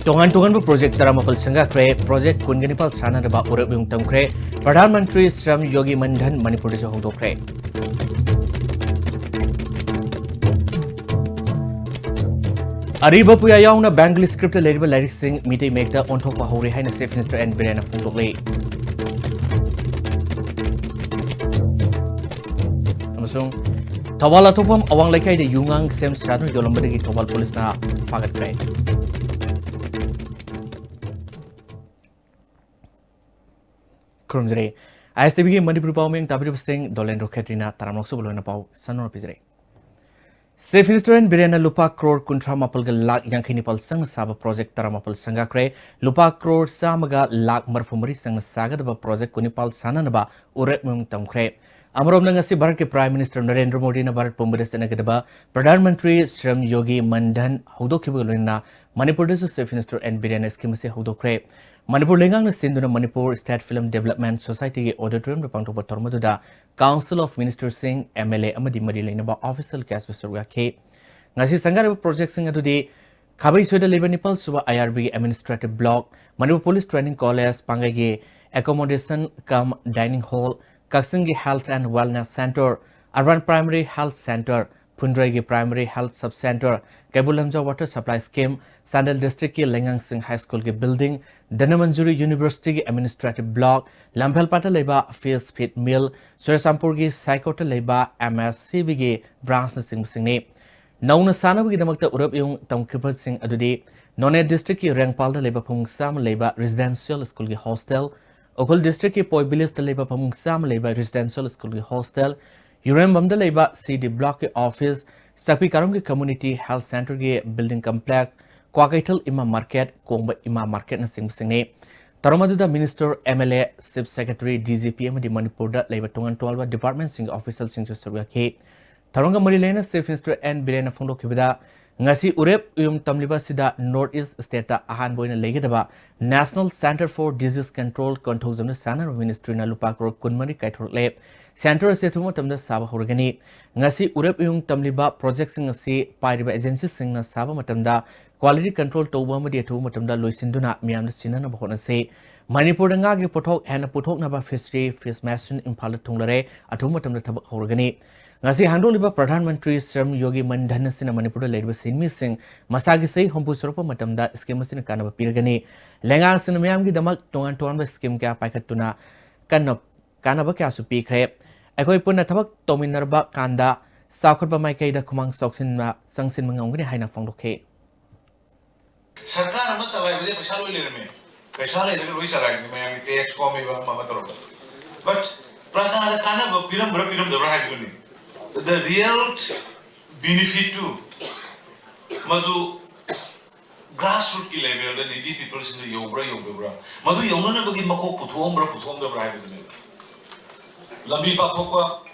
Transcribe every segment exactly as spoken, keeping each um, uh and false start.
ꯇꯣꯉꯥꯟ ꯇꯣꯉꯥꯟꯕ ꯄ꯭ꯔꯣꯖꯦꯛ ꯇꯔꯥꯃꯥꯄꯜ ꯁꯪꯒꯥꯈ꯭ꯔꯦ꯫ ꯄ꯭ꯔꯣꯖꯦꯛ ꯀꯨꯟꯒ ꯅꯤꯄꯥꯜ ꯁꯥꯟꯅꯅꯕ ꯎꯔꯦꯞ ꯎꯌꯨꯡ ꯇꯝꯈ꯭ꯔꯦ꯫ ꯄ꯭ꯔꯙꯥꯟ ꯃꯟꯇ꯭ꯔꯤ ꯁ꯭ꯔꯝ ꯌꯣꯒꯤ ꯃꯟꯙꯟ ꯃꯅꯤꯄꯨꯔꯗꯁꯨ ꯍꯧꯗꯣꯛꯈ꯭ꯔꯦ꯫ ꯑꯔꯤꯕ ꯄꯨꯌꯥ ꯌꯥꯎꯅ ꯕꯦꯡꯒꯂꯤ ꯁ꯭ꯀ꯭ꯔꯤꯞꯇ ꯂꯩꯔꯤꯕ ꯂꯥꯏꯔꯤꯛꯁꯤꯡ ꯃꯤꯇꯩ ꯃꯌꯦꯛꯇ ꯑꯣꯟꯊꯣꯛꯄ ꯍꯧꯔꯦ ꯍꯥꯏꯅ ꯆꯤꯐ ꯃꯤꯅꯤꯁꯇꯔ ꯑꯦꯟ ꯕꯤꯔꯦꯟꯅ ꯐꯣꯡꯗꯣꯛꯂꯤ꯫ ꯑꯃꯁꯨꯡ ꯊꯧꯕꯥꯜ ꯑꯊꯣꯛꯄꯝ ꯑꯋꯥꯡ ꯂꯩꯀꯥꯏꯗ ꯌꯨꯉꯥꯡ ꯁꯦꯝ ꯁꯥꯗꯨꯅ ꯌꯣꯜꯂꯝꯕꯗꯒꯤ ꯊꯧꯕꯥꯜ ꯄꯨꯂꯤꯁꯅ ꯐꯥꯒꯠꯈ꯭ꯔꯦ꯫ ꯈꯨꯔꯨꯝꯖꯔꯤ꯫ ꯑꯥꯏ ꯑꯦꯁ ꯇꯤ ꯚꯤꯒꯤ ꯃꯅꯤꯄꯨꯔꯤ ꯄꯥꯎꯃꯤ ꯇꯥꯕꯤꯔꯤꯕꯁꯤꯡ ꯗꯣꯂꯦꯟꯗ꯭ꯔꯣ ꯈꯦꯇ꯭ꯔꯤꯅ ꯇꯔꯥꯃꯔꯛ ꯁꯨꯕ ꯂꯣꯏꯅ ꯄꯥꯎ ꯁꯟꯗꯣꯛꯅ ꯄꯤꯖꯔꯤ꯫ ꯆꯤꯐ ꯃꯤꯅꯤꯁꯇꯔ ꯑꯦꯟ ꯕꯤꯔꯦꯟꯅ ꯂꯨꯄꯥ ꯀ꯭ꯔꯣꯔ ꯀꯨꯟꯊ꯭ꯔꯥ ꯃꯥꯄꯜꯒ ꯂꯥꯈ ꯌꯥꯡꯈꯩ ꯅꯤꯄꯥꯜ ꯆꯪꯅ ꯁꯥꯕ ꯄ꯭ꯔꯣꯖꯦꯛ ꯇꯔꯥꯃꯥꯄꯜ ꯁꯪꯒꯥꯈ꯭ꯔꯦ꯫ ꯂꯨꯄꯥ ꯀ꯭ꯔꯣꯔ ꯆꯥꯝꯃꯒ ꯂꯥꯈ ꯃꯔꯤꯐꯨ ꯃꯔꯤ ꯆꯪꯅ ꯁꯥꯒꯗꯕ ꯄ꯭ꯔꯣꯖꯦꯛ ꯀꯨꯟꯅꯤꯄꯥꯜ ꯁꯥꯟꯅꯅꯕ ꯎꯔꯦꯞ ꯎꯌꯨꯡ ꯇꯝꯈ꯭ꯔꯦ꯫ ꯑꯃꯔꯣꯝꯗ ꯉꯁꯤ ꯚꯥꯔꯠꯀꯤ ꯄ꯭ꯔꯥꯏꯝ ꯃꯤꯅꯤꯁꯇꯔ ꯅꯔꯦꯟꯗ꯭ꯔ ꯃꯣꯗꯤꯅ ꯚꯥꯔꯠ ꯄꯨꯝꯕꯗ ꯆꯠꯅꯒꯗꯕ ꯄ꯭ꯔꯙꯥꯟ ꯃꯟꯇ꯭ꯔꯤ ꯁ꯭ꯔꯝ ꯌꯣꯒꯤ ꯃꯟꯙꯟ ꯍꯧꯗꯣꯛꯈꯤꯕꯒ ꯂꯣꯏꯅꯅ ꯃꯅꯤꯄꯨꯔꯗꯁꯨ ꯆꯤꯐ ꯃꯤꯅꯤꯁꯇꯔ ꯑꯦꯟ ꯕꯤꯔꯦꯟꯅ ꯁ꯭ꯀꯤꯝ ꯑꯁꯤ ꯍꯧꯗꯣꯛꯈ꯭ꯔꯦ꯫ ꯃꯅꯤꯄꯨꯔ ꯂꯩꯉꯥꯛꯅ ꯁꯤꯟꯗꯨꯅ ꯃꯅꯤꯄꯨꯔ ꯁ꯭ꯇꯦꯠ ꯐꯤꯂꯝ ꯗꯦꯕꯂꯞꯃꯦꯟ ꯁꯣꯁꯥꯏꯇꯤꯒꯤ ꯑꯣꯗꯤꯇꯣꯔꯤꯌꯝꯗ ꯄꯥꯡꯊꯣꯛꯄ ꯊꯧꯔꯝ ꯑꯗꯨꯗ ꯀꯥꯎꯟꯁꯤꯜ ꯑꯣꯐ ꯃꯤꯅꯤꯁꯇꯔꯁꯤꯡ, ꯑꯦꯝ ꯑꯦꯜ ꯑꯦ ꯑꯃꯗꯤ ꯃꯔꯤ ꯂꯩꯅꯕ ꯑꯣꯐꯤꯁꯤꯌꯦꯜ ꯒꯦꯁ ꯁꯔꯨꯛ ꯌꯥꯈꯤ꯫ ꯉꯁꯤ ꯁꯪꯒꯥꯔꯤꯕ ꯄ꯭ꯔꯣꯖꯦꯛꯁꯤꯡ ꯑꯗꯨꯗꯤ ꯈꯥꯕꯩꯁꯣꯏꯗ ꯂꯩꯕ ꯅꯤꯄꯥꯜ ꯁꯨꯕ ꯑꯥꯏ ꯑꯥꯔ ꯕꯤꯒꯤ administrative block, Manipur police training college, ꯄꯥꯡꯒꯩꯒꯤ ꯑꯦꯀꯣꯃꯣꯗꯦꯁꯟ ꯀꯝ ꯗꯥꯏꯅꯤꯡ ꯍꯣꯜ, ꯀꯛꯆꯤꯡꯒꯤ health and wellness centre, urban primary health centre, ꯐꯨꯟꯗ꯭ꯔꯩꯒꯤ primary health sub centre, Keibul Lamjao water supply scheme, Chandel ꯗꯤꯁꯇ꯭ꯔꯤꯛꯀꯤ ꯂꯩꯉꯥꯡꯁꯤꯡ ꯍꯥꯏ ꯁ꯭ꯀꯨꯜꯒꯤ ꯕꯤꯜꯗꯤꯡ, ꯙꯅꯃꯟꯖꯨꯔꯤ ꯌꯨꯅꯤꯚꯔꯁꯤꯇꯤꯒꯤ ꯑꯦꯗꯃꯤꯅꯤꯁꯇ꯭ꯔꯦꯇꯤꯚ ꯕ꯭ꯂꯣꯛ, ꯂꯝꯐꯦꯜꯄꯥꯠꯇ ꯂꯩꯕ ꯐꯤꯁ ꯐꯤꯠ ꯃꯤꯜ, ꯆꯨꯔꯆꯥꯟꯄꯨꯔꯒꯤ ꯁꯥꯏꯀꯣꯠꯇ ꯂꯩꯕ ꯑꯦꯝ ꯑꯦꯁ ꯁꯤ ꯕꯤꯒꯤ ꯕ꯭ꯔꯥꯟꯁꯅꯆꯤꯡꯕꯁꯤꯡꯅꯤ꯫ ꯅꯧꯅ ꯁꯥꯅꯕꯒꯤꯗꯃꯛꯇ ꯎꯔꯦꯞ ꯎꯌꯨꯡ ꯇꯝꯈꯤꯕꯁꯤꯡ ꯑꯗꯨꯗꯤ ꯅꯣꯅꯦ ꯗꯤꯁꯇ꯭ꯔꯤꯛꯀꯤ ꯔꯦꯡꯄꯥꯜꯗ ꯂꯩꯕ ꯐꯃꯨꯡ ꯆꯥꯝꯃ ꯂꯩꯕ ꯔꯦꯁꯤꯗꯦꯟꯁꯤꯌꯦꯜ ꯁ꯭ꯀꯨꯜꯒꯤ ꯍꯣꯁꯇꯦꯜ, ꯎꯈ꯭ꯔꯨꯜ ꯗꯤꯁꯇ꯭ꯔꯤꯛꯀꯤ ꯄꯣꯏ ꯚꯤꯂꯦꯖꯇ ꯂꯩꯕ ꯐꯃꯨꯡ ꯆꯥꯝꯃ ꯂꯩꯕ ꯔꯦꯁꯤꯗꯦꯟꯁꯤꯌꯦꯜ ꯁ꯭ꯀꯨꯜꯒꯤ ꯍꯣꯁꯇꯦꯜ, ꯌꯨꯔꯦꯝꯕꯝꯗ ꯂꯩꯕ ꯁꯤ ꯗꯤ ꯕ꯭ꯂꯣꯛꯀꯤ ꯑꯣꯐꯤꯁ, ꯆꯥꯛꯄꯤ ꯀꯥꯔꯣꯡꯒꯤ ꯀꯝꯃ꯭ꯌꯨꯅꯤꯇꯤ ꯍꯦꯜꯊ ꯁꯦꯟꯇꯔꯒꯤ ꯕꯤꯜꯗꯤꯡ ꯀꯝꯄ꯭ꯂꯦꯛꯁ, ꯀ꯭ꯋꯥꯀꯩꯊꯦꯜ ꯏꯃꯥ ꯃꯥꯔꯀꯦꯠ, ꯀꯣꯡꯕ ꯏꯃꯥ ꯃꯥꯔꯀꯦꯠꯅꯆꯤꯡꯕꯁꯤꯡꯅꯤ꯫ ꯊꯧꯔꯝ ꯑꯗꯨꯗ ꯃꯤꯅꯤꯁꯇꯔ, ꯑꯦꯝ ꯑꯦꯜ ꯑꯦ, chief secretary, D G P ꯑꯃꯗꯤ ꯃꯅꯤꯄꯨꯔꯗ ꯂꯩꯕ ꯇꯣꯉꯥꯟ ꯇꯣꯉꯥꯟꯕ ꯗꯤꯄꯥꯔꯠꯃꯦꯟꯁꯤꯡꯒꯤ ꯑꯣꯐꯤꯁꯤꯌꯦꯜꯁꯤꯡꯁꯨ ꯁꯔꯨꯛ ꯌꯥꯈꯤ꯫ ꯊꯧꯔꯝꯒ ꯃꯔꯤ ꯂꯩꯅꯅ ꯆꯤꯐ ꯃꯤꯅꯤꯁꯇꯔ ꯑꯦꯟ ꯕꯤꯔꯦꯟꯅ ꯐꯣꯡꯗꯣꯛꯈꯤꯕꯗ, ꯉꯁꯤ ꯎꯔꯦꯞ ꯎꯌꯨꯡ ꯇꯝꯂꯤꯕ ꯑꯁꯤꯗ ꯅꯣꯔꯊ ꯏꯁ ꯁ꯭ꯇꯦꯠꯇ ꯑꯍꯥꯟꯕ ꯑꯣꯏꯅ ꯂꯩꯒꯗꯕ national centre for disease control ꯀꯣꯟꯊꯧꯖꯝꯅ ꯁꯥꯟꯅꯅꯕ ꯃꯤꯅꯤꯁꯇ꯭ꯔꯤꯅ ꯂꯨꯄꯥ ꯀ꯭ꯔꯣꯔ ꯀꯨꯟꯃꯔꯤ ꯀꯥꯏꯊꯣꯔꯛꯂꯦ꯫ ꯁꯦꯟꯇꯔ ꯑꯁꯤ ꯑꯊꯨꯕ ꯃꯇꯝꯗ ꯁꯥꯕ ꯍꯧꯔꯒꯅꯤ꯫ ꯉꯁꯤ ꯎꯔꯦꯞ ꯎꯌꯨꯡ ꯇꯝꯂꯤꯕ ꯄ꯭ꯔꯣꯖꯦꯛꯁꯤꯡ ꯑꯁꯤ ꯄꯥꯏꯔꯤꯕ ꯑꯦꯖꯦꯟꯁꯤꯁꯤꯡꯅ ꯁꯥꯕ ꯃꯇꯝꯗ ꯀ꯭ꯋꯥꯂꯤꯇꯤ ꯀꯟꯇ꯭ꯔꯣꯜ ꯇꯧꯕ ꯑꯃꯗꯤ ꯑꯊꯨꯕ ꯃꯇꯝꯗ ꯂꯣꯏꯁꯤꯟꯗꯨꯅ ꯃꯤꯌꯥꯝꯗ ꯁꯤꯟꯅꯅꯕ ꯍꯣꯠꯅꯁꯤ꯫ ꯃꯅꯤꯄꯨꯔꯗ ꯉꯥꯒꯤ ꯄꯣꯠꯊꯣꯛ ꯍꯦꯟꯅ ꯄꯨꯊꯣꯛꯅꯕ ꯐꯤꯁꯔꯤ ꯐꯤꯁ ꯃꯦꯁꯟ ꯏꯝꯐꯥꯜꯗ ꯊꯨꯡꯂꯔꯦ꯫ ꯑꯊꯨꯕ ꯃꯇꯝꯗ ꯊꯕꯛ ꯍꯧꯔꯒꯅꯤ꯫ ꯉꯁꯤ ꯍꯥꯡꯗꯣꯛꯂꯤꯕ ꯄ꯭ꯔꯙꯥꯟ ꯃꯟꯇ꯭ꯔꯤ ꯁ꯭ꯔꯝ ꯌꯣꯒꯤ ꯃꯟ ꯙꯟ ꯑꯁꯤꯅ ꯃꯅꯤꯄꯨꯔꯗ ꯂꯩꯔꯤꯕ ꯁꯤꯟꯃꯤꯁꯤꯡ ꯃꯁꯥꯒꯤ ꯆꯍꯤ ꯍꯨꯝꯐꯨ ꯁꯨꯔꯛꯄ ꯃꯇꯝꯗ ꯁ꯭ꯀꯤꯝ ꯑꯁꯤꯅ ꯀꯥꯟꯅꯕ ꯄꯤꯔꯒꯅꯤ꯫ ꯂꯩꯉꯥꯛꯁꯤꯡꯅ ꯃꯤꯌꯥꯝꯒꯤꯗꯃꯛ ꯇꯣꯉꯥꯟ ꯇꯣꯉꯥꯟꯕ ꯁ꯭ꯀꯤꯝ ꯀꯌꯥ ꯄꯥꯏꯈꯠꯇꯨꯅ ꯀꯟꯅ ꯀꯥꯟꯅꯕ ꯀꯌꯥꯁꯨ ꯄꯤꯈ꯭ꯔꯦ꯫ ꯑꯩꯈꯣꯏ ꯄꯨꯟꯅ ꯊꯕꯛ ꯇꯧꯃꯤꯟꯅꯔꯕ ꯀꯥꯟꯗ ꯆꯥꯎꯈꯠꯄ ꯃꯥꯏꯀꯩꯗ ꯈꯨꯃꯥꯡ ꯆꯥꯎꯁꯤꯟꯕ, ꯆꯪꯁꯤꯟꯕ ꯉꯝꯒꯅꯤ ꯍꯥꯏꯅ ꯐꯣꯡꯗꯣꯛꯈꯤ꯫ ꯁꯔꯀꯥꯔ ꯑꯃ ꯆꯂꯥꯏꯕꯁꯦ ꯄꯩꯁꯥ ꯂꯣꯏ ꯂꯩꯔꯝꯃꯦ꯫ ꯄꯩꯁꯥ ꯂꯩꯔꯒ ꯂꯣꯏ ꯆꯂꯥꯏꯕꯅꯤ, ꯃꯌꯥꯝꯒꯤ ꯇꯦꯛꯁ ꯈꯣꯝꯃꯤꯕ ꯑꯃ ꯑꯃ ꯇꯧꯔꯒ꯫ But ꯄ꯭ꯔꯖꯥꯗ ꯀꯥꯟꯅꯕ ꯄꯤꯔꯝꯕ꯭ꯔꯥ ꯄꯤꯔꯝꯗꯕ꯭ꯔꯥ ꯍꯥꯏꯕꯗꯨꯅꯤ꯫ The real benefit to ꯃꯗꯨ grassroot ꯀꯤ level ꯗ needy people ꯁꯤꯡꯗ ꯌꯧꯕ꯭ꯔꯥ ꯌꯧꯗꯕ꯭ꯔꯥ, ꯃꯗꯨ ꯌꯧꯅꯅꯕꯒꯤ ꯃꯀꯣꯛ ꯄꯨꯊꯣꯛꯑꯝꯕ꯭ꯔꯥ ꯄꯨꯊꯣꯛꯑꯝꯗꯕ꯭ꯔꯥ ꯍꯥꯏꯕꯗꯨꯅꯦꯕ꯫ ꯂꯝꯕꯤ ꯄꯥꯛꯊꯣꯛꯄ,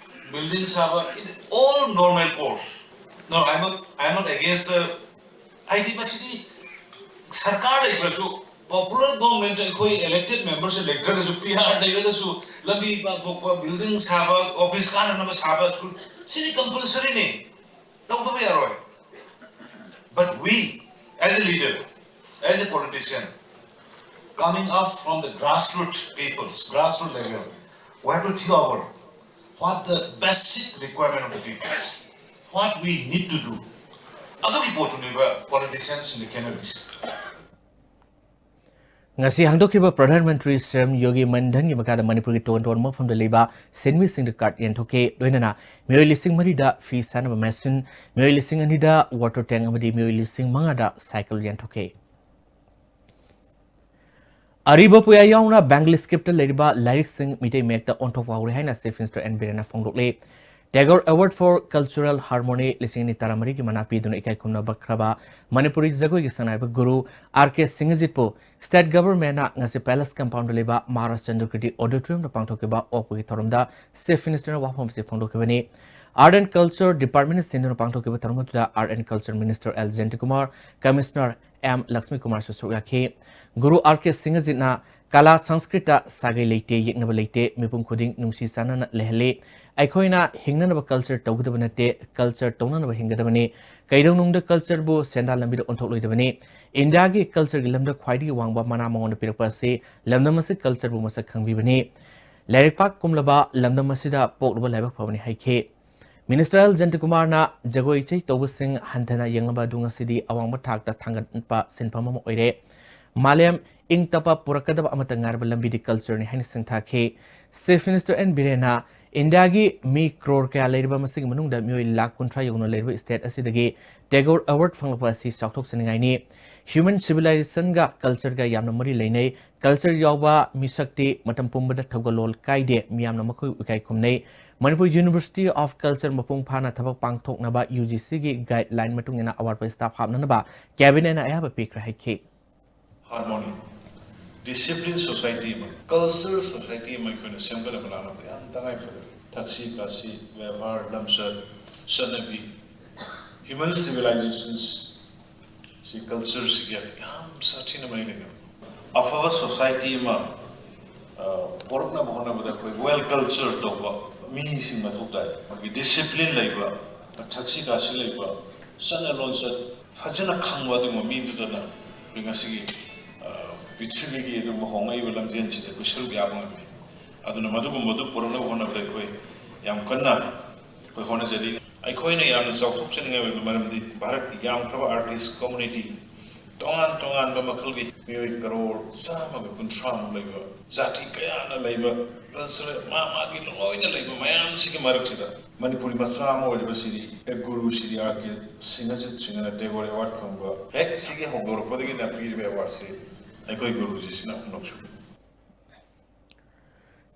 building ꯁꯥꯕ, it all normal course. No, I am not, I am not against the, ꯍꯥꯏꯗꯤ ꯃꯁꯤꯗꯤ ꯁꯔꯀꯥꯔ ꯂꯩꯇ꯭ꯔꯁꯨ, popular government ꯑꯩꯈꯣꯏ elected members ꯁꯦ ꯂꯩꯇ꯭ꯔꯒꯁꯨ, P R ꯂꯩꯔꯒꯁꯨ, ꯂꯝꯕꯤ ꯄꯥꯛꯊꯣꯛꯄ, building ꯁꯥꯕ, office ꯀꯥꯟꯅꯅꯕ ꯁꯥꯕ, school, ꯁꯤꯗꯤ compulsory ꯅꯤ, ꯇꯧꯗꯕ ꯌꯥꯔꯣꯏ꯫ But we, as a leader, as a politician, coming up from the grassroots peoples, grassroots level, we have to think over what the basic requirement of the people, what we need to do. ꯑꯗꯨꯒꯤ ꯄꯣꯠꯇꯨꯅꯦꯕ politicians ꯁꯤꯡꯅ ꯈꯦꯠꯅꯔꯤꯁꯦ꯫ ꯉꯁꯤ ꯍꯥꯡꯗꯣꯛꯈꯤꯕ ꯄ꯭ꯔꯙꯥꯟ ꯃꯟꯇ꯭ꯔꯤ ꯁ꯭ꯔꯝ ꯌꯣꯒꯤ ꯃꯟ ꯙꯟꯒꯤ ꯃꯈꯥꯗ ꯃꯅꯤꯄꯨꯔꯒꯤ ꯇꯣꯉꯥꯟ ꯇꯣꯉꯥꯟꯕ ꯃꯐꯝꯗ ꯂꯩꯕ ꯁꯤꯟꯃꯤꯁꯤꯡꯗ card ꯌꯦꯟꯊꯣꯛꯈꯤ꯫ ꯂꯣꯏꯅꯅ ꯃꯤꯑꯣꯏ ꯂꯤꯁꯤꯡ ꯃꯔꯤꯗ ꯐꯤ ꯁꯥꯅꯕ ꯃꯦꯁꯤꯟ, ꯃꯤꯑꯣꯏ ꯂꯤꯁꯤꯡ ꯑꯅꯤꯗ water tank ꯑꯃꯗꯤ ꯃꯤꯑꯣꯏ ꯂꯤꯁꯤꯡ ꯃꯉꯥꯗ ꯁꯥꯏꯀꯜ ꯌꯦꯟꯊꯣꯛꯈꯤ꯫ ꯑꯔꯤꯕ ꯄꯨꯌꯥ ꯌꯥꯎꯅ ꯕꯦꯡꯒꯂꯤ ꯁ꯭ꯀ꯭ꯔꯤꯞꯇ ꯂꯩꯔꯤꯕ ꯂꯥꯏꯔꯤꯛꯁꯤꯡ ꯃꯤꯇꯩ ꯃꯌꯦꯛꯇ ꯑꯣꯟꯊꯣꯛꯄ ꯍꯧꯔꯦ ꯍꯥꯏꯅ ꯆꯤꯐ ꯃꯤꯅꯤꯁꯇꯔ ꯑꯦꯟ ꯕꯤꯔꯦꯟꯅ ꯐꯣꯡꯗꯣꯛꯂꯤ꯫ Tagore Award for Cultural Harmony ꯂꯤꯁꯤꯡ ꯑꯅꯤ ꯇꯔꯥꯃꯔꯤꯒꯤ ꯃꯅꯥ ꯄꯤꯗꯨꯅ ꯏꯀꯥꯏ ꯈꯨꯝꯅꯕ ꯈ꯭ꯔꯕ ꯃꯅꯤꯄꯨꯔꯤ ꯖꯒꯣꯏꯒꯤ ꯁꯛꯅꯥꯏꯕ ꯒꯨꯔꯨ ꯑꯥꯔ ꯀꯦ ꯁꯤꯡꯍꯖꯤꯠꯄꯨ ꯁ꯭ꯇꯦꯠ ꯒꯚꯔꯟꯃꯦꯟꯠꯅ ꯉꯁꯤ ꯄꯦꯂꯦꯁ ꯀꯝꯄꯥꯎꯟꯗ ꯂꯩꯕ ꯃꯍꯥꯔꯥꯖ ꯆꯟꯗ꯭ꯔꯀꯤꯔꯇꯤ ꯑꯣꯗꯤꯇꯣꯔꯤꯌꯝꯗ ꯄꯥꯡꯊꯣꯛꯈꯤꯕ ꯑꯣꯛꯄꯒꯤ ꯊꯧꯔꯝꯗ ꯆꯤꯐ ꯃꯤꯅꯤꯁꯇꯔꯅ ꯋꯥꯐꯝ ꯑꯁꯤ ꯐꯣꯡꯗꯣꯛꯈꯤꯕꯅꯤ꯫ ꯑꯥꯔꯠ ꯑꯦꯟ ꯀꯜꯆꯔ ꯗꯤꯄꯥꯔꯠꯃꯦꯟꯠꯅ ꯁꯤꯟꯗꯨꯅ ꯄꯥꯡꯊꯣꯛꯈꯤꯕ ꯊꯧꯔꯝ ꯑꯗꯨꯗ art and culture minister L Jayantakumar, commissioner M ꯂꯛꯁꯃꯤꯀꯨꯃꯥꯔꯁꯨ ꯁꯔꯨꯛ ꯌꯥꯈꯤ꯫ ꯒꯨꯔꯨ ꯑꯥꯔ ꯀꯦ ꯁꯤꯡꯍꯖꯤꯠꯅ ꯀꯂꯥ ꯁꯪꯁꯀ꯭ꯔꯤꯠꯇ ꯁꯥꯒꯩ ꯂꯩꯇꯦ, ꯌꯦꯛꯅꯕ ꯂꯩꯇꯦ, ꯃꯤꯄꯨꯝ ꯈꯨꯗꯤꯡ ꯅꯨꯡꯁꯤ ꯆꯥꯟꯅꯅ ꯂꯩꯍꯜꯂꯤ꯫ ꯑꯩꯈꯣꯏꯅ ꯍꯤꯡꯅꯅꯕ ꯀꯜꯆꯔ ꯇꯧꯒꯗꯕ ꯅꯠꯇꯦ, ꯀꯜꯆꯔ ꯇꯧꯅꯅꯕ ꯍꯤꯡꯒꯗꯕꯅꯤ꯫ ꯀꯩꯗꯧꯅꯨꯡꯗ ꯀꯜꯆꯔꯕꯨ ꯁꯦꯟꯗꯥꯟ ꯂꯝꯕꯤꯗ ꯑꯣꯟꯊꯣꯛꯂꯣꯏꯗꯕꯅꯤ꯫ ꯏꯟꯗꯤꯌꯥꯒꯤ ꯀꯜꯆꯔꯒꯤ ꯂꯝꯗ ꯈ꯭ꯋꯥꯏꯗꯒꯤ ꯋꯥꯡꯕ ꯃꯅꯥ ꯃꯉꯣꯟꯗ ꯄꯤꯔꯛꯄ ꯑꯁꯤ ꯂꯝꯗꯝ ꯑꯁꯤ ꯀꯜꯆꯔꯕꯨ ꯃꯁꯛ ꯈꯪꯕꯤꯕꯅꯤ꯫ ꯂꯥꯏꯔꯤꯛ ꯄꯥꯛ ꯀꯨꯝꯂꯕ ꯂꯝꯗꯝ ꯑꯁꯤꯗ ꯄꯣꯛꯂꯨꯕ ꯂꯥꯏꯕꯛ ꯐꯕꯅꯤ ꯍꯥꯏꯈꯤ꯫ ꯃꯤꯅꯤꯁꯇꯔ ꯑꯦꯜ ꯖꯌꯟꯇꯀꯨꯃꯥꯔꯅ ꯖꯒꯣꯏ ꯏꯁꯩ ꯇꯧꯕꯁꯤꯡ ꯍꯟꯊꯅ ꯌꯦꯡꯂꯝꯕ ꯑꯗꯨ ꯉꯁꯤꯗꯤ ꯑꯋꯥꯡꯕ ꯊꯥꯛꯇ ꯊꯥꯡꯒꯠꯄ ꯁꯤꯟꯐꯝ ꯑꯃ ꯑꯣꯏꯔꯦ꯫ ꯃꯥꯂꯦꯝ ꯏꯪ ꯇꯞꯄ ꯄꯨꯔꯛꯀꯗꯕ ꯑꯃꯠꯇ ꯉꯥꯏꯔꯕ ꯂꯝꯕꯤꯗꯤ ꯀꯜꯆꯔꯅꯤ ꯍꯥꯏꯅ ꯁꯤꯡꯊꯥꯈꯤ꯫ ꯆꯤꯐ ꯃꯤꯅꯤꯁꯇꯔ ꯑꯦꯟ ꯕꯤꯔꯦꯟꯅ ꯏꯟꯗꯤꯌꯥꯒꯤ ꯃꯤ ꯀ꯭ꯔꯣꯔ ꯀꯌꯥ ꯂꯩꯔꯤꯕ, ꯃꯁꯤꯒꯤ ꯃꯅꯨꯡꯗ ꯃꯤꯑꯣꯏ ꯂꯥꯈ ꯀꯨꯟꯊ꯭ꯔꯥ ꯌꯧꯅ ꯂꯩꯔꯤꯕ ꯁ꯭ꯇꯦꯠ ꯑꯁꯤꯗꯒꯤ ꯇꯦꯒꯣꯔ ꯑꯦꯋꯥꯔꯗ ꯐꯪꯂꯛꯄ ꯑꯁꯤ ꯆꯥꯎꯊꯣꯛꯆꯅꯤꯡꯉꯥꯏꯅꯤ꯫ ꯍ꯭ꯌꯨꯃꯦꯟ ꯁꯤꯚꯤꯂꯥꯏꯖꯦꯁꯟꯒ ꯀꯜꯆꯔꯒ ꯌꯥꯝꯅ ꯃꯔꯤ ꯂꯩꯅꯩ꯫ ꯀꯜꯆꯔ ꯌꯥꯎꯕ ꯃꯤꯁꯛꯇꯤ ꯃꯇꯝ ꯄꯨꯝꯕꯗ ꯊꯧꯒꯜꯂꯣꯟ ꯀꯥꯏꯗꯦ, ꯃꯤꯌꯥꯝꯅ ꯃꯈꯣꯏꯕꯨ ꯏꯀꯥꯏ ꯈꯨꯝꯅꯩ꯫ ꯃꯅꯤꯄꯨꯔ ꯌꯨꯅꯤꯚꯔꯁꯤꯇꯤ ꯑꯣꯐ ꯀꯜꯆꯔ ꯃꯄꯨꯡ ꯐꯥꯅ ꯊꯕꯛ ꯄꯥꯡꯊꯣꯛꯅꯕ ꯌꯨ ꯖꯤ ꯁꯤꯒꯤ ꯒꯥꯏꯗꯂꯥꯏꯟ ꯃꯇꯨꯡ ꯏꯟꯅ ꯑꯋꯥꯠꯄ ꯁ꯭ꯇꯥꯐ ꯍꯥꯞꯅꯅꯕ ꯀꯦꯕꯤꯅꯦꯠꯅ ꯑꯌꯥꯕ ꯄꯤꯈ꯭ꯔꯦ ꯍꯥꯏꯈꯤ꯫ ꯍꯥꯔꯃꯣꯅꯤ, ꯗꯤꯁꯤꯄ꯭ꯂꯤꯟ ꯁꯣꯁꯥꯏꯇꯤ ꯑꯃ, ꯀꯜꯆꯔ ꯁꯣꯁꯥꯏꯇꯤ ꯑꯃ ꯑꯩꯈꯣꯏꯅ ꯁꯦꯝꯒꯠꯅꯕ ꯂꯥꯛꯅꯕꯗ ꯌꯥꯝ ꯇꯉꯥꯏ ꯐꯗꯦ꯫ ꯊꯛꯁꯤ ꯈꯥꯁꯤ, ꯕꯦꯕꯥꯔ, ꯂꯝꯆꯠ, ꯆꯠꯅꯕꯤ, ꯍ꯭ꯌꯨꯃꯦꯟ ꯁꯤꯚꯤꯂꯥꯏꯖꯦꯁꯟꯁ ꯁꯤ ꯀꯜꯆꯔꯁꯤꯒ ꯌꯥꯝ ꯁꯥꯊꯤꯅ ꯃꯔꯤ ꯂꯩꯅꯕ꯫ ꯑꯐꯕ ꯁꯣꯁꯥꯏꯇꯤ ꯑꯃ, ꯑ, ꯄꯣꯔꯛꯅꯕ ꯍꯣꯠꯅꯕꯗ ꯑꯩꯈꯣꯏ ꯋꯦꯜ ꯀꯜꯆꯔ ꯇꯧꯕ ꯃꯤꯁꯤꯡ ꯃꯊꯧ ꯇꯥꯏ꯫ ꯑꯩꯈꯣꯏꯒꯤ ꯗꯤꯁꯤꯄ꯭ꯂꯤꯟ ꯂꯩꯕ, ꯊꯛꯁꯤ ꯈꯥꯁꯤ ꯂꯩꯕ, ꯆꯠꯅ ꯂꯣꯟꯆꯠ ꯐꯖꯅ ꯈꯪꯕ ꯑꯗꯨꯒꯨꯝꯕ ꯃꯤꯗꯨꯗꯅ ꯑꯩꯈꯣꯏ ꯉꯁꯤꯒꯤ, ꯑ, ꯄ꯭ꯔꯤꯊꯤꯕꯤꯒꯤ ꯑꯗꯨꯒꯨꯝꯕ ꯍꯣꯡꯂꯛꯏꯕ ꯂꯝꯖꯦꯟꯁꯤꯗ ꯑꯩꯈꯣꯏ ꯁꯔꯨꯛ ꯌꯥꯕ ꯉꯝꯃꯤ꯫ ꯑꯗꯨꯅ ꯃꯗꯨꯒꯨꯝꯕꯗꯨ ꯄꯨꯔꯛꯅꯕ ꯍꯣꯠꯅꯕꯗ ꯑꯩꯈꯣꯏ ꯌꯥꯝ ꯀꯟꯅ ꯑꯩꯈꯣꯏ ꯍꯣꯠꯅꯖꯔꯤ꯫ ꯑꯩꯈꯣꯏꯅ ꯌꯥꯝꯅ ꯆꯥꯎꯊꯣꯛꯆꯅꯤꯡꯉꯥꯏ ꯑꯣꯏꯕ ꯃꯔꯝꯗꯤ ꯚꯥꯔꯠꯀꯤ ꯌꯥꯝꯈ꯭ꯔꯕ ꯑꯥꯔꯇꯤꯁ ꯀꯝꯃꯨꯅꯤꯇꯤ, ꯇꯣꯉꯥꯟ ꯇꯣꯉꯥꯟꯕ ꯃꯈꯜꯒꯤ ꯃꯤꯑꯣꯏ ꯀꯔꯣꯔ ꯆꯥꯝꯃꯒ ꯀꯨꯟꯊ꯭ꯔꯥꯃꯨꯛ ꯂꯩꯕ, ꯖꯥꯇꯤ ꯀꯌꯥꯅ ꯂꯩꯕ, ꯀꯜꯆꯔꯦꯜ ꯃꯥ ꯃꯥꯒꯤ ꯂꯣꯏꯅ ꯂꯩꯕ ꯃꯌꯥꯝꯁꯤꯒꯤ ꯃꯔꯛꯁꯤꯗ ꯃꯅꯤꯄꯨꯔꯤ ꯃꯆꯥ ꯑꯃ ꯑꯣꯏꯔꯤꯕ ꯁꯤꯗꯤ ꯑꯦ ꯒꯨꯔꯨ ꯁꯤꯗꯤ ꯑꯥꯔ ꯀꯦ ꯁꯤꯡꯍꯖꯤꯠ ꯁꯤꯡꯍꯅ ꯇꯦꯒꯣꯔ ꯑꯦꯋꯥꯔꯗ ꯐꯪꯕ ꯍꯦꯛ ꯁꯤꯒꯤ ꯍꯧꯗꯣꯔꯛꯄꯗꯒꯤꯅ ꯄꯤꯔꯤꯕ ꯑꯦꯋꯥꯔꯗꯁꯤ ꯑꯩꯈꯣꯏ ꯒꯨꯔꯨꯖꯤꯁꯤꯅ ꯍꯧꯗꯣꯛꯆꯕꯅꯤ꯫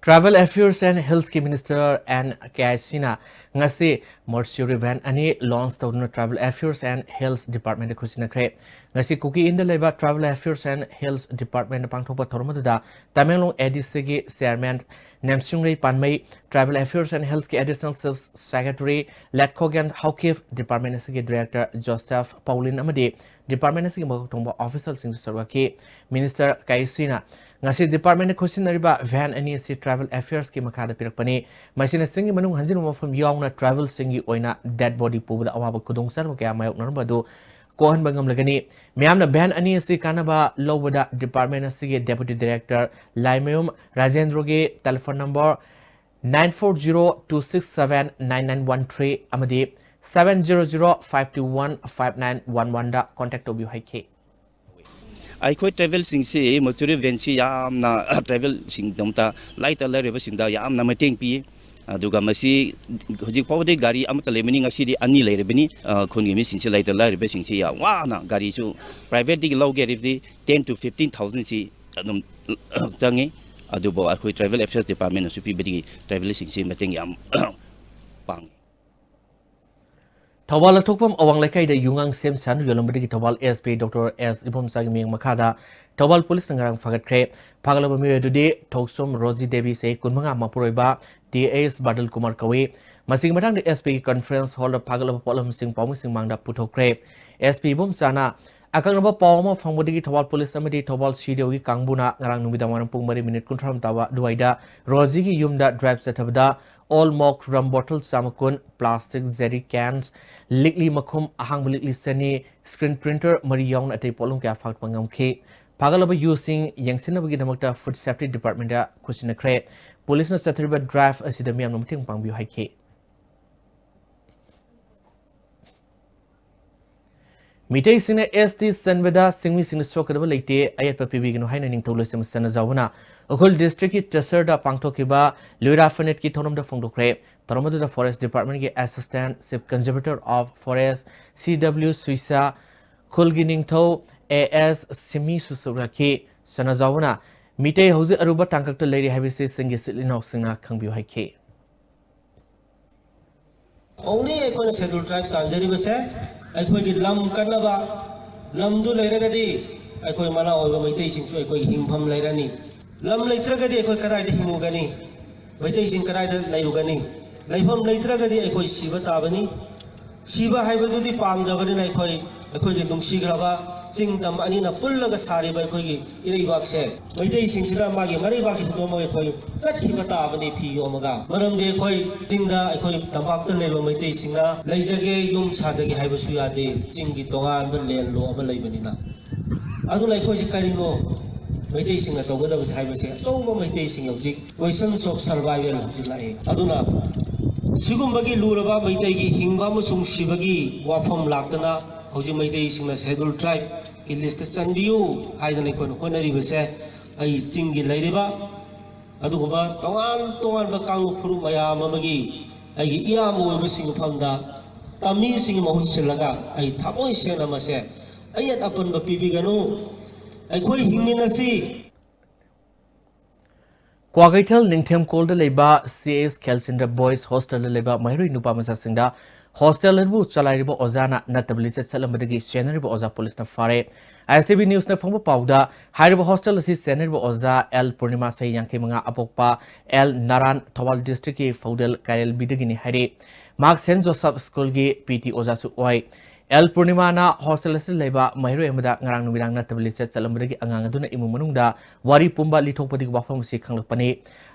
Tribal Affairs and Hills ꯀꯤ Minister ꯑꯦꯟ ꯀꯦ ꯑꯥꯏ ꯁꯤꯅ ꯉꯁꯤ mortuary van ꯑꯅꯤ launch ꯇꯧꯗꯨꯅ Tribal Affairs and Hills Department ꯇ ꯈꯨꯠꯁꯤꯟꯅꯈ꯭ꯔꯦ꯫ ꯉꯁꯤ ꯀꯨꯀꯤ ꯏꯟꯗ ꯂꯩꯕ Tribal Affairs and Hills Department ꯇ ꯄꯥꯡꯊꯣꯛꯄ ꯊꯧꯔꯝ ꯑꯗꯨꯗ ꯇꯃꯦꯡꯂꯣꯡ ꯑꯦ ꯗꯤ ꯁꯤ ꯒꯤ Chairman ꯅꯦꯝꯁꯤꯡꯔꯩ ꯄꯥꯟꯃꯩ, Tribal Affairs and Hills ꯀꯤ Additional Chief Secretary ꯂꯦꯠꯈꯣꯒꯦꯟ Haokip, Department ꯑꯁꯤꯒꯤ Director ꯖꯣꯁꯦꯐ ꯄꯥꯎꯂꯤꯟ ꯑꯃꯗꯤ Department ꯑꯁꯤꯒꯤ ꯃꯀꯣꯛ ꯊꯣꯡꯕ official ꯁꯤꯡꯁꯨ ꯁꯔꯨꯛ ꯌꯥꯈꯤ꯫ Minister ꯀꯦ ꯑꯥꯏ ꯁꯤꯅ ꯉꯁꯤ departmentꯅ ꯈꯨꯠꯁꯤꯟꯅꯔꯤꯕ van ꯑꯅꯤ ꯑꯁꯤ tribal affairsꯀꯤ ꯃꯈꯥꯗ ꯄꯤꯔꯛꯄꯅꯤ꯫ ꯃꯁꯤꯅ ꯆꯤꯡꯒꯤ ꯃꯅꯨꯡ ꯍꯟꯖꯤꯟꯕ ꯃꯐꯝ ꯌꯥꯎꯅ tribalꯁꯤꯡꯒꯤ ꯑꯣꯏꯅ dead body ꯄꯨꯕꯗ ꯑꯋꯥꯕ ꯈꯨꯗꯣꯡꯆꯥꯗꯕ ꯀꯌꯥ ꯃꯥꯌꯣꯛꯅꯔꯝꯕ ꯑꯗꯨ ꯀꯣꯛꯍꯟꯕ ꯉꯝꯂꯒꯅꯤ꯫ ꯃꯤꯌꯥꯝꯅ van ꯑꯅꯤ ꯑꯁꯤ ꯀꯥꯟꯅꯕ ꯂꯧꯕꯗ department ꯑꯁꯤꯒꯤ deputy director Laimayum ꯔꯥꯖꯦꯟꯗ꯭ꯔꯣꯒꯤ telephone number nine four zero two six seven nine nine one three ꯑꯃꯗꯤ seven zero zero five two one five nine one oneꯗ contact ꯇꯧꯕꯤꯌꯨ ꯍꯥꯏꯈꯤ꯫ ꯑꯩꯈꯣꯏ tribalꯁꯤꯡꯁꯤ mortuary vanꯁꯤ ꯌꯥꯝꯅ tribalꯁꯤꯡꯒꯤꯗꯃꯛꯇ ꯂꯥꯏꯇ ꯂꯥꯏꯔꯕꯁꯤꯡꯗ ꯌꯥꯝꯅ ꯃꯇꯦꯡ ꯄꯤ꯫ ꯑꯗꯨꯒ ꯃꯁꯤ ꯍꯧꯖꯤꯛ ꯐꯥꯎꯕꯗꯤ ꯒꯥꯔꯤ ꯑꯃꯠꯇ ꯂꯩꯕꯅꯤ, ꯉꯁꯤꯗꯤ ꯑꯅꯤ ꯂꯩꯔꯕꯅꯤ꯫ ꯑ, ꯈꯨꯟꯒꯤ ꯃꯤꯁꯤꯡꯁꯤ ꯂꯩꯇ ꯂꯥꯏꯔꯕꯁꯤꯡꯁꯤ ꯌꯥꯝ ꯋꯥꯅ ꯒꯥꯔꯤꯁꯨ privateꯇꯒꯤ ꯂꯧꯒꯦ ꯍꯥꯏꯔꯕꯗꯤ ten to fifteen thousandꯁꯤ ꯑꯗꯨꯝ ꯆꯪꯉꯤ꯫ ꯑꯗꯨꯕꯨ ꯑꯩꯈꯣꯏ tribal affairs departmentꯅꯁꯨ ꯄꯤꯕꯗꯒꯤ tribalꯁꯤꯡꯁꯤ ꯃꯇꯦꯡ ꯌꯥꯝ ꯄꯥꯡꯉꯤ꯫ ꯊꯧꯕꯥꯜ ꯂꯧꯊꯣꯛꯐꯝ ꯑꯋꯥꯡ ꯂꯩꯀꯥꯏꯗ ꯌꯨꯉꯥꯡ ꯁꯦꯝ ꯁꯥꯗꯨꯅ ꯌꯣꯜꯂꯝꯕꯗꯒꯤ ꯊꯧꯕꯥꯜ SP Doctor S ꯏꯕꯣꯝꯆꯥꯒꯤ ꯃꯤꯠꯌꯦꯡ ꯃꯈꯥꯗ ꯊꯧꯕꯥꯜ ꯄꯨꯂꯤꯁꯅ ꯉꯔꯥꯡ ꯐꯥꯒꯠꯈ꯭ꯔꯦ꯫ ꯐꯥꯒꯠꯂꯕ ꯃꯤꯑꯣꯏ ꯑꯗꯨꯗꯤ ꯊꯧꯁꯣꯝ ꯔꯣꯖꯤ ꯗꯦꯕꯤ, ꯆꯍꯤ ꯀꯨꯟꯃꯉꯥ, ꯃꯄꯨꯔꯣꯏꯕ ꯇꯤ ꯑꯦꯁ ꯕꯥꯗꯜ ꯀꯨꯃꯥꯔ ꯀꯧꯏ꯫ ꯃꯁꯤꯒꯤ ꯃꯇꯥꯡꯗ SP conference hallꯗ ꯐꯥꯒꯠꯂꯕ ꯄꯣꯠꯂꯝꯁꯤꯡ ꯄꯥꯎꯃꯤꯁꯤꯡ ꯃꯥꯡꯗ ꯄꯨꯊꯣꯛꯈ꯭ꯔꯦ꯫ SP ꯏꯕꯣꯝꯆꯥꯅ ꯑꯀꯛꯅꯕ ꯄꯥꯎ ꯑꯃ ꯐꯪꯕꯗꯒꯤ ꯊꯧꯕꯥꯜ ꯄꯨꯂꯤꯁ ꯑꯃꯗꯤ ꯊꯧꯕꯥꯜ CDOꯒꯤ ꯀꯥꯡꯕꯨꯅ ꯉꯔꯥꯡ ꯅꯨꯃꯤꯗꯥꯡ ꯋꯥꯏꯔꯝ ꯄꯨꯡ ꯃꯔꯤ ꯃꯤꯅꯤꯠ ꯀꯨꯟꯊ꯭ꯔꯥ ꯇꯥꯕ ꯑꯗꯨꯋꯥꯏꯗ ꯔꯣꯖꯤꯒꯤ ꯌꯨꯝꯗ drive ꯆꯠꯊꯕꯗ old malt rum bottle ꯆꯥꯝꯃ ꯀꯨꯟ, plastic jerry cans, ꯂꯤꯛꯂꯤ ꯃꯈꯨꯝ, ꯑꯍꯥꯡꯕ ꯂꯤꯛꯂꯤ ꯆꯅꯤ, screen printer ꯃꯔꯤ ꯌꯥꯎꯅ ꯑꯇꯩ ꯄꯣꯠꯂꯝ ꯀꯌꯥ ꯐꯥꯒꯠꯄ ꯉꯝꯈꯤ꯫ ꯐꯥꯒꯠꯂꯕ ꯌꯨꯁꯤꯡ ꯌꯦꯡꯁꯤꯟꯅꯕꯒꯤꯗꯃꯛꯇ Food Safety Departmentꯇ ꯈꯨꯠꯁꯤꯟꯅꯈ꯭ꯔꯦ꯫ ꯄꯨꯂꯤꯁꯅ ꯆꯠꯊꯔꯤꯕ drive ꯑꯁꯤꯗ ꯃꯤꯌꯥꯝꯅ ꯃꯇꯦꯡ ꯄꯥꯡꯕꯤꯌꯨ ꯍꯥꯏꯈꯤ꯫ ꯃꯤꯇꯩꯁꯤꯡꯅ ST ꯆꯟꯕꯗ ꯆꯤꯡꯃꯤꯁꯤꯡꯅ ꯁꯣꯛꯀꯗꯕ ꯂꯩꯇꯦ, ꯑꯌꯦꯠꯄ ꯄꯤꯕꯤꯒꯅꯨ ꯍꯥꯏꯅ ꯅꯤꯡꯊꯧ ꯂꯣꯏꯁ꯭ꯔꯝ ꯁꯅꯥꯖꯥꯎꯕꯅ ꯎꯈ꯭ꯔꯨꯜ districtꯀꯤ ꯆꯦꯁꯔꯗ ꯄꯥꯡꯊꯣꯛꯈꯤꯕ ꯂꯨꯏꯔꯥ ꯐꯅꯦꯠꯀꯤ ꯊꯧꯔꯝꯗ ꯐꯣꯡꯗꯣꯛꯈ꯭ꯔꯦ꯫ ꯊꯧꯔꯝ ꯑꯗꯨꯗ Forest Departmentꯀꯤ Assistant Chief Conservator of Forest, CW ꯁꯨꯏꯁꯥ, ꯈꯨꯜꯒꯤ ꯅꯤꯡꯊꯧ AS ꯁꯤꯃꯤꯁꯨ ꯁꯔꯨꯛ ꯌꯥꯈꯤ꯫ ꯁꯅꯥꯖꯥꯎꯕꯅ ꯃꯤꯇꯩ ꯍꯧꯖꯤꯛ ꯑꯔꯨꯕ ꯇꯥꯡꯀꯛꯇ ꯂꯩꯔꯤ ꯍꯥꯏꯕꯁꯤ ꯆꯤꯡꯒꯤ ꯏꯆꯤꯜ ꯏꯅꯥꯎꯁꯤꯡꯅ ꯈꯪꯕꯤꯌꯨ ꯍꯥꯏꯈꯤ꯫ Only ꯑꯩꯈꯣꯏꯅ Scheduled Tribe ꯇꯥꯟꯖꯔꯤꯕꯁꯦ ꯑꯩꯈꯣꯏꯒꯤ ꯂꯝ ꯀꯟꯅꯕ, ꯂꯝꯗꯨ ꯂꯩꯔꯒꯗꯤ ꯑꯩꯈꯣꯏ ꯃꯅꯥ ꯑꯣꯏꯕ ꯃꯩꯇꯩꯁꯤꯡꯁꯨ ꯑꯩꯈꯣꯏꯒꯤ ꯍꯤꯡꯐꯝ ꯂꯩꯔꯅꯤ꯫ ꯂꯝ ꯂꯩꯇ꯭ꯔꯒꯗꯤ ꯑꯩꯈꯣꯏ ꯀꯗꯥꯏꯗ ꯍꯤꯡꯉꯨꯒꯅꯤ? ꯃꯩꯇꯩꯁꯤꯡ ꯀꯗꯥꯏꯗ ꯂꯩꯔꯨꯒꯅꯤ? ꯂꯩꯐꯝ ꯂꯩꯇ꯭ꯔꯒꯗꯤ ꯑꯩꯈꯣꯏ ꯁꯤꯕ ꯇꯥꯕꯅꯤ꯫ ꯁꯤꯕ ꯍꯥꯏꯕꯗꯨꯗꯤ ꯄꯥꯝꯗꯕꯅꯤꯅ ꯑꯩꯈꯣꯏ, ꯑꯩꯈꯣꯏꯒꯤ ꯅꯨꯡꯁꯤꯈ꯭ꯔꯕ ꯆꯤꯡ ꯇꯝ ꯑꯅꯤꯅ ꯄꯨꯜꯂꯒ ꯁꯥꯔꯤꯕ ꯑꯩꯈꯣꯏꯒꯤ ꯏꯔꯩꯕꯥꯛꯁꯦ, ꯃꯩꯇꯩꯁꯤꯡꯁꯤꯅ ꯃꯥꯒꯤ ꯃꯔꯩꯕꯥꯛꯁꯤ ꯍꯨꯟꯗꯣꯛꯑꯝꯃꯒ ꯑꯩꯈꯣꯏ ꯆꯠꯈꯤꯕ ꯇꯥꯕꯅꯤ ꯐꯤ ꯌꯣꯝꯃꯒ꯫ ꯃꯔꯝꯗꯤ ꯑꯩꯈꯣꯏ ꯆꯤꯡꯗ, ꯑꯩꯈꯣꯏ ꯇꯝꯄꯥꯛꯇ ꯂꯩꯕ ꯃꯩꯇꯩꯁꯤꯡꯅ ꯂꯩꯖꯒꯦ, ꯌꯨꯝ ꯁꯥꯖꯒꯦ ꯍꯥꯏꯕꯁꯨ ꯌꯥꯗꯦ, ꯆꯤꯡꯒꯤ ꯇꯣꯉꯥꯟꯕ land law ꯑꯃ ꯂꯩꯕꯅꯤꯅ꯫ ꯑꯗꯨꯅ ꯑꯩꯈꯣꯏꯁꯦ ꯀꯔꯤꯅꯣ ꯃꯩꯇꯩꯁꯤꯡꯅ ꯇꯧꯒꯗꯕꯁꯦ ꯍꯥꯏꯕꯁꯦ ꯑꯆꯧꯕ ꯃꯩꯇꯩꯁꯤꯡ ꯍꯧꯖꯤꯛ questions of survival ꯍꯧꯖꯤꯛ ꯂꯥꯛꯑꯦ꯫ ꯑꯗꯨꯅ ꯁꯤꯒꯨꯝꯕꯒꯤ ꯂꯨꯔꯕ ꯃꯩꯇꯩꯒꯤ ꯍꯤꯡꯕ ꯑꯃꯁꯨꯡ ꯁꯤꯕꯒꯤ ꯋꯥꯐꯝ ꯂꯥꯛꯇꯅ ꯍꯧꯖꯤꯛ ꯃꯩꯇꯩꯁꯤꯡꯅ Scheduled Tribeꯀꯤ listꯇ ꯆꯟꯕꯤꯌꯨ ꯍꯥꯏꯗꯅ ꯑꯩꯈꯣꯏꯅ ꯍꯣꯠꯅꯔꯤꯕꯁꯦ, ꯑꯩ ꯆꯤꯡꯒꯤ ꯂꯩꯔꯤꯕ ꯑꯗꯨꯒꯨꯝꯕ ꯇꯣꯉꯥꯟ ꯇꯣꯉꯥꯟꯕ ꯀꯥꯡꯂꯨꯞ ꯐꯨꯔꯨꯞ ꯃꯌꯥꯝ ꯑꯃꯒꯤ ꯑꯩꯒꯤ ꯏꯌꯥꯝꯕ ꯑꯣꯏꯕꯁꯤꯡ ꯃꯐꯝꯗ ꯇꯝꯃꯤꯁꯤꯡꯒꯤ ꯃꯍꯨꯠ ꯁꯤꯜꯂꯒ ꯑꯩ ꯊꯃꯣꯏ ꯁꯦꯡꯅ ꯃꯁꯦ ꯑꯌꯦꯠ ꯑꯄꯟꯕ ꯄꯤꯕꯤꯒꯅꯨ꯫ ꯑꯩꯈꯣꯏ ꯍꯤꯡꯃꯤꯟꯅꯁꯤ꯫ ꯀ꯭ꯋꯥꯀꯩꯊꯦꯜ ꯅꯤꯡꯊꯦꯝꯈꯣꯜꯗ ꯂꯩꯕ ꯁꯤ ꯑꯦꯁ ꯈꯦꯜꯆꯟꯗ꯭ꯔ Boys Hostelꯗ ꯂꯩꯕ ꯃꯍꯩꯔꯣꯏ ꯅꯨꯄꯥ ꯃꯆꯥꯁꯤꯡꯗ hostel ꯑꯗꯨꯕꯨ ꯆꯂꯥꯏꯔꯤꯕ ꯑꯣꯖꯥꯅ ꯅꯠꯇꯕ ꯂꯤꯆꯠ ꯆꯠꯂꯝꯕꯗꯒꯤ ꯆꯦꯟꯅꯔꯤꯕ ꯑꯣꯖꯥ ꯄꯨꯂꯤꯁꯅ ꯐꯥꯔꯦ꯫ ꯑꯥꯏ ꯑꯦꯁ ꯇꯤ ꯚꯤ ꯅ꯭ꯌꯨꯁꯅ ꯐꯪꯕ ꯄꯥꯎꯗ, ꯍꯥꯏꯔꯤꯕ hostel ꯑꯁꯤ ꯆꯦꯟꯅꯔꯤꯕ ꯑꯣꯖꯥ ꯑꯦꯜ ꯄꯨꯔꯅꯤꯃꯥ, ꯆꯍꯤ ꯌꯥꯡꯈꯩ ꯃꯉꯥ, ꯑꯄꯣꯛꯄ ꯑꯦꯜ ꯅꯥꯔꯥꯟ, ꯊꯧꯕꯥꯜ districtꯀꯤ ꯐꯧꯗꯦꯜ ꯀꯥꯏꯔꯦꯜꯕꯤꯗꯒꯤꯅꯤ ꯍꯥꯏꯔꯤ꯫ ꯃꯍꯥꯛ ꯁꯦꯟꯠ ꯖꯣꯁꯦꯐ ꯁ꯭ꯀꯨꯜꯒꯤ ꯄꯤ ꯇꯤ ꯑꯣꯖꯥꯁꯨ ꯑꯣꯏ꯫ ꯑꯦꯜ ꯄꯨꯔꯅꯤꯃꯥꯅ hostel ꯑꯁꯤꯗ ꯂꯩꯕ ꯃꯍꯩꯔꯣꯏ ꯑꯃꯗ ꯉꯔꯥꯡ ꯅꯨꯃꯤꯗꯥꯡ ꯅꯠꯇꯕ ꯂꯤꯆꯠ ꯆꯠꯂꯝꯕꯗꯒꯤ ꯑꯉꯥꯡ ꯑꯗꯨꯅ ꯏꯃꯨꯡ ꯃꯅꯨꯡꯗ ꯋꯥꯔꯤ ꯄꯨꯝꯕ ꯂꯤꯊꯣꯛꯄꯗꯒꯤ ꯋꯥꯐꯝ ꯑꯁꯤ ꯈꯪꯂꯛꯄꯅꯤ꯫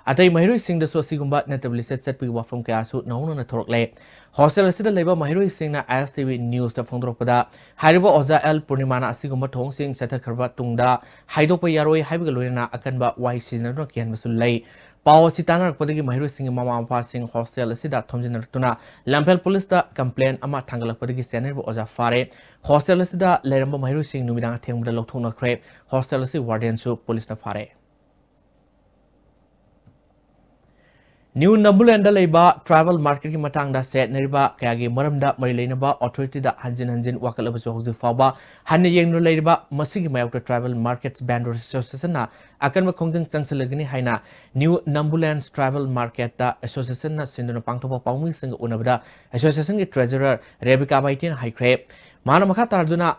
ꯑꯇꯩ ꯃꯍꯩꯔꯣꯏꯁꯤꯡꯗꯁꯨ ꯑꯁꯤꯒꯨꯝꯕ ꯅꯠꯇꯕ ꯂꯤꯆꯠ ꯆꯠꯄꯒꯤ ꯋꯥꯐꯝ ꯀꯌꯥꯁꯨ ꯅꯧꯍꯧꯅꯅ ꯊꯣꯔꯛꯂꯦ꯫ Hostel ꯑꯁꯤꯗ ꯂꯩꯕ ꯃꯍꯩꯔꯣꯏꯁꯤꯡꯅ ꯑꯥꯏ ꯑꯦꯁ ꯇꯤ ꯚꯤ ꯅ꯭ꯌꯨꯁꯇ ꯐꯣꯡꯗꯣꯔꯛꯄꯗ, ꯍꯥꯏꯔꯤꯕ ꯑꯣꯖꯥ ꯑꯦꯜ ꯄꯨꯔꯅꯤꯃꯥꯅ ꯑꯁꯤꯒꯨꯝꯕ ꯊꯧꯑꯣꯡꯁꯤꯡ ꯆꯠꯊꯈ꯭ꯔꯕ ꯇꯨꯡꯗ ꯍꯥꯏꯗꯣꯛꯄ ꯌꯥꯔꯣꯏ ꯍꯥꯏꯕꯒ ꯂꯣꯏꯅꯅ ꯑꯀꯟꯕ ꯋꯥꯍꯩ ꯁꯤꯖꯤꯟꯅꯗꯨꯅ ꯀꯤꯍꯟꯕꯁꯨ ꯂꯩ꯫ ꯄꯥꯎ ꯑꯁꯤ ꯇꯥꯟꯅꯔꯛꯄꯗꯒꯤ ꯃꯍꯩꯔꯣꯏꯁꯤꯡꯒꯤ ꯃꯃꯥ ꯃꯄꯥꯁꯤꯡ hostel ꯑꯁꯤꯗ ꯊꯣꯝꯖꯤꯟꯅꯔꯛꯇꯨꯅ ꯂꯝꯐꯦꯜ ꯄꯨꯂꯤꯁꯇ complaint ꯑꯃ ꯊꯥꯡꯒꯠꯂꯛꯄꯗꯒꯤ ꯆꯦꯟꯅꯔꯤꯕ ꯑꯣꯖꯥ ꯐꯥꯔꯦ꯫ Hostel ꯑꯁꯤꯗ ꯂꯩꯔꯝꯕ ꯃꯍꯩꯔꯣꯏꯁꯤꯡ ꯅꯨꯃꯤꯗꯥꯡ ꯑꯊꯦꯡꯕꯗ ꯂꯧꯊꯣꯛꯅꯈ꯭ꯔꯦ꯫ Hostel ꯑꯁꯤ wardenꯁꯨ ꯄꯨꯂꯤꯁꯅ ꯐꯥꯔꯦ꯫ ꯅ꯭ꯌꯨ ꯅꯝꯕꯨꯂꯦꯟꯗ ꯂꯩꯕ tribal marketꯀꯤ ꯃꯇꯥꯡꯗ ꯆꯌꯦꯠꯅꯔꯤꯕ ꯀꯌꯥꯒꯤ ꯃꯔꯝꯗ ꯃꯔꯤ ꯂꯩꯅꯕ authorityꯗ ꯍꯟꯖꯤꯟ ꯍꯟꯖꯤꯟ ꯋꯥꯀꯠꯂꯕꯁꯨ ꯍꯧꯖꯤꯛ ꯐꯥꯎꯕ ꯍꯟꯅ ꯌꯦꯡꯗꯨꯅ ꯂꯩꯔꯤꯕ ꯃꯁꯤꯒꯤ ꯃꯥꯌꯣꯛꯇ Tribal Markets Vendors Associationꯅ ꯑꯀꯟꯕ ꯈꯣꯡꯖꯪ ꯆꯪꯁꯤꯜꯂꯒꯅꯤ ꯍꯥꯏꯅ New Nambulan's Tribal Marketꯇ associationꯅ ꯁꯤꯟꯗꯨꯅ ꯄꯥꯡꯊꯣꯛꯄ ꯄꯥꯎꯃꯤꯁꯤꯡꯒ ꯎꯅꯕꯗ associationꯒꯤ treasurer ꯔꯦꯕꯤꯀꯥ ꯕꯥꯏꯇꯤꯅ ꯍꯥꯏꯈ꯭ꯔꯦ꯫ ꯃꯥꯅ ꯃꯈꯥ ꯇꯥꯔꯗꯨꯅ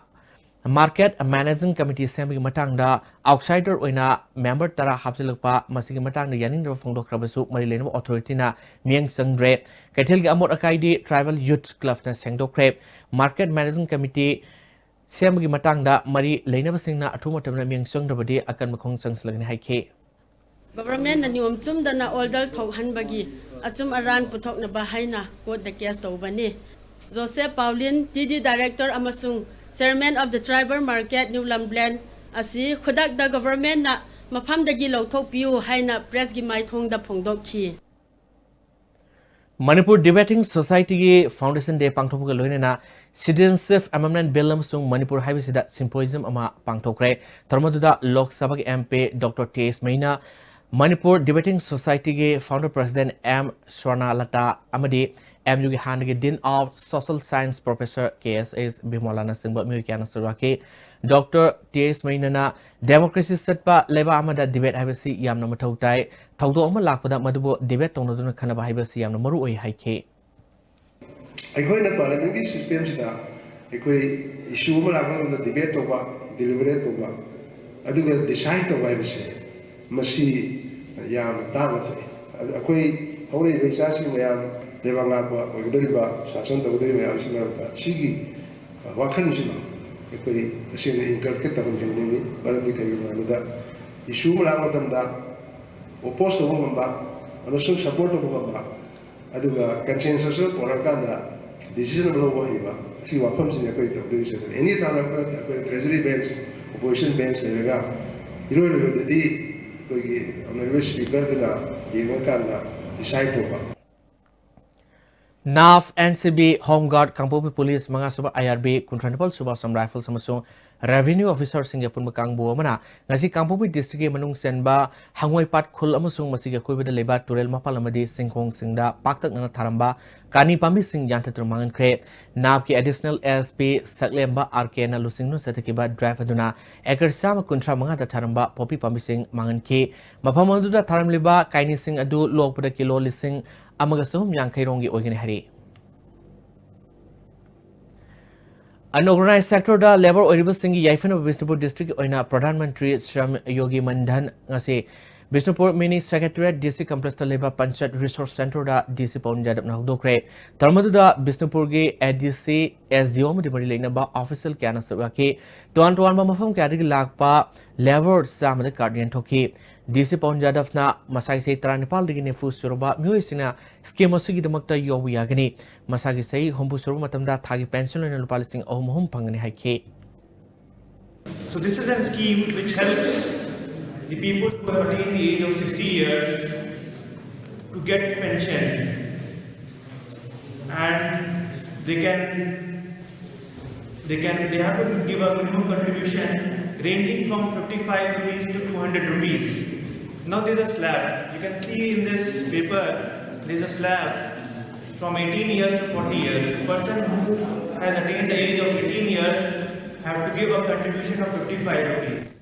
Market Managing Committee ꯁꯦꯝꯕꯒꯤ ꯃꯇꯥꯡꯗ ꯑꯥꯎꯠꯁꯥꯏꯗꯔ ꯑꯣꯏꯅ ꯃꯦꯝꯕꯔ ꯇꯔꯥ ꯍꯥꯞꯆꯤꯜꯂꯛꯄ, ꯃꯁꯤꯒꯤ ꯃꯇꯥꯡꯗ ꯌꯥꯅꯤꯡꯗꯕ ꯐꯣꯡꯗꯣꯛꯈ꯭ꯔꯕꯁꯨ ꯃꯔꯤ ꯂꯩꯅꯕ ꯑꯣꯊꯣꯔꯤꯇꯤꯅ ꯃꯤꯠꯌꯦꯡ ꯆꯪꯗ꯭ꯔꯦ꯫ ꯀꯩꯊꯦꯜꯒꯤ ꯑꯃꯣꯠ ꯑꯀꯥꯏꯗꯤ ꯇ꯭ꯔꯥꯏꯕꯦꯜ ꯌꯨꯠ ꯀ꯭ꯂꯕꯅ ꯁꯦꯡꯗꯣꯛꯈ꯭ꯔꯦ꯫ ꯃꯥꯔꯀꯦꯠ ꯃꯦꯅꯦꯖꯤꯡ ꯀꯃꯤꯇꯤ ꯁꯦꯝꯕꯒꯤ ꯃꯇꯥꯡꯗ ꯃꯔꯤ ꯂꯩꯅꯕꯁꯤꯡꯅ ꯑꯊꯨꯕ ꯃꯇꯝꯗ ꯃꯤꯠꯌꯦꯡ ꯆꯪꯗ꯭ꯔꯕꯗꯤ ꯑꯀꯟꯕ ꯈꯣꯡ ꯆꯪꯁꯤꯜꯂꯒꯅꯤ ꯍꯥꯏꯈꯤ꯫ ꯒꯚꯔꯟꯃꯦꯟꯠꯅ ꯅꯤꯌꯣꯝ ꯆꯨꯝꯗꯅ ꯑꯣꯔꯗꯔ ꯊꯣꯛꯍꯟꯕꯒꯤ ꯑꯆꯨꯝ ꯑꯔꯥꯟ ꯄꯨꯊꯣꯛꯅꯕ ꯍꯥꯏꯅ ꯀꯣꯔꯠꯇ ꯀꯦꯁ ꯇꯧꯕꯅꯤ꯫ Joseph Paulin, T D director ꯑꯃꯁꯨꯡ chairman of the tribal market new Lambulane ꯑꯁꯤ ꯈꯨꯗꯛꯇ ꯒꯚꯔꯟꯃꯦꯟꯠꯅ ꯃꯐꯝꯗꯒꯤ ꯂꯧꯊꯣꯛꯄꯤꯌꯨ ꯍꯥꯏꯅ ꯄ꯭ꯔꯦꯁꯀꯤ ꯃꯥꯏꯊꯣꯡꯗ ꯐꯣꯡꯗꯣꯛꯈꯤ꯫ ꯃꯅꯤꯄꯨꯔ ꯗꯤꯕꯦꯇꯤꯡ ꯁꯣꯁꯥꯏꯇꯤꯒꯤ ꯐꯥꯎꯟꯗꯦꯁꯟ ꯗꯦ ꯄꯥꯡꯊꯣꯛꯄꯒ ꯂꯣꯏꯅꯅ Citizenship Amendment Bill ꯑꯃꯁꯨꯡ ꯃꯅꯤꯄꯨꯔ ꯍꯥꯏꯕꯁꯤꯗ ꯁꯤꯝꯄꯣꯖꯤꯌꯝ ꯑꯃ ꯄꯥꯡꯊꯣꯛꯈ꯭ꯔꯦ꯫ ꯊꯧꯔꯝ ꯑꯗꯨꯗ ꯂꯣꯛ ꯁꯚꯥꯒꯤ ꯑꯦꯝ ꯄꯤ ꯗꯣꯛꯇꯔ ꯇꯤ ꯑꯦꯁ ꯃꯩꯅ ꯃꯅꯤꯄꯨꯔ ꯗꯤꯕꯦꯇꯤꯡ ꯁꯣꯁꯥꯏꯇꯤꯒꯤ ꯐꯥꯎꯟꯗꯔ ꯄ꯭ꯔꯁꯤꯗꯦꯟꯠ ꯑꯦꯝ ꯁ꯭ꯋꯔꯅꯂꯇꯥ ꯑꯃꯗꯤ ꯑꯦꯝ ꯌꯨꯒꯤ ꯍꯥꯟꯅꯒꯤ ꯗꯤꯟ ꯑꯣꯐ ꯁꯣꯁꯦꯜ ꯁꯥꯏꯟꯁ ꯄ꯭ꯔꯣꯐꯦꯁꯔ ꯀꯦ ꯑꯦꯁ ꯑꯦꯁ ꯕꯤꯃꯣꯂꯥꯅꯆꯤꯡꯕ ꯃꯤꯑꯣꯏ ꯀꯌꯥꯅ ꯁꯔꯨꯛ ꯌꯥꯈꯤ꯫ ꯗꯣꯛꯇꯔ ꯇꯤ ꯑꯦꯁ ꯃꯩꯅꯅ ꯗꯦꯃꯣꯀ꯭ꯔꯦꯁꯤ ꯆꯠꯄ ꯂꯩꯕꯥꯛ ꯑꯃꯗ ꯗꯤꯕꯦꯠ ꯍꯥꯏꯕꯁꯤ ꯌꯥꯝꯅ ꯃꯊꯧ ꯇꯥꯏ꯫ ꯊꯧꯗꯣꯛ ꯑꯃ ꯂꯥꯛꯄꯗ ꯃꯗꯨꯕꯨ ꯗꯤꯕꯦꯠ ꯇꯧꯅꯗꯨꯅ ꯈꯟꯅꯕ ꯍꯥꯏꯕꯁꯤ ꯌꯥꯝꯅ ꯃꯔꯨ ꯑꯣꯏ ꯍꯥꯏꯈꯤ꯫ ꯑꯩꯈꯣꯏꯅ ꯄꯥꯔꯂꯤꯌꯥꯃꯦꯟꯠꯀꯤ ꯁꯤꯁꯇꯦꯝꯁꯤꯗ ꯑꯩꯈꯣꯏ ꯏꯁꯨ ꯑꯃ ꯂꯥꯛꯄ ꯃꯇꯝꯗ ꯗꯤꯕꯦꯠ ꯇꯧꯕ, ꯗꯤꯂꯤꯕꯔꯦꯠ ꯇꯧꯕ, ꯑꯗꯨꯒ ꯗꯤꯁꯥꯏꯠ ꯇꯧꯕ ꯍꯥꯏꯕꯁꯦ, ꯃꯁꯤ ꯌꯥꯝꯅ ꯇꯥꯡꯅ ꯊꯣꯛꯏ꯫ ꯑꯗꯨ ꯑꯩꯈꯣꯏ ꯍꯧꯔꯛꯏꯕ ꯏꯆꯥꯁꯤꯡ ꯃꯌꯥꯝ, ꯂꯩꯕꯥꯛ ꯉꯥꯛꯄ ꯑꯣꯏꯒꯗꯧꯔꯤꯕ, ꯁꯥꯁꯟ ꯇꯧꯒꯗꯧꯔꯤꯕ ꯃꯌꯥꯝꯁꯤ ꯃꯔꯛꯇ ꯁꯤꯒꯤ ꯋꯥꯈꯜꯁꯤꯃ ꯑꯩꯈꯣꯏ ꯇꯁꯦꯡꯅ ꯏꯟꯀꯜꯀꯦꯠ ꯇꯧꯍꯟꯖꯅꯤꯡꯉꯤ꯫ ꯃꯔꯝꯗꯤ ꯀꯩꯒꯤꯅꯣ ꯍꯥꯏꯕꯗ, ꯏꯁꯨ ꯑꯃ ꯂꯥꯛꯄ ꯃꯇꯝꯗ ꯑꯣꯄꯣꯖ ꯇꯧꯕ ꯉꯝꯕ ꯑꯃꯁꯨꯡ ꯁꯄꯣꯔꯠ ꯇꯧꯕ ꯉꯝꯕ, ꯑꯗꯨꯒ ꯀꯟꯁꯦꯟꯁꯁ ꯄꯨꯔꯛꯑꯀꯥꯟꯗ ꯗꯤꯁꯤꯖꯟ ꯑꯃ ꯂꯧꯕ ꯍꯩꯕ, ꯑꯁꯤ ꯋꯥꯐꯝꯁꯤꯅ ꯑꯩꯈꯣꯏ ꯇꯧꯗꯣꯏꯁꯦ꯫ ꯑꯦꯅꯤ ꯇꯥꯏꯝ ꯑꯩꯈꯣꯏ, ꯑꯩꯈꯣꯏ ꯇ꯭ꯔꯦꯖꯔꯤ ꯕꯦꯟꯁ, ꯑꯣꯄꯣꯖꯤꯁꯟ ꯕꯦꯟꯁ ꯂꯩꯔꯒ ꯏꯔꯣꯏ ꯂꯣꯏꯕꯗꯗꯤ ꯑꯩꯈꯣꯏꯒꯤ ꯑꯣꯅꯔꯦꯕꯜ ꯁ꯭ꯄꯤꯀꯔꯗꯨꯅ ꯌꯦꯡꯉꯀꯥꯟꯗ ꯗꯤꯁꯥꯏꯠ ꯇꯧꯕ꯫ ꯅꯥꯐ, ꯑꯦꯟ ꯁꯤ ꯕꯤ, ꯍꯣꯝ ꯒꯥꯔꯗ, ꯀꯥꯡꯄꯣꯛꯄꯤ ꯄꯨꯂꯤꯁ, ꯃꯉꯥ ꯁꯨꯕ ꯑꯥꯏ ꯑꯥꯔ ꯕꯤ, ꯀꯨꯟꯊ꯭ꯔꯥ ꯅꯤꯄꯥꯜ ꯁꯨꯕ ꯑꯁꯥꯝ ꯔꯥꯏꯐꯜꯁ ꯑꯃꯁꯨꯡ ꯔꯦꯚꯤꯅ꯭ꯌꯨ ꯑꯣꯐꯤꯁꯥꯔꯁꯤꯡꯒꯤ ꯑꯄꯨꯟꯕ ꯀꯥꯡꯕꯨ ꯑꯃꯅ ꯉꯁꯤ ꯀꯥꯡꯄꯣꯛꯄꯤ ꯗꯤꯁꯇ꯭ꯔꯤꯛꯀꯤ ꯃꯅꯨꯡ ꯆꯟꯕ ꯍꯪꯉꯣꯏꯄꯥꯠ ꯈꯨꯜ ꯑꯃꯁꯨꯡ ꯃꯁꯤꯒꯤ ꯑꯀꯣꯏꯕꯗ ꯂꯩꯕ ꯇꯨꯔꯦꯜ ꯃꯄꯥꯜ ꯑꯃꯗꯤ ꯆꯤꯡꯈꯣꯡꯁꯤꯡꯗ ꯄꯥꯛꯇꯛꯅꯅ ꯊꯥꯔꯝꯕ ꯀꯥꯅꯤ ꯄꯥꯝꯕꯤꯁꯤꯡ ꯌꯥꯟꯊꯠꯇꯨꯅ ꯃꯥꯡꯍꯟꯈ꯭ꯔꯦ꯫ ꯅꯥꯐꯀꯤ ꯑꯦꯗꯤꯁꯅꯦꯜ ꯑꯦꯁ ꯄꯤ ꯁꯛꯂꯦꯝꯕ ꯑꯥꯔ ꯀꯦꯅ ꯂꯨꯆꯤꯡꯗꯨꯅ ꯆꯠꯊꯈꯤꯕ ꯗ꯭ꯔꯥꯏꯚ ꯑꯗꯨꯅ ꯑꯦꯀꯔ ꯆꯥꯝꯃ ꯀꯨꯟꯊ꯭ꯔꯥ ꯃꯉꯥꯗ ꯊꯥꯔꯝꯕ ꯄꯣꯄꯤ ꯄꯥꯝꯕꯤꯁꯤꯡ ꯃꯥꯡꯍꯟꯈꯤ꯫ ꯃꯐꯝ ꯑꯗꯨꯗ ꯊꯥꯔꯝꯂꯤꯕ ꯀꯥꯏꯅꯤꯁꯤꯡ ꯑꯗꯨ ꯂꯣꯛꯄꯗ ꯀꯤꯂꯣ ꯂꯤꯁꯤꯡ ꯑꯃꯒ ꯆꯍꯨꯝ ꯌꯥꯡꯈꯩ ꯔꯣꯝꯒꯤ ꯑꯣꯏꯒꯅꯤ ꯍꯥꯏꯔꯤ꯫ Unorganized sector ꯗ labour ꯑꯣꯏꯔꯤꯕꯁꯤꯡꯒꯤ ꯌꯥꯏꯐꯅꯕ ꯕꯤꯁꯅꯨꯄꯨꯔ district ꯀꯤ ꯑꯣꯏꯅ ꯄ꯭ꯔꯙꯥꯟ ꯃꯟꯇ꯭ꯔꯤ ꯁ꯭ꯔꯝ ꯌꯣꯒꯤ ꯃꯟꯙꯟ ꯉꯁꯤ Bishnupur mini secretariat district complex ꯇ ꯂꯩꯕ ꯄꯟꯆꯥꯌꯠ resource centre ꯗ D C ꯄꯋꯟ ꯌꯥꯗꯕꯅ ꯍꯧꯗꯣꯛꯈ꯭ꯔꯦ꯫ ꯊꯧꯔꯝ ꯑꯗꯨꯗ ꯕꯤꯁꯅꯨꯄꯨꯔꯒꯤ A D C, S D O ꯑꯃꯗꯤ ꯃꯔꯤ ꯂꯩꯅꯕ official ꯀꯌꯥꯅ ꯁꯔꯨꯛ ꯌꯥꯈꯤ꯫ ꯇꯣꯉꯥꯟ ꯇꯣꯉꯥꯟꯕ ꯃꯐꯝ ꯀꯌꯥꯗꯒꯤ ꯂꯥꯛꯄ labour ꯆꯥꯝꯃꯗ card ꯌꯦꯟꯊꯣꯛꯈꯤ꯫ D C ꯄꯋꯟ ꯌꯥꯗꯕꯅ ꯃꯁꯥꯒꯤ ꯆꯍꯤ ꯇꯔꯥꯅꯤꯄꯥꯜꯗꯒꯤ ꯅꯤꯐꯨ ꯁꯨꯔꯕ ꯃꯤꯑꯣꯏꯁꯤꯡꯅ scheme ꯑꯁꯤꯒꯤꯗꯃꯛꯇ ꯌꯥꯎꯕ ꯌꯥꯒꯅꯤ꯫ ꯃꯁꯥꯒꯤ ꯆꯍꯤ ꯍꯨꯝꯐꯨ ꯁꯨꯔꯕ ꯃꯇꯝꯗ ꯊꯥꯒꯤ pension ꯑꯣꯏꯅ ꯂꯨꯄꯥ ꯂꯤꯁꯤꯡ ꯑꯍꯨꯝ ꯑꯍꯨꯝ ꯐꯪꯒꯅꯤ ꯍꯥꯏꯈꯤ꯫ So this is a scheme which helps the people who have attained the age of sixty years to get pension, and they can they can they have to give a minimum contribution ranging from fifty-five rupees to two hundred rupees. Now there's a slab. You can see in this paper there's a slab from eighteen years to forty years. A person who has attained the age of eighteen years have to give a contribution of fifty-five rupees.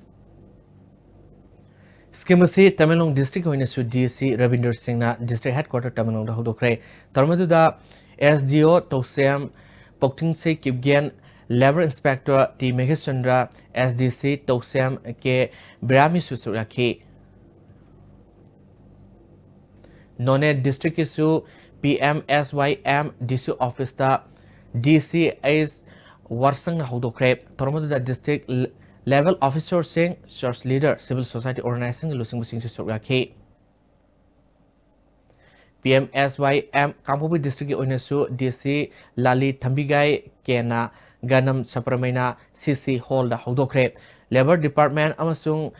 Scheme ꯑꯁꯤ Tamenglong district ꯑꯣꯏꯅꯁꯨ D C Rabindra ꯁꯤꯡꯅ district headquarter ꯇꯃꯦꯡꯂꯣꯡꯗ ꯍꯧꯗꯣꯛꯈ꯭ꯔꯦ꯫ ꯊꯧꯔꯝ ꯑꯗꯨꯗ S D O ꯇꯧꯁꯦꯝ ꯄꯣꯛꯊꯤꯡꯁꯩ Kipgen, labour inspector T Meghachandra, S D C ꯇꯧꯁꯦꯝ K ꯕꯤꯔꯥꯃꯤꯁꯨ ꯁꯔꯨꯛ ꯌꯥꯈꯤ꯫ ꯅꯣꯅꯦ district ꯀꯤꯁꯨ P M S Y M D C office ꯇ D C H ꯋꯥꯔꯁꯪꯅ ꯍꯧꯗꯣꯛꯈ꯭ꯔꯦ꯫ ꯊꯧꯔꯝ ꯑꯗꯨꯗ district level officer ꯁꯤꯡ, church leader, civil society organization ꯒꯤ ꯂꯨꯆꯤꯡꯕꯁꯤꯡꯁꯨ ꯁꯔꯨꯛ ꯌꯥꯈꯤ꯫ P M S Y M ꯀꯥꯡꯄꯣꯛꯄꯤ district ꯀꯤ ꯑꯣꯏꯅꯁꯨ D C ꯂꯥꯂꯤ ꯊꯝꯕꯤꯒꯥꯏ ꯀꯦꯅ ꯒꯅꯝ ꯁꯄ꯭ꯔꯃꯩꯅ C C hall ꯗ ꯍꯧꯗꯣꯛꯈ꯭ꯔꯦ꯫ Labour department ꯑꯃꯁꯨꯡ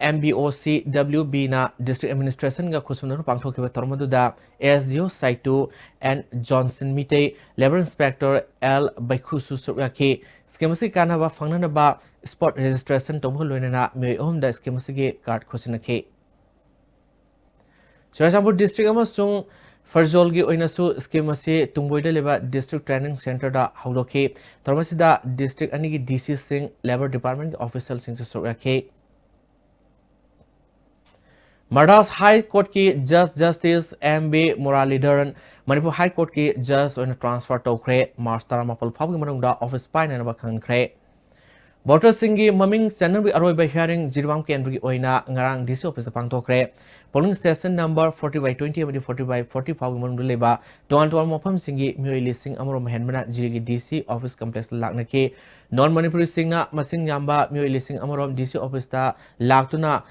M B O C W B ꯅ district administration ꯒ ꯈꯨꯠꯁꯝꯅꯗꯨꯅ ꯄꯥꯡꯊꯣꯛꯈꯤꯕ ꯊꯧꯔꯝ ꯑꯗꯨꯗ S D O ꯁꯥꯏꯇꯨ N Johnson Meetei, labour inspector L ꯕꯩꯈꯨꯁꯨ ꯁꯔꯨꯛ ꯌꯥꯈꯤ꯫ Scheme ꯑꯁꯤꯒꯤ ꯀꯥꯟꯅꯕ ꯐꯪꯅꯅꯕ spot registration ꯇꯧꯕꯒ ꯂꯣꯏꯅꯅ ꯃꯤꯑꯣꯏ ꯑꯍꯨꯝꯗ scheme ꯑꯁꯤꯒꯤ card ꯈꯨꯠꯁꯤꯟꯅꯈꯤ꯫ ꯆꯨꯔꯥꯆꯥꯟꯄꯨꯔ district ꯑꯃꯁꯨꯡ ꯐꯔꯖꯣꯜꯒꯤ ꯑꯣꯏꯅꯁꯨ scheme ꯑꯁꯤ ꯇꯨꯡꯕꯣꯏꯗ ꯂꯩꯕ district training centre ꯗ ꯍꯧꯗꯣꯛꯈꯤ꯫ ꯊꯧꯔꯝ ꯑꯁꯤꯗ district ꯑꯅꯤꯒꯤ D C ꯁꯤꯡ, labour department ꯀꯤ official ꯁꯤꯡꯁꯨ ꯁꯔꯨꯛ ꯌꯥꯈꯤ꯫ ꯃꯗ꯭ꯔꯥꯁ ꯍꯥꯏ ꯀꯣꯔꯠꯀꯤ ꯖꯁ justice M B Muralidharan Manipur high ꯀꯣꯔꯠꯀꯤ ꯖꯁ ꯑꯣꯏꯅ ꯇ꯭ꯔꯥꯟꯁꯐꯔ ꯇꯧꯈ꯭ꯔꯦ꯫ ꯃꯥꯔꯆ ꯇꯔꯥꯃꯥꯄꯜ ꯐꯥꯎꯕꯒꯤ ꯃꯅꯨꯡꯗ ꯑꯣꯐꯤꯁ ꯄꯥꯏꯅꯅꯕ ꯈꯪꯍꯟꯈ꯭ꯔꯦ꯫ ꯚꯣꯇꯔꯁꯤꯡꯒꯤ ꯃꯃꯤꯡ ꯆꯟꯅꯕꯒꯤ ꯑꯔꯣꯏꯕ ꯍꯤꯌꯥꯔꯤꯡ ꯖꯤꯔꯤꯕꯥꯝ ꯀꯦꯟꯗ꯭ꯔꯒꯤ ꯑꯣꯏꯅ ꯉꯔꯥꯡ ꯗꯤ ꯁꯤ ꯑꯣꯐꯤꯁꯇ ꯄꯥꯡꯊꯣꯛꯈ꯭ꯔꯦ꯫ Polling station number forty by twenty ꯑꯃꯗꯤ ꯐꯣꯔꯇꯤ ꯕꯥꯏ ꯐꯣꯔꯇꯤ ꯐꯥꯎꯒꯤ ꯃꯅꯨꯡꯗ ꯂꯩꯕ ꯇꯣꯉꯥꯟ ꯇꯣꯉꯥꯟꯕ ꯃꯐꯝꯁꯤꯡꯒꯤ ꯃꯤꯑꯣꯏ ꯂꯤꯁꯤꯡ ꯑꯃꯔꯣꯝ ꯍꯦꯟꯕꯅ ꯖꯤꯔꯤꯒꯤ ꯗꯤ ꯁꯤ ꯑꯣꯐꯤꯁ ꯀꯝꯄ꯭ꯂꯦꯛꯁꯇ ꯂꯥꯛꯅꯈꯤ꯫ ꯅꯣꯟ ꯃꯅꯤꯄꯨꯔꯤꯁꯤꯡꯅ ꯃꯁꯤꯡ ꯌꯥꯝꯕ ꯃꯤꯑꯣꯏ ꯂꯤꯁꯤꯡ ꯑꯃꯔꯣꯝ ꯗꯤ ꯁꯤ ꯑꯣꯐꯤꯁꯇ ꯂꯥꯛꯇꯨꯅ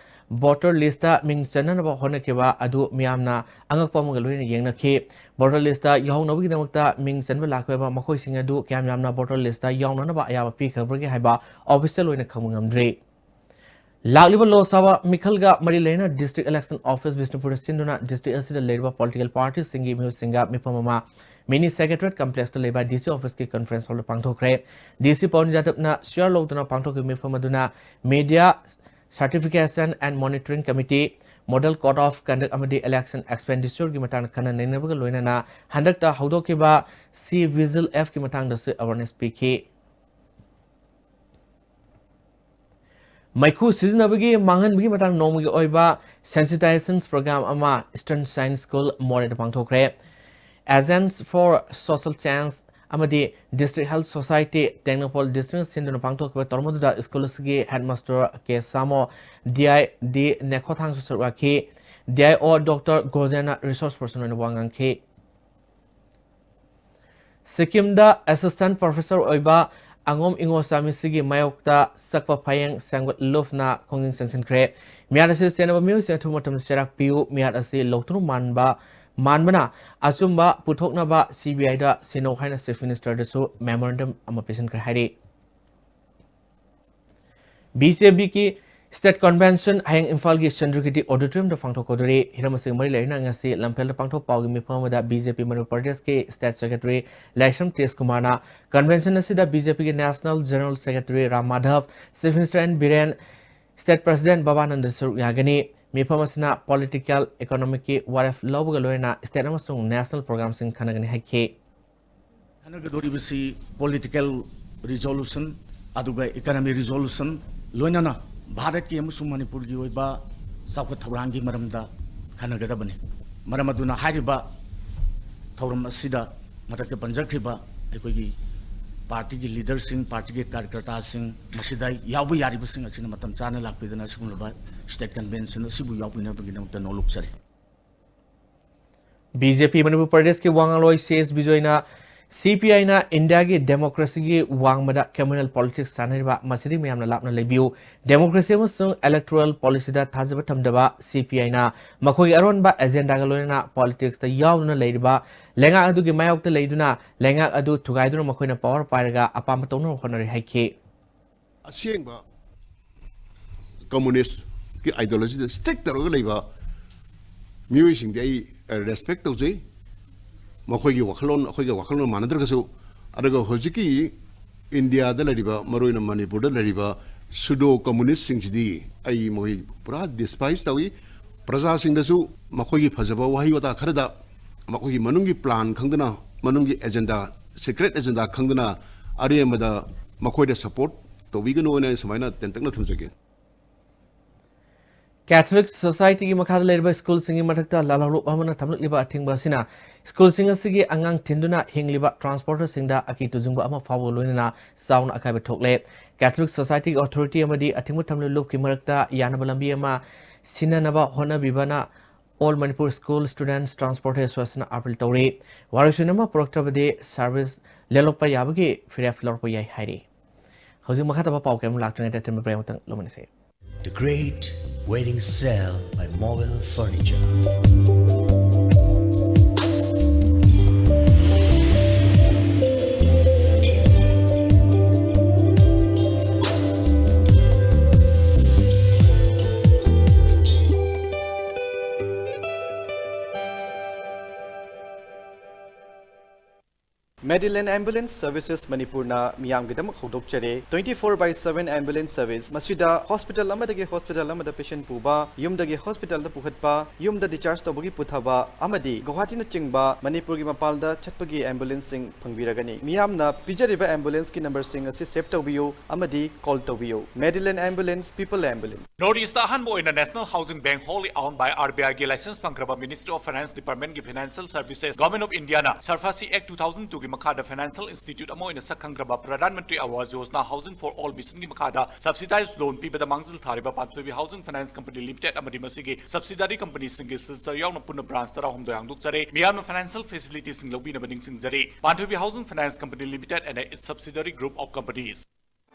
ꯚꯣꯇꯔ ꯂꯤꯁꯇ ꯃꯤꯡ ꯆꯟꯅꯅꯕ ꯍꯣꯠꯅꯈꯤꯕ ꯑꯗꯨ ꯃꯤꯌꯥꯝꯅ ꯑꯉꯛꯄ ꯑꯃꯒ ꯂꯣꯏꯅꯅ ꯌꯦꯡꯅꯈꯤ꯫ ꯚꯣꯇꯔ ꯂꯤꯁꯇ ꯌꯥꯎꯅꯕꯒꯤꯗꯃꯛꯇ ꯃꯤꯡ ꯆꯟꯕ ꯂꯥꯛꯈꯤꯕ ꯃꯈꯣꯏꯁꯤꯡ ꯑꯗꯨ ꯀꯌꯥꯝ ꯌꯥꯝꯅ ꯚꯣꯇꯔ ꯂꯤꯁꯇ ꯌꯥꯎꯅꯅꯕ ꯑꯌꯥꯕ ꯄꯤꯈ꯭ꯔꯕꯒꯦ ꯍꯥꯏꯕ ꯑꯣꯐꯤꯁꯤꯌꯦꯜ ꯑꯣꯏꯅ ꯈꯪꯕ ꯉꯝꯗ꯭ꯔꯤ꯫ ꯂꯥꯛꯂꯤꯕ ꯂꯣꯛ ꯁꯚꯥ ꯃꯤꯈꯜꯒ ꯃꯔꯤ ꯂꯩꯅꯅ ꯗꯤꯁꯇ꯭ꯔꯤꯛ ꯏꯂꯦꯛꯁꯟ ꯑꯣꯐꯤꯁ ꯕꯤꯁꯅꯨꯄꯨꯔꯗ ꯁꯤꯟꯗꯨꯅ ꯗꯤꯁꯇ꯭ꯔꯤꯛ ꯑꯁꯤꯗ ꯂꯩꯔꯤꯕ ꯄꯣꯂꯤꯇꯤꯀꯦꯜ ꯄꯥꯔꯇꯤꯁꯤꯡꯒꯤ ꯃꯤꯍꯨꯠꯁꯤꯡꯒ ꯃꯤꯐꯝ ꯑꯃ ꯃꯤꯅꯤ ꯁꯦꯀ꯭ꯔꯦꯇꯔꯤꯌꯦꯠ ꯀꯝꯄ꯭ꯂꯦꯛꯁꯇ ꯂꯩꯕ ꯗꯤ ꯁꯤ ꯑꯣꯐꯤꯁꯀꯤ ꯀꯟꯐ꯭ꯔꯦꯟꯁ ꯍꯣꯜꯗ ꯄꯥꯡꯊꯣꯛꯈ꯭ꯔꯦ꯫ ꯗꯤ ꯁꯤ ꯄꯋꯟ ꯌꯥꯗꯕꯅ ꯆꯤꯌꯔ ꯂꯧꯗꯨꯅ ꯄꯥꯡꯊꯣꯛꯈꯤꯕ ꯃꯤꯐꯝ ꯑꯗꯨꯅ media, certification and monitoring committee, model code of conduct ꯑꯃꯗꯤ ꯏꯂꯦꯛꯁꯟ ꯑꯦꯛꯁꯄꯦꯟꯗꯤꯆꯔꯒꯤ ꯃꯇꯥꯡꯗ ꯈꯟꯅ ꯅꯩꯅꯕꯒ ꯂꯣꯏꯅꯅ ꯍꯟꯗꯛꯇ ꯍꯧꯗꯣꯛꯈꯤꯕ ꯁꯤ ꯚꯤꯖꯤꯜ ꯑꯦꯞꯀꯤ ꯃꯇꯥꯡꯗꯁꯨ ꯑꯦꯋꯥꯔꯅꯦꯁ ꯄꯤꯈꯤ꯫ ꯃꯩꯈꯨ ꯁꯤꯖꯤꯟꯅꯕꯒꯤ ꯃꯥꯡꯍꯟꯕꯒꯤ ꯃꯇꯥꯡꯗ ꯅꯣꯡꯃꯒꯤ ꯑꯣꯏꯕ ꯁꯦꯟꯁꯤꯇꯥꯏꯖꯦꯁꯟ ꯄ꯭ꯔꯣꯒ꯭ꯔꯥꯝ ꯑꯃ ꯏꯁꯇꯔꯟ ꯁꯥꯏꯟꯁ ꯁ꯭ꯀꯨꯜ ꯃꯣꯔꯦꯗ ꯄꯥꯡꯊꯣꯛꯈ꯭ꯔꯦ꯫ Agents for Social Change ꯑꯃꯗꯤ ꯗꯤꯁꯇ꯭ꯔꯤꯛ ꯍꯦꯜꯊ ꯁꯣꯁꯥꯏꯇꯤ, ꯇꯦꯡꯅꯧꯄꯜ ꯗꯤꯁꯇ꯭ꯔꯤꯛꯅ ꯁꯤꯟꯗꯨꯅ ꯄꯥꯡꯊꯣꯛꯈꯤꯕ ꯊꯧꯔꯝ ꯑꯗꯨꯗ ꯁ꯭ꯀꯨꯜ ꯑꯁꯤꯒꯤ headmaster K ꯁꯥꯃꯣ, D I D ꯅꯦꯈꯣꯊꯥꯡꯁꯨ ꯁꯔꯨꯛ ꯌꯥꯈꯤ꯫ D I O doctor ꯒꯣꯖꯦꯟꯅ resources person ꯑꯣꯏꯅ ꯋꯥ ꯉꯥꯡꯈꯤ꯫ ꯁꯤꯛꯀꯤꯝꯗ ꯑꯦꯁꯤꯁꯇꯦꯟꯠ ꯄ꯭ꯔꯣꯐꯦꯁꯔ ꯑꯣꯏꯕ ꯑꯉꯣꯝ ꯏꯉꯣꯁꯥꯃꯤꯁꯤꯒꯤ ꯃꯥꯌꯣꯛꯇ ꯆꯠꯄ ꯐꯌꯦꯡ ꯁꯦꯡꯒꯠ ꯂꯨꯐꯅ ꯈꯣꯡꯖꯪ ꯆꯪꯁꯤꯟꯈ꯭ꯔꯦ꯫ ꯃꯤꯍꯥꯠ ꯑꯁꯤ ꯆꯦꯟꯅꯕ ꯃꯤꯑꯣꯏꯁꯤꯡ ꯑꯊꯨꯕ ꯃꯇꯝꯗ ꯆꯩꯔꯥꯛ ꯄꯤꯌꯨ꯫ ꯃꯤꯍꯥꯠ ꯑꯁꯤ ꯂꯧꯇꯨꯅ ꯃꯥꯟꯕ, ꯃꯥꯟꯕꯅ ꯑꯆꯨꯝꯕ ꯄꯨꯊꯣꯛꯅꯕ ꯁꯤ ꯕꯤ ꯑꯥꯏꯗ ꯁꯤꯟꯅꯧ ꯍꯥꯏꯅ ꯆꯤꯐ ꯃꯤꯅꯤꯁꯇꯔꯗꯁꯨ ꯃꯦꯃꯣꯔꯦꯟꯗꯝ ꯑꯃ ꯄꯤꯁꯤꯟꯈ꯭ꯔꯦ ꯍꯥꯏꯔꯤ꯫ ꯕꯤ ꯖꯦ ꯄꯤꯒꯤ ꯁ꯭ꯇꯦꯠ ꯀꯟꯚꯦꯟꯁꯟ ꯍꯌꯦꯡ ꯏꯝꯐꯥꯜꯒꯤ ꯆꯟꯗ꯭ꯔꯒꯤꯔꯤ ꯑꯣꯗꯤꯇꯣꯔꯤꯌꯝꯗ ꯄꯥꯡꯊꯣꯛꯀꯗꯧꯔꯤ꯫ ꯍꯤꯔꯝ ꯑꯁꯤꯒ ꯃꯔꯤ ꯂꯩꯅꯅ ꯉꯁꯤ ꯂꯝꯐꯦꯜꯗ ꯄꯥꯡꯊꯣꯛ ꯄꯥꯎꯒꯤ ꯃꯤꯐꯝ ꯑꯃꯗ ꯕꯤ ꯖꯦ ꯄꯤ ꯃꯅꯤꯄꯨꯔ ꯄ꯭ꯔꯗꯦꯁꯀꯤ ꯁ꯭ꯇꯦꯠ ꯁꯦꯀ꯭ꯔꯦꯇꯔꯤ ꯂꯥꯏꯁ꯭ꯔꯝ ꯇꯦꯖ ꯀꯨꯃꯥꯔꯅ ꯀꯟꯚꯦꯟꯁꯟ ꯑꯁꯤꯗ ꯕꯤ ꯖꯦ ꯄꯤꯒꯤ national general secretary Ram Madhav, chief minister N Biren, state president Babananda ꯁꯔꯨꯛ ꯌꯥꯒꯅꯤ꯫ ꯃꯤꯐꯝ ꯑꯁꯤꯅ ꯄꯣꯂꯤꯇꯤꯀꯦꯜ, ꯏꯀꯣꯅꯣꯃꯤꯛꯀꯤ ꯋꯥꯔꯦꯞ ꯂꯧꯕꯒ ꯂꯣꯏꯅꯅ ꯁ꯭ꯇꯦꯠ ꯑꯃꯁꯨꯡ ꯅꯦꯁꯅꯦꯜ ꯄ꯭ꯔꯣꯒ꯭ꯔꯥꯝꯁꯤꯡ ꯈꯟꯅꯒꯅꯤ ꯍꯥꯏꯈꯤ꯫ ꯈꯟꯅꯒꯗꯧꯔꯤꯕꯁꯤ ꯄꯣꯂꯤꯇꯤꯀꯦꯜ ꯔꯤꯖꯣꯂꯨꯁꯟ, ꯑꯗꯨꯒ ꯏꯀꯣꯅꯣꯃꯤ ꯔꯤꯖꯣꯂꯨꯁꯟ, ꯂꯣꯏꯅꯅ ꯚꯥꯔꯠꯀꯤ ꯑꯃꯁꯨꯡ ꯃꯅꯤꯄꯨꯔꯒꯤ ꯑꯣꯏꯕ ꯆꯥꯎꯈꯠ ꯊꯧꯔꯥꯡꯒꯤ ꯃꯔꯝꯗ ꯈꯟꯅꯒꯗꯕꯅꯤ꯫ ꯃꯔꯝ ꯑꯗꯨꯅ ꯍꯥꯏꯔꯤꯕ ꯊꯧꯔꯝ ꯑꯁꯤꯗ ꯃꯊꯛꯇ ꯄꯟꯖꯈ꯭ꯔꯤꯕ ꯑꯩꯈꯣꯏꯒꯤ ꯄꯥꯔꯇꯤꯒꯤ ꯂꯤꯗꯔꯁꯤꯡ, ꯄꯥꯔꯇꯤꯒꯤ ꯀꯥꯔꯌꯀꯔꯇꯥꯁꯤꯡ, ꯃꯁꯤꯗ ꯌꯥꯎꯕ ꯌꯥꯔꯤꯕꯁꯤꯡ ꯑꯁꯤꯅ ꯃꯇꯝ ꯆꯥꯅ ꯂꯥꯛꯄꯤꯗꯨꯅ ꯑꯁꯤꯒꯨꯝꯂꯕ ꯁ꯭ꯇꯦꯠ ꯀꯟꯚꯦꯟꯁꯟ ꯑꯁꯤꯕꯨ ꯌꯥꯎꯕꯤꯅꯕꯒꯤꯗꯃꯛꯇ ꯅꯣꯂꯨꯛꯆꯔꯤ꯫ ꯕꯤ ꯖꯦ ꯄꯤ ꯃꯅꯤꯄꯨꯔ ꯄ꯭ꯔꯗꯦꯁꯀꯤ ꯋꯥ ꯉꯥꯡꯂꯣꯏ ꯁꯤ ꯑꯦꯁ ꯕꯤꯖꯣꯏꯅ ꯁꯤ ꯄꯤ ꯑꯥꯏꯅ ꯏꯟꯗꯤꯌꯥꯒꯤ ꯗꯦꯃꯣꯀ꯭ꯔꯦꯁꯤꯒꯤ ꯋꯥꯡꯃꯗ ꯀꯝꯃ꯭ꯌꯨꯅꯦꯜ ꯄꯣꯂꯤꯇꯤꯛꯁ ꯁꯥꯟꯅꯔꯤꯕ, ꯃꯁꯤꯗꯤ ꯃꯌꯥꯝꯅ ꯂꯥꯞꯅ ꯂꯩꯕꯤꯌꯨ꯫ ꯗꯦꯃꯣꯀ꯭ꯔꯦꯁꯤ ꯑꯃꯁꯨꯡ ꯏꯂꯦꯛꯇꯣꯔꯦꯜ ꯄꯣꯂꯤꯁꯤꯗ ꯊꯥꯖꯕ ꯊꯝꯗꯕ ꯁꯤ ꯄꯤ ꯑꯥꯏꯅ ꯃꯈꯣꯏꯒꯤ ꯑꯔꯣꯟꯕ ꯑꯦꯖꯦꯟꯗꯥꯒ ꯂꯣꯏꯅꯅ ꯄꯣꯂꯤꯇꯤꯛꯁꯇ ꯌꯥꯎꯗꯨꯅ ꯂꯩꯔꯤꯕ ꯂꯩꯉꯥꯛ ꯑꯗꯨꯒꯤ ꯃꯥꯌꯣꯛꯇ ꯂꯩꯗꯨꯅ ꯂꯩꯉꯥꯛ ꯑꯗꯨ ꯊꯨꯒꯥꯏꯗꯨꯅ ꯃꯈꯣꯏꯅ ꯄꯥꯋꯔ ꯄꯥꯏꯔꯒ ꯑꯄꯥꯝꯕ ꯇꯧꯅꯕ ꯍꯣꯠꯅꯔꯤ ꯍꯥꯏꯈꯤ꯫ ꯑꯁꯦꯡꯕ ꯀꯝꯃꯨꯅꯤꯁꯀꯤ ꯑꯥꯏꯗꯤꯌꯣꯂꯣꯖꯤꯗ ꯁ꯭ꯇꯤꯛ ꯇꯧꯔꯒ ꯂꯩꯕ ꯃꯤꯑꯣꯏꯁꯤꯡꯗꯤ ꯑꯩ ꯔꯦꯁꯄꯦꯛ ꯇꯧꯖꯩ꯫ ꯃꯈꯣꯏꯒꯤ ꯋꯥꯈꯜꯂꯣꯟ ꯑꯩꯈꯣꯏꯒ ꯋꯥꯈꯜꯂꯣꯟ ꯃꯥꯟꯅꯗ꯭ꯔꯒꯁꯨ, ꯑꯗꯨꯒ ꯍꯧꯖꯤꯛꯀꯤ ꯏꯟꯗꯤꯌꯥꯗ ꯂꯩꯔꯤꯕ, ꯃꯔꯨꯑꯣꯏꯅ ꯃꯅꯤꯄꯨꯔꯗ ꯂꯩꯔꯤꯕ ꯁꯨꯗꯣ ꯀꯝꯃꯨꯅꯤꯁꯁꯤꯡꯁꯤꯗꯤ ꯑꯩ ꯃꯈꯣꯏ ꯄꯨꯔꯥ ꯗꯤꯁꯄꯥꯏꯁ ꯇꯧꯏ꯫ ꯄ꯭ꯔꯖꯥꯁꯤꯡꯗꯁꯨ ꯃꯈꯣꯏꯒꯤ ꯐꯖꯕ ꯋꯥꯍꯩ ꯋꯥꯇꯥ ꯈꯔꯗ ꯃꯈꯣꯏꯒꯤ ꯃꯅꯨꯡꯒꯤ ꯄ꯭ꯂꯥꯟ ꯈꯪꯗꯅ, ꯃꯅꯨꯡꯒꯤ ꯑꯦꯖꯦꯟꯗꯥ, ꯁꯤꯀ꯭ꯔꯦꯠ ꯑꯦꯖꯦꯟꯗꯥ ꯈꯪꯗꯅ ꯑꯔꯦꯝꯕꯗ ꯃꯈꯣꯏꯗ ꯁꯄꯣꯔꯠ ꯇꯧꯕꯤꯒꯅꯨ ꯍꯥꯏꯅ ꯑꯩ ꯁꯨꯃꯥꯏꯅ ꯇꯦꯟꯇꯛꯅ ꯊꯝꯖꯒꯦ꯫ ꯀꯦꯊꯣꯂꯤꯛ ꯁꯣꯁꯥꯏꯇꯤꯒꯤ ꯃꯈꯥꯗ ꯂꯩꯔꯤꯕ ꯁ꯭ꯀꯨꯜꯁꯤꯡꯒꯤ ꯃꯊꯛꯇ ꯂꯥꯜꯍꯧꯂꯨꯞ ꯑꯃꯅ ꯊꯝꯂꯛꯂꯤꯕ ꯑꯊꯤꯡꯕ ꯑꯁꯤꯅ ꯁ꯭ꯀꯨꯜꯁꯤꯡ ꯑꯁꯤꯒꯤ ꯑꯉꯥꯡ ꯊꯤꯟꯗꯨꯅ ꯍꯤꯡꯂꯤꯕ ꯇ꯭ꯔꯥꯟꯁꯄꯣꯔꯇꯔꯁꯤꯡꯗ ꯑꯀꯤ ꯇꯨꯖꯨꯡꯕ ꯑꯃ ꯐꯥꯎꯕ ꯂꯣꯏꯅꯅ ꯆꯥꯎꯅ ꯑꯀꯥꯏꯕ ꯊꯣꯛꯂꯦ꯫ ꯀꯦꯊꯣꯂꯤꯛ ꯁꯣꯁꯥꯏꯇꯤꯒꯤ ꯑꯣꯊꯣꯔꯤꯇꯤ ꯑꯃꯗꯤ ꯑꯊꯤꯡꯕ ꯊꯝꯂꯤꯕ ꯂꯨꯞꯀꯤ ꯃꯔꯛꯇ ꯌꯥꯅꯕ ꯂꯝꯕꯤ ꯑꯃ ꯁꯤꯟꯅꯅꯕ ꯍꯣꯠꯅꯕꯤꯕꯅ All Manipur School Students Transport Association appeal ꯇꯧꯔꯤ꯫ ꯋꯥꯔꯣꯏꯁꯤꯟ ꯑꯃ ꯄꯨꯔꯛꯇ꯭ꯔꯕꯗꯤ ꯁꯥꯔꯚꯤꯁ ꯂꯦꯞꯂꯛꯄ ꯌꯥꯕꯒꯤ ꯐꯤꯔꯦꯞ ꯂꯧꯔꯛꯄ ꯌꯥꯏ ꯍꯥꯏꯔꯤ꯫ ꯍꯧꯖꯤꯛ ꯃꯈꯥ ꯇꯥꯕ ꯄꯥꯎ ꯀꯌꯥ ꯑꯃ ꯂꯥꯛꯇ꯭ꯔꯤꯉꯩꯗ ꯑꯊꯤꯡꯕ ꯕ꯭ꯔꯦꯛ ꯑꯃꯇꯪ ꯂꯧꯃꯤꯟꯅꯁꯤ꯫ The Great Wedding Sale by Mobile Furniture. Medilane Ambulance Services ꯃꯅꯤꯄꯨꯔꯅ ꯃꯤꯌꯥꯝꯒꯤꯗꯃꯛ ꯍꯧꯗꯣꯛꯆꯔꯦ twenty four by seven ambulance service꯫ ꯃꯁꯤꯗ ꯍꯣꯁꯄꯤꯇꯥꯜ ꯑꯃꯗꯒꯤ ꯍꯣꯁꯄꯤꯇꯥꯜ ꯑꯃꯗ ꯄꯦꯁꯦꯟ ꯄꯨꯕ, ꯌꯨꯝꯗꯒꯤ ꯍꯣꯁꯄꯤꯇꯥꯜꯗ ꯄꯨꯈꯠꯄ, ꯌꯨꯝꯗ ꯗꯤꯆꯥꯔꯖ ꯇꯧꯕꯒꯤ ꯄꯨꯊꯕ ꯑꯃꯗꯤ ꯒꯨꯋꯥꯍꯥꯇꯤꯅꯆꯤꯡꯕ ꯃꯅꯤꯄꯨꯔꯒꯤ ꯃꯄꯥꯟꯗ ꯆꯠꯄꯒꯤ ꯑꯦꯝꯕꯨꯂꯦꯟꯁꯁꯤꯡ ꯐꯪꯕꯤꯔꯒꯅꯤ꯫ ꯃꯤꯌꯥꯝꯅ ꯄꯤꯖꯔꯤꯕ ꯑꯦꯝꯕꯨꯂꯦꯟꯁꯀꯤ ꯅꯝꯕꯔꯁꯤꯡ ꯑꯁꯤ ꯁꯦꯚ ꯇꯧꯕꯤꯌꯨ ꯑꯃꯗꯤ ꯀꯣꯜ ꯇꯧꯕꯤꯌꯨ꯫ Medilane Ambulance, People Ambulance꯫ North East ꯑꯍꯥꯟꯕ ꯑꯣꯏꯅ National Housing Bank, wholly owned by RBI ꯒꯤ license ꯐꯪꯈ꯭ꯔꯕ Ministry of Finance Department ꯒꯤ Financial Services, Government of Indiaꯅ SARFAESI Act two thousand two ꯒꯤ ꯃꯈꯥꯗ financial institute ꯑꯃ ꯑꯣꯏꯅ ꯁꯛ ꯈꯪꯈ꯭ꯔꯕ Pradhan Mantri Awas Yojana Housing for All mission ꯒꯤ ꯃꯈꯥꯗ subsidized loan ꯄꯤꯕꯗ ꯃꯥꯡꯖꯤꯜ ꯊꯥꯔꯤꯕ ꯄꯥꯟꯊꯣꯏꯕꯤ Housing Finance Company Limited ꯑꯃꯗꯤ ꯃꯁꯤꯒꯤ subsidiary company ꯁꯤꯡꯒꯤ sister ꯌꯥꯎꯅ ꯄꯨꯟꯅ branch ꯇꯔꯥꯍꯨꯝꯗꯣꯏ ꯍꯥꯡꯗꯣꯛꯆꯔꯦ꯫ ꯃꯤꯌꯥꯝꯅ financial facility ꯁꯤꯡ ꯂꯧꯕꯤꯅꯕ ꯅꯤꯡꯁꯤꯡꯖꯔꯤ꯫ ꯄꯥꯟꯊꯣꯏꯕꯤ Housing Finance Company Limited and its subsidiary group of companies.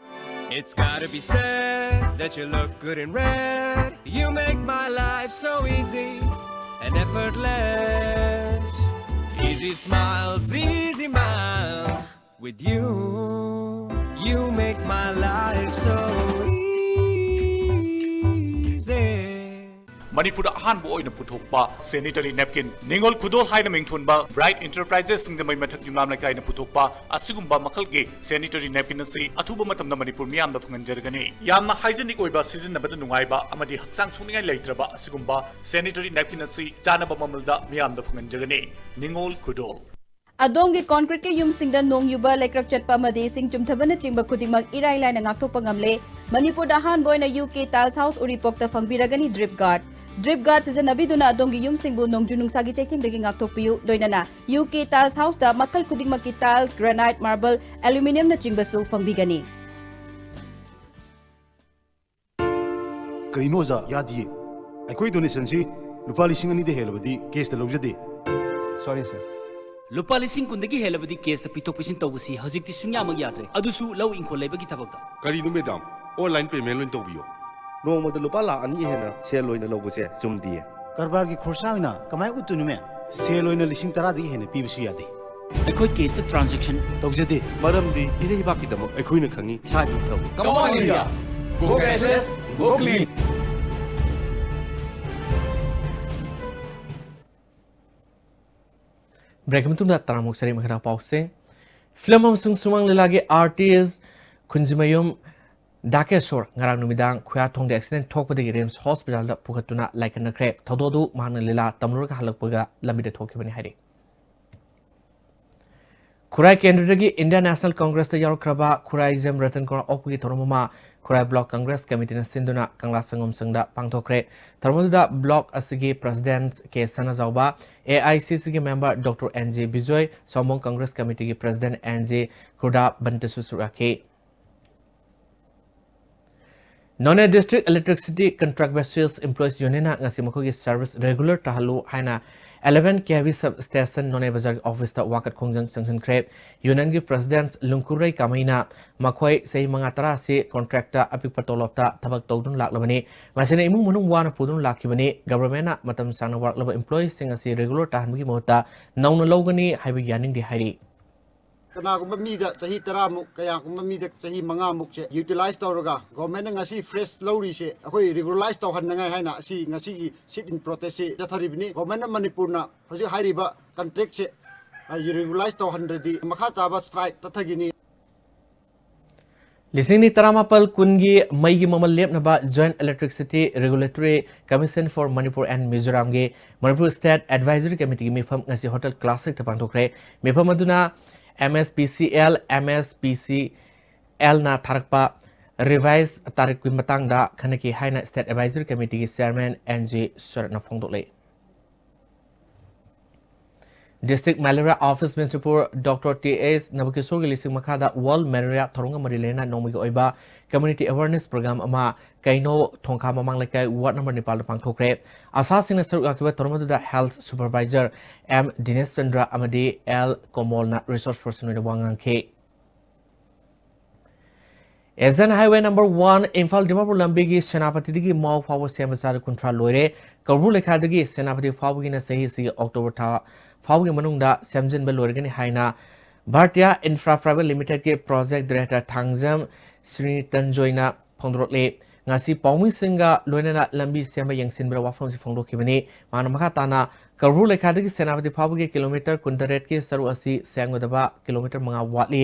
It's gotta be said that you look good in red. You make my life so easy and effortless. Easy smiles, easy miles. With you, you make my life so easy. ꯃꯅꯤꯄꯨꯔꯗ ꯑꯍꯥꯟꯕ ꯑꯣꯏꯅ ꯄꯨꯊꯣꯛꯄ sanitary napkin, ꯅꯤꯉꯣꯜ ꯈꯨꯗꯣꯜ ꯍꯥꯏꯅ ꯃꯤꯡꯊꯣꯟꯕ Bright Enterprises ꯁꯤꯡꯖꯃꯩ ꯃꯊꯛ ꯌꯨꯝꯅꯥꯝ ꯂꯩꯀꯥꯏꯅ ꯄꯨꯊꯣꯛꯄ ꯑꯁꯤꯒꯨꯝꯕ ꯃꯈꯜꯒꯤ sanitary napkin ꯑꯁꯤ ꯑꯊꯨꯕ ꯃꯇꯝꯗ ꯃꯅꯤꯄꯨꯔ ꯃꯤꯌꯥꯝꯗ ꯐꯪꯍꯟꯖꯔꯒꯅꯤ꯫ ꯌꯥꯝꯅ hygienic ꯑꯣꯏꯕ, ꯁꯤꯖꯤꯟꯅꯕꯗ ꯅꯨꯡꯉꯥꯏꯕ ꯑꯃꯗꯤ ꯍꯛꯆꯥꯡ ꯁꯣꯛꯅꯤꯡꯉꯥꯏ ꯂꯩꯇ꯭ꯔꯕ ꯑꯁꯤꯒꯨꯝꯕ sanitary napkin ꯑꯁꯤ ꯆꯥꯅꯕ ꯃꯃꯜꯗ ꯃꯤꯌꯥꯝꯗ ꯐꯪꯍꯟꯖꯒꯅꯤ꯫ ꯅꯤꯉꯣꯜ ꯈꯨꯗꯣꯜ꯫ ꯑꯗꯣꯝꯒꯤ concreteꯀꯤ ꯌꯨꯝꯁꯤꯡꯗ ꯅꯣꯡ ꯌꯨꯕ, ꯂꯩꯀ꯭ꯔꯛ ꯆꯠꯄ ꯑꯃꯗꯤ ꯏꯁꯤꯡ ꯆꯨꯝꯊꯕꯅꯆꯤꯡꯕ ꯈꯨꯗꯤꯡꯃꯛ ꯏꯔꯥꯏ ꯂꯥꯏꯅ ꯉꯥꯛꯊꯣꯛꯄ ꯉꯝꯂꯦ꯫ ꯃꯅꯤꯄꯨꯔꯗ ꯑꯍꯥꯟꯕ ꯑꯣꯏꯅ ꯌꯨ ꯀꯦ Tiles House ꯎꯔꯤꯄꯣꯛꯇ ꯐꯪꯕꯤꯔꯒꯅꯤ drip guard꯫ Drip guard ꯁꯤꯖꯤꯟꯅꯕꯤꯗꯨꯅ ꯑꯗꯣꯝꯒꯤ ꯌꯨꯝꯁꯤꯡꯕꯨ ꯅꯣꯡꯖꯨ ꯅꯨꯡꯁꯥꯒꯤ ꯆꯩꯊꯦꯡꯗꯒꯤ ꯉꯥꯛꯊꯣꯛꯄꯤꯌꯨ꯫ ꯂꯣꯏꯅꯅ ꯌꯨ ꯀꯦ Tiles Houseꯇ ꯃꯈꯜ ꯈꯨꯗꯤꯡꯃꯛꯀꯤ tiles, granite, marble, aluminiumꯅꯆꯤꯡꯕꯁꯨ ꯐꯪꯕꯤꯒꯅꯤ꯫ ꯀꯩꯅꯣ ꯑꯣꯖꯥ, ꯌꯥꯗꯤꯌꯦ꯫ ꯑꯩꯈꯣꯏ donationꯁꯤ ꯂꯨꯄꯥ ꯂꯤꯁꯤꯡ ꯑꯅꯤꯗ ꯍꯦꯜꯂꯕꯗꯤ caseꯇ ꯂꯧꯖꯗꯦ꯫ Sorry sir꯫ ꯂꯨꯄꯥ ꯂꯤꯁꯤꯡ ꯀꯨꯟꯗꯒꯤ ꯍꯦꯜꯂꯕꯗꯤ caseꯇ ꯄꯤꯊꯣꯛ ꯄꯤꯁꯤꯟ ꯇꯧꯕꯁꯤ ꯍꯧꯖꯤꯛꯇꯤ ꯁꯨꯡꯌꯥꯃꯛ ꯌꯥꯗ꯭ꯔꯦ, ꯑꯗꯨꯁꯨ ꯂꯧ ꯏꯪꯈꯣꯜ ꯂꯩꯕꯒꯤ ꯊꯕꯛꯇ꯫ ꯀꯔꯤꯅꯣ madam? Online payment ꯂꯣꯏꯅ ꯇꯧꯕꯤꯌꯣ꯫ ꯅꯣꯡꯃꯗ ꯂꯨꯄꯥ ꯂꯥꯈ ꯑꯅꯤ ꯍꯦꯟꯅ ꯁꯦꯜ ꯑꯣꯏꯅ ꯂꯧꯕꯁꯦ ꯆꯨꯝꯗꯤꯌꯦ꯫ ꯀꯔꯕꯥꯔꯒꯤ ꯈꯣꯔꯁꯥ ꯑꯣꯏꯅ ꯀꯃꯥꯏꯅ ꯎꯠꯇꯣꯏꯅꯣ ma'am? ꯁꯦꯜ ꯑꯣꯏꯅ ꯂꯤꯁꯤꯡ ꯇꯔꯥꯗꯒꯤ ꯍꯦꯟꯅ ꯄꯤꯕꯁꯨ ꯌꯥꯗꯦ꯫ ꯑꯩꯈꯣꯏ caseꯇ transaction ꯇꯧꯖꯗꯦ꯫ ꯃꯔꯝꯗꯤ ꯏꯔꯩꯕꯥꯛꯀꯤꯗꯃꯛ ꯑꯩꯈꯣꯏꯅ ꯈꯪꯉꯤ ꯏꯁꯥꯒꯤ ꯏꯊꯧ꯫ Come on, India! Go cashless, go clean! Break ꯃꯇꯨꯡꯗ ꯇꯔꯥꯃꯨꯛ ꯁꯔꯦꯛ ꯃꯈꯥ ꯄꯥꯎꯁꯦ꯫ ꯐꯤꯂꯝ ꯑꯃꯁꯨꯡ ꯁꯨꯃꯥꯡ ꯂꯤꯂꯥꯒꯤ ꯑꯥꯔꯇꯤꯁ ꯈꯨꯟꯖꯤꯃꯌꯨꯝ ꯗꯥꯀꯦꯁꯣꯔ ꯉꯔꯥꯡ ꯅꯨꯃꯤꯗꯥꯡ ꯈꯨꯌꯥꯊꯣꯡꯗ ꯑꯦꯛꯁꯤꯗꯦꯟ ꯊꯣꯛꯄꯗꯒꯤ ꯔꯤꯝꯁ ꯍꯣꯁꯄꯤꯇꯥꯜꯗ ꯄꯨꯈꯠꯇꯨꯅ ꯂꯥꯏꯀꯠꯅꯈ꯭ꯔꯦ꯫ ꯊꯧꯗꯣꯛ ꯑꯗꯨ ꯃꯍꯥꯛꯅ ꯂꯤꯂꯥ ꯇꯝꯂꯨꯔꯒ ꯍꯜꯂꯛꯄꯒ ꯂꯝꯕꯤꯗ ꯊꯣꯛꯈꯤꯕꯅꯤ ꯍꯥꯏꯔꯤ꯫ ꯈꯨꯔꯥꯏ ꯀꯦꯟꯗ꯭ꯔꯗꯒꯤ ꯏꯟꯗꯤꯌꯥ ꯅꯦꯁꯅꯦꯜ ꯀꯪꯒ꯭ꯔꯦꯁꯇ ꯌꯥꯎꯔꯛꯈ꯭ꯔꯕ ꯈꯨꯔꯥꯏꯖꯝ ꯔꯇꯟ ꯀꯨꯃꯥꯔ ꯑꯣꯛꯄꯒꯤ ꯊꯧꯔꯝ ꯑꯃ ꯈꯨꯔꯥꯏ ꯕ꯭ꯂꯣꯛ ꯀꯪꯒ꯭ꯔꯦꯁ ꯀꯃꯤꯇꯤꯅ ꯁꯤꯟꯗꯨꯅ ꯀꯪꯂꯥ ꯁꯪꯒꯣꯝ ꯁꯪꯗ ꯄꯥꯡꯊꯣꯛꯈ꯭ꯔꯦ꯫ ꯊꯧꯔꯝ ꯑꯗꯨꯗ ꯕ꯭ꯂꯣꯛ ꯑꯁꯤꯒꯤ president K Sanajaoba, A I C ꯁꯤꯒꯤ member doctor N J Bijoy, ꯁꯑꯣꯝꯕꯨꯡ ꯀꯪꯒ꯭ꯔꯦꯁ ꯀꯃꯤꯇꯤꯒꯤ ꯄ꯭ꯔꯁꯤꯗꯦꯟꯠ ꯑꯦꯟ ꯖꯦ ꯈꯨꯔꯗꯥꯕꯟꯇꯁꯨ ꯁꯔꯨꯛ ꯌꯥꯈꯤ꯫ Noney district electricity contract basis employees ꯌꯨꯅꯤꯌꯟꯅ ꯉꯁꯤ ꯃꯈꯣꯏꯒꯤ ꯁꯔꯚꯤꯁ ꯔꯤꯒꯨꯂꯔ ꯇꯥꯍꯜꯂꯨ ꯍꯥꯏꯅ eleven K V sub station Noney ꯕꯖꯥꯔꯒꯤ ꯑꯣꯐꯤꯁꯇ ꯋꯥꯀꯠ ꯈꯣꯡꯖꯪ ꯆꯪꯁꯤꯟꯈ꯭ꯔꯦ꯫ ꯌꯨꯅꯤꯌꯟꯒꯤ ꯄ꯭ꯔꯁꯤꯗꯦꯟꯠ ꯂꯨꯡꯀꯨꯔꯩ ꯀꯥꯃꯩꯅ ꯃꯈꯣꯏ ꯆꯍꯤ ꯃꯉꯥ ꯇꯔꯥ ꯑꯁꯤ ꯀꯣꯟꯇ꯭ꯔꯦꯛꯇ ꯑꯄꯤꯛꯄ ꯇꯣꯂꯣꯞꯇ ꯊꯕꯛ ꯇꯧꯗꯨꯅ ꯂꯥꯛꯂꯕꯅꯤ꯫ ꯃꯁꯤꯅ ꯏꯃꯨꯡ ꯃꯅꯨꯡ ꯋꯥꯅ ꯄꯨꯗꯨꯅ ꯂꯥꯛꯈꯤꯕꯅꯤ꯫ ꯒꯚꯔꯟꯃꯦꯟꯠꯅ ꯃꯇꯝ ꯁꯥꯡꯅ ꯋꯥꯔꯛꯂꯕ ꯏꯝꯄ꯭ꯂꯣꯌꯤꯁꯤꯡ ꯑꯁꯤ ꯔꯤꯒꯨꯂꯔ ꯇꯥꯍꯟꯕꯒꯤ ꯃꯍꯨꯠꯇ ꯅꯧꯅ ꯂꯧꯒꯅꯤ ꯍꯥꯏꯕ ꯌꯥꯅꯤꯡꯗꯦ ꯍꯥꯏꯔꯤ꯫ ꯀꯅꯥꯒꯨꯝꯕ ꯃꯤꯗ ꯆꯍꯤ ꯇꯔꯥꯃꯨꯛ, ꯀꯌꯥꯒꯨꯝꯕ ꯃꯤꯗ ꯆꯍꯤ ꯃꯉꯥꯃꯨꯛꯁꯦ ꯌꯨꯇꯤꯂꯥꯏꯖ ꯇꯧꯔꯒ ꯒꯣꯔꯃꯦꯟꯅ ꯉꯁꯤ ꯐ꯭ꯔꯦꯁ ꯂꯧꯔꯤꯁꯦ ꯑꯩꯈꯣꯏ ꯔꯤꯒꯨꯂꯔꯥꯏꯁ ꯇꯧꯍꯟꯅꯉꯥꯏ ꯍꯥꯏꯅ ꯑꯁꯤ ꯉꯁꯤꯒꯤ ꯁꯤꯠ ꯏꯟ ꯄ꯭ꯔꯣꯇꯦꯁꯁꯤ ꯆꯠꯊꯔꯤꯕꯅꯤ꯫ ꯒꯣꯔꯃꯦꯟꯅ ꯃꯅꯤꯄꯨꯔꯅ ꯍꯧꯖꯤꯛ ꯍꯥꯏꯔꯤꯕ ꯀꯟꯇ꯭ꯔꯦꯛꯁꯦ, ꯑ, ꯔꯤꯒꯨꯂꯔꯥꯏꯁ ꯇꯧꯍꯟꯗ꯭ꯔꯗꯤ ꯃꯈꯥ ꯇꯥꯕ ꯁ꯭ꯇ꯭ꯔꯥꯏꯛ ꯆꯠꯊꯒꯅꯤ꯫ ꯂꯤꯁꯤꯡ ꯑꯅꯤ ꯇꯔꯥꯃꯥꯄꯜ ꯀꯨꯟꯒꯤ ꯃꯩꯒꯤ ꯃꯃꯜ ꯂꯦꯞꯅꯕ Joint Electricity Regulatory Commission for Manipur and Mizoramꯒꯤ ꯃꯅꯤꯄꯨꯔ ꯁ꯭ꯇꯦꯠ ꯑꯦꯗꯚꯥꯏꯖꯔꯤ ꯀꯃꯤꯇꯤꯒꯤ ꯃꯤꯐꯝ ꯉꯁꯤ ꯍꯣꯇꯦꯜ ꯀ꯭ꯂꯥꯁꯤꯛꯇ ꯄꯥꯡꯊꯣꯛꯈ꯭ꯔꯦ꯫ ꯃꯤꯐꯝ ꯑꯗꯨꯅ M S P C L, M S P C Lꯅ ꯊꯥꯔꯛꯄ ꯔꯤꯚꯥꯏꯁ ꯇꯥꯔꯤꯛꯀꯤ ꯃꯇꯥꯡꯗ ꯈꯟꯅꯈꯤ ꯍꯥꯏꯅ ꯁ꯭ꯇꯦꯠ ꯑꯦꯗꯚꯥꯏꯖꯔꯤ ꯀꯃꯤꯇꯤꯒꯤ ꯆꯤꯌꯔꯃꯦꯟ ꯑꯦꯟ ꯖꯦ ꯁꯨꯔꯠꯅ ꯐꯣꯡꯗꯣꯛꯂꯤ꯫ District malaria office Manipur doctor T S ꯅꯕꯀꯤꯁꯣꯔꯒꯤ ꯂꯨꯆꯤꯡ ꯃꯈꯥꯗ ꯋꯥꯔꯜꯗ ꯃꯦꯂꯦꯔꯤꯌꯥ ꯊꯧꯔꯝꯒ ꯃꯔꯤ ꯂꯩꯅꯅ ꯅꯣꯡꯃꯒꯤ ꯑꯣꯏꯕ ꯀꯝꯃ꯭ꯌꯨꯅꯤꯇꯤ ꯑꯦꯋꯦꯌꯔꯅꯦꯁ ꯄ꯭ꯔꯣꯒ꯭ꯔꯥꯝ ꯑꯃ ꯀꯩꯅꯧ ꯊꯣꯡꯈꯥ ꯃꯃꯥꯡ ꯂꯩꯀꯥꯏ ꯋꯥꯔꯗ ꯅꯝꯕꯔ ꯅꯤꯄꯥꯜꯗ ꯄꯥꯡꯊꯣꯛꯈ꯭ꯔꯦ꯫ ꯑꯥꯁꯥꯁꯤꯡꯅ ꯁꯔꯨꯛ ꯌꯥꯈꯤꯕ ꯊꯧꯔꯝ ꯑꯗꯨꯗ ꯍꯦꯜꯊ ꯁꯨꯄꯔꯚꯥꯏꯖꯔ ꯑꯦꯝ ꯗꯤꯅꯦꯁ ꯆꯟꯗ꯭ꯔ ꯑꯃꯗꯤ ꯑꯦꯜ ꯀꯣꯃꯣꯜꯅ ꯔꯤꯁꯣꯔꯁ ꯄꯔꯁꯟ ꯑꯣꯏꯅ ꯋꯥ ꯉꯥꯡꯈꯤ꯫ Asian highway number one Imphal Dimapur ꯂꯝꯕꯤꯒꯤ ꯁꯦꯅꯥꯄꯇꯤꯗꯒꯤ ꯃꯥꯎ ꯐꯥꯎꯕ ꯁꯦꯝꯕ ꯆꯥꯗ ꯀꯨꯟꯊ꯭ꯔꯥ ꯂꯣꯏꯔꯦ꯫ ꯀꯧꯕ꯭ꯔꯨ ꯂꯩꯈꯥꯗꯒꯤ ꯁꯦꯅꯥꯄꯇꯤ ꯐꯥꯎꯕꯒꯤꯅ ꯆꯍꯤ ꯑꯁꯤꯒꯤ ꯑꯣꯛꯇꯣꯕꯔ ꯊꯥ ꯐꯥꯎꯕꯒꯤ ꯃꯅꯨꯡꯗ ꯁꯦꯝꯖꯤꯟꯕ ꯂꯣꯏꯔꯒꯅꯤ ꯍꯥꯏꯅ ꯚꯥꯔꯇꯤꯌꯥ ꯏꯟꯐ꯭ꯔꯥ ꯄ꯭ꯔꯥꯏꯚꯦꯠ ꯂꯤꯃꯤꯇꯦꯗꯀꯤ ꯄ꯭ꯔꯣꯖꯦꯛ ꯗꯥꯏꯔꯦꯛꯇꯔ ꯊꯥꯡꯖꯝ ꯁ꯭ꯔꯤꯅꯤꯇꯟꯖꯣꯏꯅ ꯐꯣꯡꯗꯣꯔꯛꯂꯤ꯫ ꯉꯁꯤ ꯄꯥꯎꯃꯤꯁꯤꯡꯒ ꯂꯣꯏꯅꯅ ꯂꯝꯕꯤ ꯁꯦꯝꯕ ꯌꯦꯡꯁꯤꯟꯕꯗ ꯋꯥꯐꯝꯁꯤ ꯐꯣꯡꯗꯣꯛꯈꯤꯕꯅꯤ꯫ ꯃꯥꯅ ꯃꯈꯥ ꯇꯥꯅ ꯀꯧꯕ꯭ꯔꯨ ꯂꯩꯈꯥꯗꯒꯤ ꯁꯦꯅꯥꯄꯇꯤ ꯐꯥꯎꯕꯒꯤ ꯀꯤꯂꯣꯃꯤꯇꯔ ꯀꯨꯟꯇꯔꯦꯠꯀꯤ ꯁꯔꯨꯛ ꯑꯁꯤ ꯁꯦꯡꯒꯗꯕ ꯀꯤꯂꯣꯃꯤꯇꯔ ꯃꯉꯥ ꯋꯥꯠꯂꯤ꯫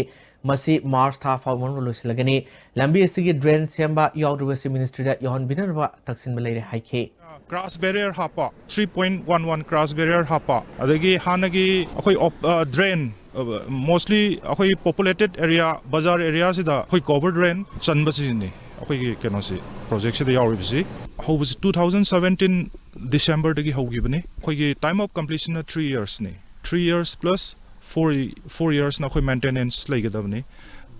ꯃꯁꯤ ꯃꯥꯔꯆ ꯊꯥ ꯐꯥꯎꯕ ꯃꯅꯨꯡꯗ ꯂꯣꯏꯁꯤꯜꯂꯒꯅꯤ꯫ ꯂꯝꯕꯤ ꯑꯁꯤꯒꯤ ꯗ꯭ꯔꯦꯟ ꯁꯦꯝꯕ ꯌꯥꯎꯗ꯭ꯔꯤꯕꯁꯤ ꯃꯤꯅꯤꯁꯇ꯭ꯔꯤꯗ ꯌꯧꯍꯟꯕꯤꯅꯕ ꯇꯛꯁꯤꯟꯕ ꯂꯩꯔꯦ ꯍꯥꯏꯈꯤ꯫ ꯀ꯭ꯔꯥꯁ ꯕꯦꯔꯤꯌꯔ ꯍꯥꯞꯄ, three point one one crash barrier ꯍꯥꯞꯄ, ꯑꯗꯒꯤ ꯍꯥꯟꯅꯒꯤ ꯑꯩꯈꯣꯏ ꯗ꯭ꯔꯦꯟ, ꯃꯣꯁꯂꯤ ꯑꯩꯈꯣꯏ ꯄꯣꯄꯨꯂꯦꯇꯦꯠ ꯑꯦꯔꯤꯌꯥ, ꯕꯖꯥꯔ ꯑꯦꯔꯤꯌꯥꯁꯤꯗ ꯑꯩꯈꯣꯏ ꯀꯣꯚꯔ ꯗ꯭ꯔꯦꯟ ꯆꯟꯕꯁꯤꯅꯤ ꯑꯩꯈꯣꯏꯒꯤ ꯀꯩꯅꯣꯁꯤ, ꯄ꯭ꯔꯣꯖꯦꯛꯁꯤꯗ ꯌꯥꯎꯔꯤꯕꯁꯤ꯫ ꯍꯧꯕꯁꯤ ꯇꯨ ꯊꯥꯎꯖꯟ ꯁꯕꯦꯟꯇꯤꯟ ꯗꯤꯁꯦꯝꯕꯔꯗꯒꯤ ꯍꯧꯈꯤꯕꯅꯤ꯫ ꯑꯩꯈꯣꯏꯒꯤ ꯇꯥꯏꯝ ꯑꯣꯐ ꯀꯝꯄ꯭ꯂꯤꯁꯟꯅ ꯊ꯭ꯔꯤ ꯌꯔꯁꯅꯤ꯫ Three years plus four, four ꯌꯔꯁꯅ ꯑꯩꯈꯣꯏ ꯃꯦꯟꯇꯦꯅꯦꯟꯁ ꯂꯩꯒꯗꯕꯅꯤ꯫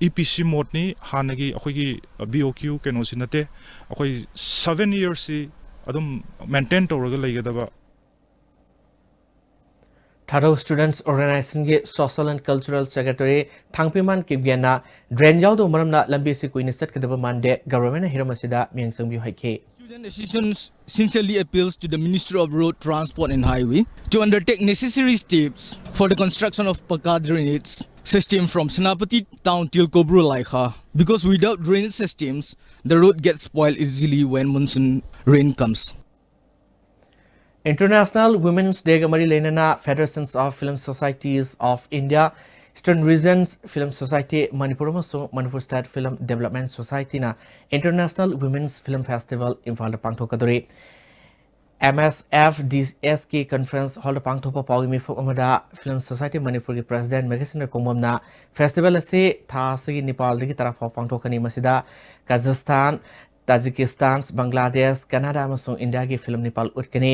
ꯏ ꯄꯤ ꯁꯤ ꯃꯣꯗꯅꯤ, ꯍꯥꯟꯅꯒꯤ ꯑꯩꯈꯣꯏꯒꯤ ꯕꯤ ꯑꯣ ꯀ꯭ꯌꯨ ꯀꯩꯅꯣꯁꯤ ꯅꯠꯇꯦ, ꯑꯩꯈꯣꯏ ꯁꯕꯦꯟ ꯌꯔꯁꯁꯤ ꯑꯗꯨꯝ ꯃꯦꯟꯇꯦꯟ ꯇꯧꯔꯒ ꯂꯩꯒꯗꯕ꯫ ꯊꯥꯔꯧ Students Organizationꯒꯤ Social and Cultural Secretary Thangpiman ꯀꯤꯞꯒꯦꯟꯅ ꯗ꯭ꯔꯦꯟ ꯌꯥꯎꯗꯕ ꯃꯔꯝꯅ ꯂꯝꯕꯤ ꯑꯁꯤ ꯀꯨꯏꯅ ꯆꯠꯀꯗꯕ ꯃꯥꯟꯗꯦ, ꯒꯚꯔꯟꯃꯦꯟꯠꯅ ꯍꯤꯔꯝ ꯑꯁꯤꯗ ꯃꯤꯠꯌꯦꯡ ꯆꯪꯕꯤꯌꯨ ꯍꯥꯏꯈꯤ꯫ Student Association sincerely appeals to the Ministry of Road Transport and Highway to undertake necessary steps for the construction of pakka drainage system from Senapati town till Kobru Laikha, because without drainage systems, the road gets spoiled easily when monsoon rain comes. International Women's Dayꯒ ꯃꯔꯤ ꯂꯩꯅꯅ Federations of Film Societies of India, Eastern Regions Film Society Manipur ꯑꯃꯁꯨꯡ Manipur State Film Development Societyꯅ International Women's Film Festival ꯏꯝꯐꯥꯜꯗ ꯄꯥꯡꯊꯣꯛꯀꯗꯧꯔꯤ꯫ M ꯑꯦꯁ F D ꯑꯦꯁꯀꯤ conference ꯍꯣꯜꯗ ꯄꯥꯡꯊꯣꯛꯄ ꯄꯥꯎꯒꯤ ꯃꯤꯐꯝ ꯑꯃꯗ film society ꯃꯅꯤꯄꯨꯔꯒꯤ ꯄ꯭ꯔꯦꯁꯤꯗꯦꯟꯠ ꯃꯦꯘꯁꯤꯡꯅ ꯀꯣꯡꯕꯝꯅ ꯐꯦꯁꯇꯤꯚꯦꯜ ꯑꯁꯤ ꯊꯥ ꯑꯁꯤꯒꯤ ꯅꯤꯄꯥꯜꯗꯒꯤ ꯇꯔꯥ ꯐꯥꯎ ꯄꯥꯡꯊꯣꯛꯀꯅꯤ꯫ ꯃꯁꯤꯗ ꯀꯥꯖꯥꯈꯁꯇꯥꯟ, ꯇꯥꯖꯤꯀꯤꯁꯇꯥꯟ, ꯕꯪꯒ꯭ꯂꯥꯗꯦꯁ, ꯀꯅꯥꯗꯥ ꯑꯃꯁꯨꯡ ꯏꯟꯗꯤꯌꯥꯒꯤ ꯐꯤꯂꯝ ꯅꯤꯄꯥꯜ ꯎꯠꯀꯅꯤ꯫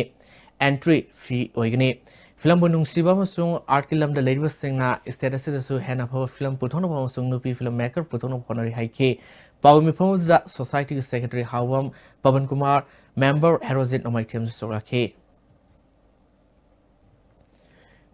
ꯑꯦꯟꯇ꯭ꯔꯤ ꯐꯤ ꯑꯣꯏꯒꯅꯤ꯫ ꯐꯤꯂꯝꯕꯨ ꯅꯨꯡꯁꯤꯕ ꯑꯃꯁꯨꯡ ꯑꯥꯔꯠꯀꯤ ꯂꯝꯗ ꯂꯩꯔꯤꯕꯁꯤꯡꯅ ꯁ꯭ꯇꯦꯠ ꯑꯁꯤꯗꯁꯨ ꯍꯦꯟꯅ ꯑꯐꯕ ꯐꯤꯂꯝ ꯄꯨꯊꯣꯛꯅꯕ ꯑꯃꯁꯨꯡ ꯅꯨꯄꯤ ꯐꯤꯂꯝ ꯃꯦꯀꯔ ꯄꯨꯊꯣꯛꯅꯕ ꯍꯣꯠꯅꯔꯤ ꯍꯥꯏꯈꯤ꯫ ꯄꯥꯎ ꯃꯤꯐꯝ ꯑꯗꯨꯗ ꯁꯣꯁꯥꯏꯇꯤꯒꯤ ꯁꯦꯀ꯭ꯔꯦꯇꯔꯤ ꯍꯥꯎꯕꯝ ꯄꯕꯟ ꯀꯨꯃꯥꯔ, ꯃꯦꯝꯕꯔ ꯍꯦꯔꯣꯖꯤꯠ ꯅꯣꯡꯃꯥꯏꯊꯦꯝꯁꯨ ꯁꯔꯨꯛ ꯌꯥꯈꯤ꯫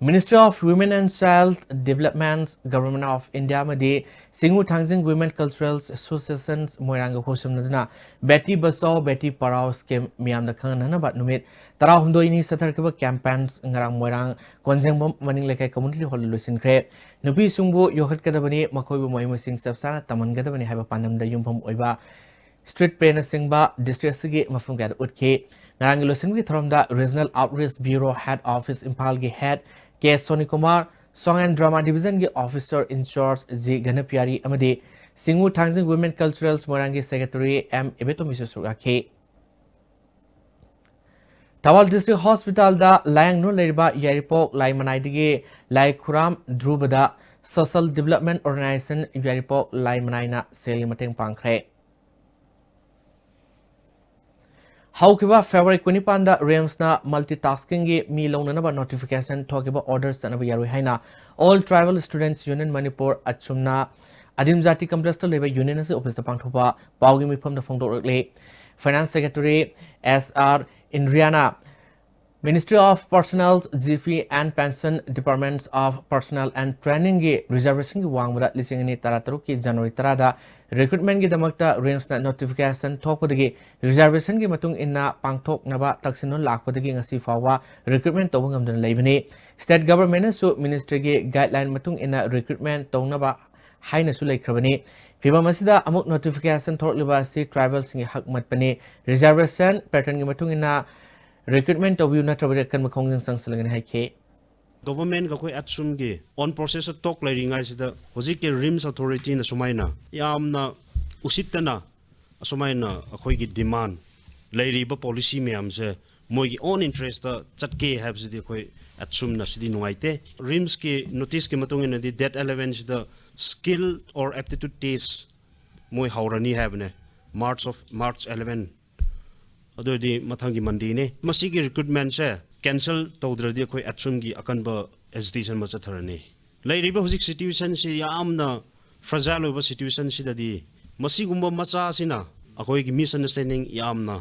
Ministry of Women and Child Development, Government of India ꯑꯃꯗꯤ ꯆꯤꯡꯉꯨ ꯊꯥꯡꯖꯤꯡ Women Cultural Associations ꯃꯣꯏꯔꯥꯡꯒ ꯈꯨꯠꯁꯝꯅꯗꯨꯅ Beti Bachao Beti Padhao scheme ꯃꯤꯌꯥꯝꯗ ꯈꯪꯍꯟꯅꯕ ꯅꯨꯃꯤꯠ ꯇꯔꯥꯍꯨꯝꯗꯣꯏꯅꯤ ꯆꯠꯊꯔꯛꯈꯤꯕ ꯀꯦꯝꯄꯦꯟ ꯉꯔꯥꯡ ꯃꯣꯏꯔꯥꯡ ꯀꯣꯟꯖꯦꯡꯕꯝ ꯃꯅꯤꯡ ꯂꯩꯀꯥꯏ ꯀꯝꯃ꯭ꯌꯨꯅꯤꯇꯤ ꯍꯣꯜꯗ ꯂꯣꯏꯁꯤꯟꯈ꯭ꯔꯦ꯫ ꯅꯨꯄꯤꯁꯤꯡꯕꯨ ꯌꯣꯛꯈꯠꯀꯗꯕꯅꯤ, ꯃꯈꯣꯏꯕꯨ ꯃꯍꯩ ꯃꯁꯤꯡ ꯆꯞ ꯆꯥꯅ ꯇꯝꯍꯟꯒꯗꯕꯅꯤ ꯍꯥꯏꯕ ꯄꯥꯟꯗꯝꯗ ꯌꯨꯝꯐꯝ ꯑꯣꯏꯕ ꯁ꯭ꯇ꯭ꯔꯤꯠ ꯄ꯭ꯂꯦꯅꯆꯤꯡꯕ ꯗꯤꯁꯇ꯭ꯔꯤꯛ ꯑꯁꯤꯒꯤ ꯃꯐꯝ ꯀꯌꯥꯗ ꯎꯠꯈꯤ꯫ ꯉꯔꯥꯡꯒꯤ ꯂꯣꯏꯁꯤꯟꯕꯒꯤ ꯊꯧꯔꯝꯗ Regional Outreach Bureau Head Office ꯏꯝꯐꯥꯜꯒꯤ Head K ꯁꯣꯅꯤꯀꯨꯃꯥꯔ, Song and Drama Division ꯒꯤ Officer in Charge G ꯘꯅꯄ꯭ꯌꯥꯔꯤ ꯑꯃꯗꯤ ꯁꯤꯡꯉꯨ ꯊꯥꯡꯖꯤꯡ Women Culturals ꯃꯣꯏꯔꯥꯡꯒꯤ Secretary M ꯏꯕꯦꯇꯣꯝꯕꯤꯁꯨ ꯁꯔꯨꯛ ꯌꯥꯈꯤ꯫ ꯊꯧꯕꯥꯜ District Hospital ꯗ ꯂꯥꯌꯦꯡꯗꯨꯅ ꯂꯩꯔꯤꯕ ꯌꯥꯏꯔꯤꯄꯣꯛ ꯂꯥꯏꯃꯅꯥꯏꯗꯒꯤ ꯂꯥꯏꯈꯨꯔꯥꯝ ꯙ꯭ꯔꯨꯕꯗ Social Development Organization ꯌꯥꯏꯔꯤꯄꯣꯛ ꯂꯥꯏꯃꯅꯥꯏꯅ ꯁꯦꯜꯒꯤ ꯃꯇꯦꯡ ꯄꯥꯡꯈ꯭ꯔꯦ꯫ ꯍꯧꯈꯤꯕ February ꯀꯨꯟꯅꯤꯄꯥꯟꯗ RIMS ꯅ multitasking ꯒꯤ ꯃꯤ ꯂꯧꯅꯅꯕ notification ꯊꯣꯛꯈꯤꯕ order ꯆꯠꯅꯕ ꯌꯥꯔꯣꯏ ꯍꯥꯏꯅ All Tribal Students Union Manipur, ATSUM ꯅ ꯑꯗꯤꯝ ꯖꯥꯇꯤ complex ꯇ ꯂꯩꯕ union ꯑꯁꯤ office ꯇ ꯄꯥꯡꯊꯣꯛꯄ ꯄꯥꯎꯒꯤ ꯃꯤꯐꯝꯗ ꯐꯣꯡꯗꯣꯛꯂꯛꯂꯤ꯫ Finance Secretary S R ꯏꯟꯗ꯭ꯔꯤꯌꯥꯅ Ministry of Personnel, G P and Pension, Departments of Personnel and Training ꯒꯤ reservation ꯒꯤ ꯋꯥꯡꯃꯗ ꯂꯤꯁꯤꯡ ꯑꯅꯤ ꯇꯔꯥꯇꯔꯨꯛꯀꯤ January ꯇꯔꯥꯗ recruitment ꯒꯤꯗꯃꯛꯇ RIMS ꯅ notification ꯊꯣꯛꯄꯗꯒꯤ reservation ꯒꯤ ꯃꯇꯨꯡ ꯏꯟꯅ ꯄꯥꯡꯊꯣꯛꯅꯕ ꯇꯛꯁꯤꯟꯗꯨꯅ ꯂꯥꯛꯄꯗꯒꯤ ꯉꯁꯤ ꯐꯥꯎꯕ recruitment ꯇꯧꯕ ꯉꯝꯗꯅ ꯂꯩꯕꯅꯤ꯫ State Government ꯅꯁꯨ Ministry ꯒꯤ guideline ꯃꯇꯨꯡ ꯏꯟꯅ recruitment ꯇꯧꯅꯕ ꯍꯥꯏꯅꯁꯨ ꯂꯩꯈ꯭ꯔꯕꯅꯤ꯫ ꯐꯤꯚꯝ ꯑꯁꯤꯗ ꯑꯃꯨꯛ notification ꯊꯣꯛꯂꯤꯕ ꯑꯁꯤ tribal ꯁꯤꯡꯒꯤ ꯍꯛ ꯃꯠꯄꯅꯤ꯫ Reservation pattern ꯒꯤ ꯃꯇꯨꯡ ꯏꯟꯅ recruitment ꯇꯧꯕꯤꯌꯨ, ꯅꯠꯇ꯭ꯔꯕꯗꯤ ꯑꯀꯟꯕ ꯈꯣꯡꯖꯪ ꯆꯪꯁꯤꯜꯂꯒꯅꯤ ꯍꯥꯏꯈꯤ꯫ Government ꯒ ꯑꯩꯈꯣꯏ ATSUM ꯒꯤ on process ꯇ talk ꯂꯩꯔꯤꯉꯩꯁꯤꯗ ꯍꯧꯖꯤꯛꯀꯤ RIMS Authority ꯅ ꯁꯨꯃꯥꯏꯅ ꯌꯥꯝꯅ ꯎꯁꯤꯠꯇꯅ ꯑꯁꯨꯃꯥꯏꯅ ꯑꯩꯈꯣꯏꯒꯤ demand ꯂꯩꯔꯤꯕ policy ꯃꯌꯥꯝꯁꯦ ꯃꯣꯏꯒꯤ own interest ꯇ ꯆꯠꯀꯦ ꯍꯥꯏꯕꯁꯤꯗꯤ ꯑꯩꯈꯣꯏ ATSUM ꯅ ꯁꯤꯗꯤ ꯅꯨꯡꯉꯥꯏꯇꯦ꯫ RIMS ꯀꯤ notice ꯀꯤ ꯃꯇꯨꯡ ꯏꯟꯅꯗꯤ date eleven ꯁꯤꯗ skill or aptitude test ꯃꯣꯏ ꯍꯧꯔꯅꯤ ꯍꯥꯏꯕꯅꯦ, March of, March eleven꯫ ꯑꯗꯨ ꯑꯣꯏꯔꯗꯤ ꯃꯊꯪꯒꯤ Monday ꯅꯦ꯫ ꯃꯁꯤꯒꯤ recruitment ꯁꯦ cancel ꯇꯧꯗ꯭ꯔꯗꯤ ꯑꯩꯈꯣꯏ ATSUM ꯒꯤ ꯑꯀꯟꯕ agitation ꯑꯃ ꯆꯠꯊꯔꯅꯤ꯫ ꯂꯩꯔꯤꯕ ꯍꯧꯖꯤꯛ situation ꯁꯤ ꯌꯥꯝꯅ fragile ꯑꯣꯏꯕ situation ꯁꯤꯗꯗꯤ ꯃꯁꯤꯒꯨꯝꯕ ꯃꯆꯥꯁꯤꯅ ꯑꯩꯈꯣꯏꯒꯤ misunderstanding ꯌꯥꯝꯅ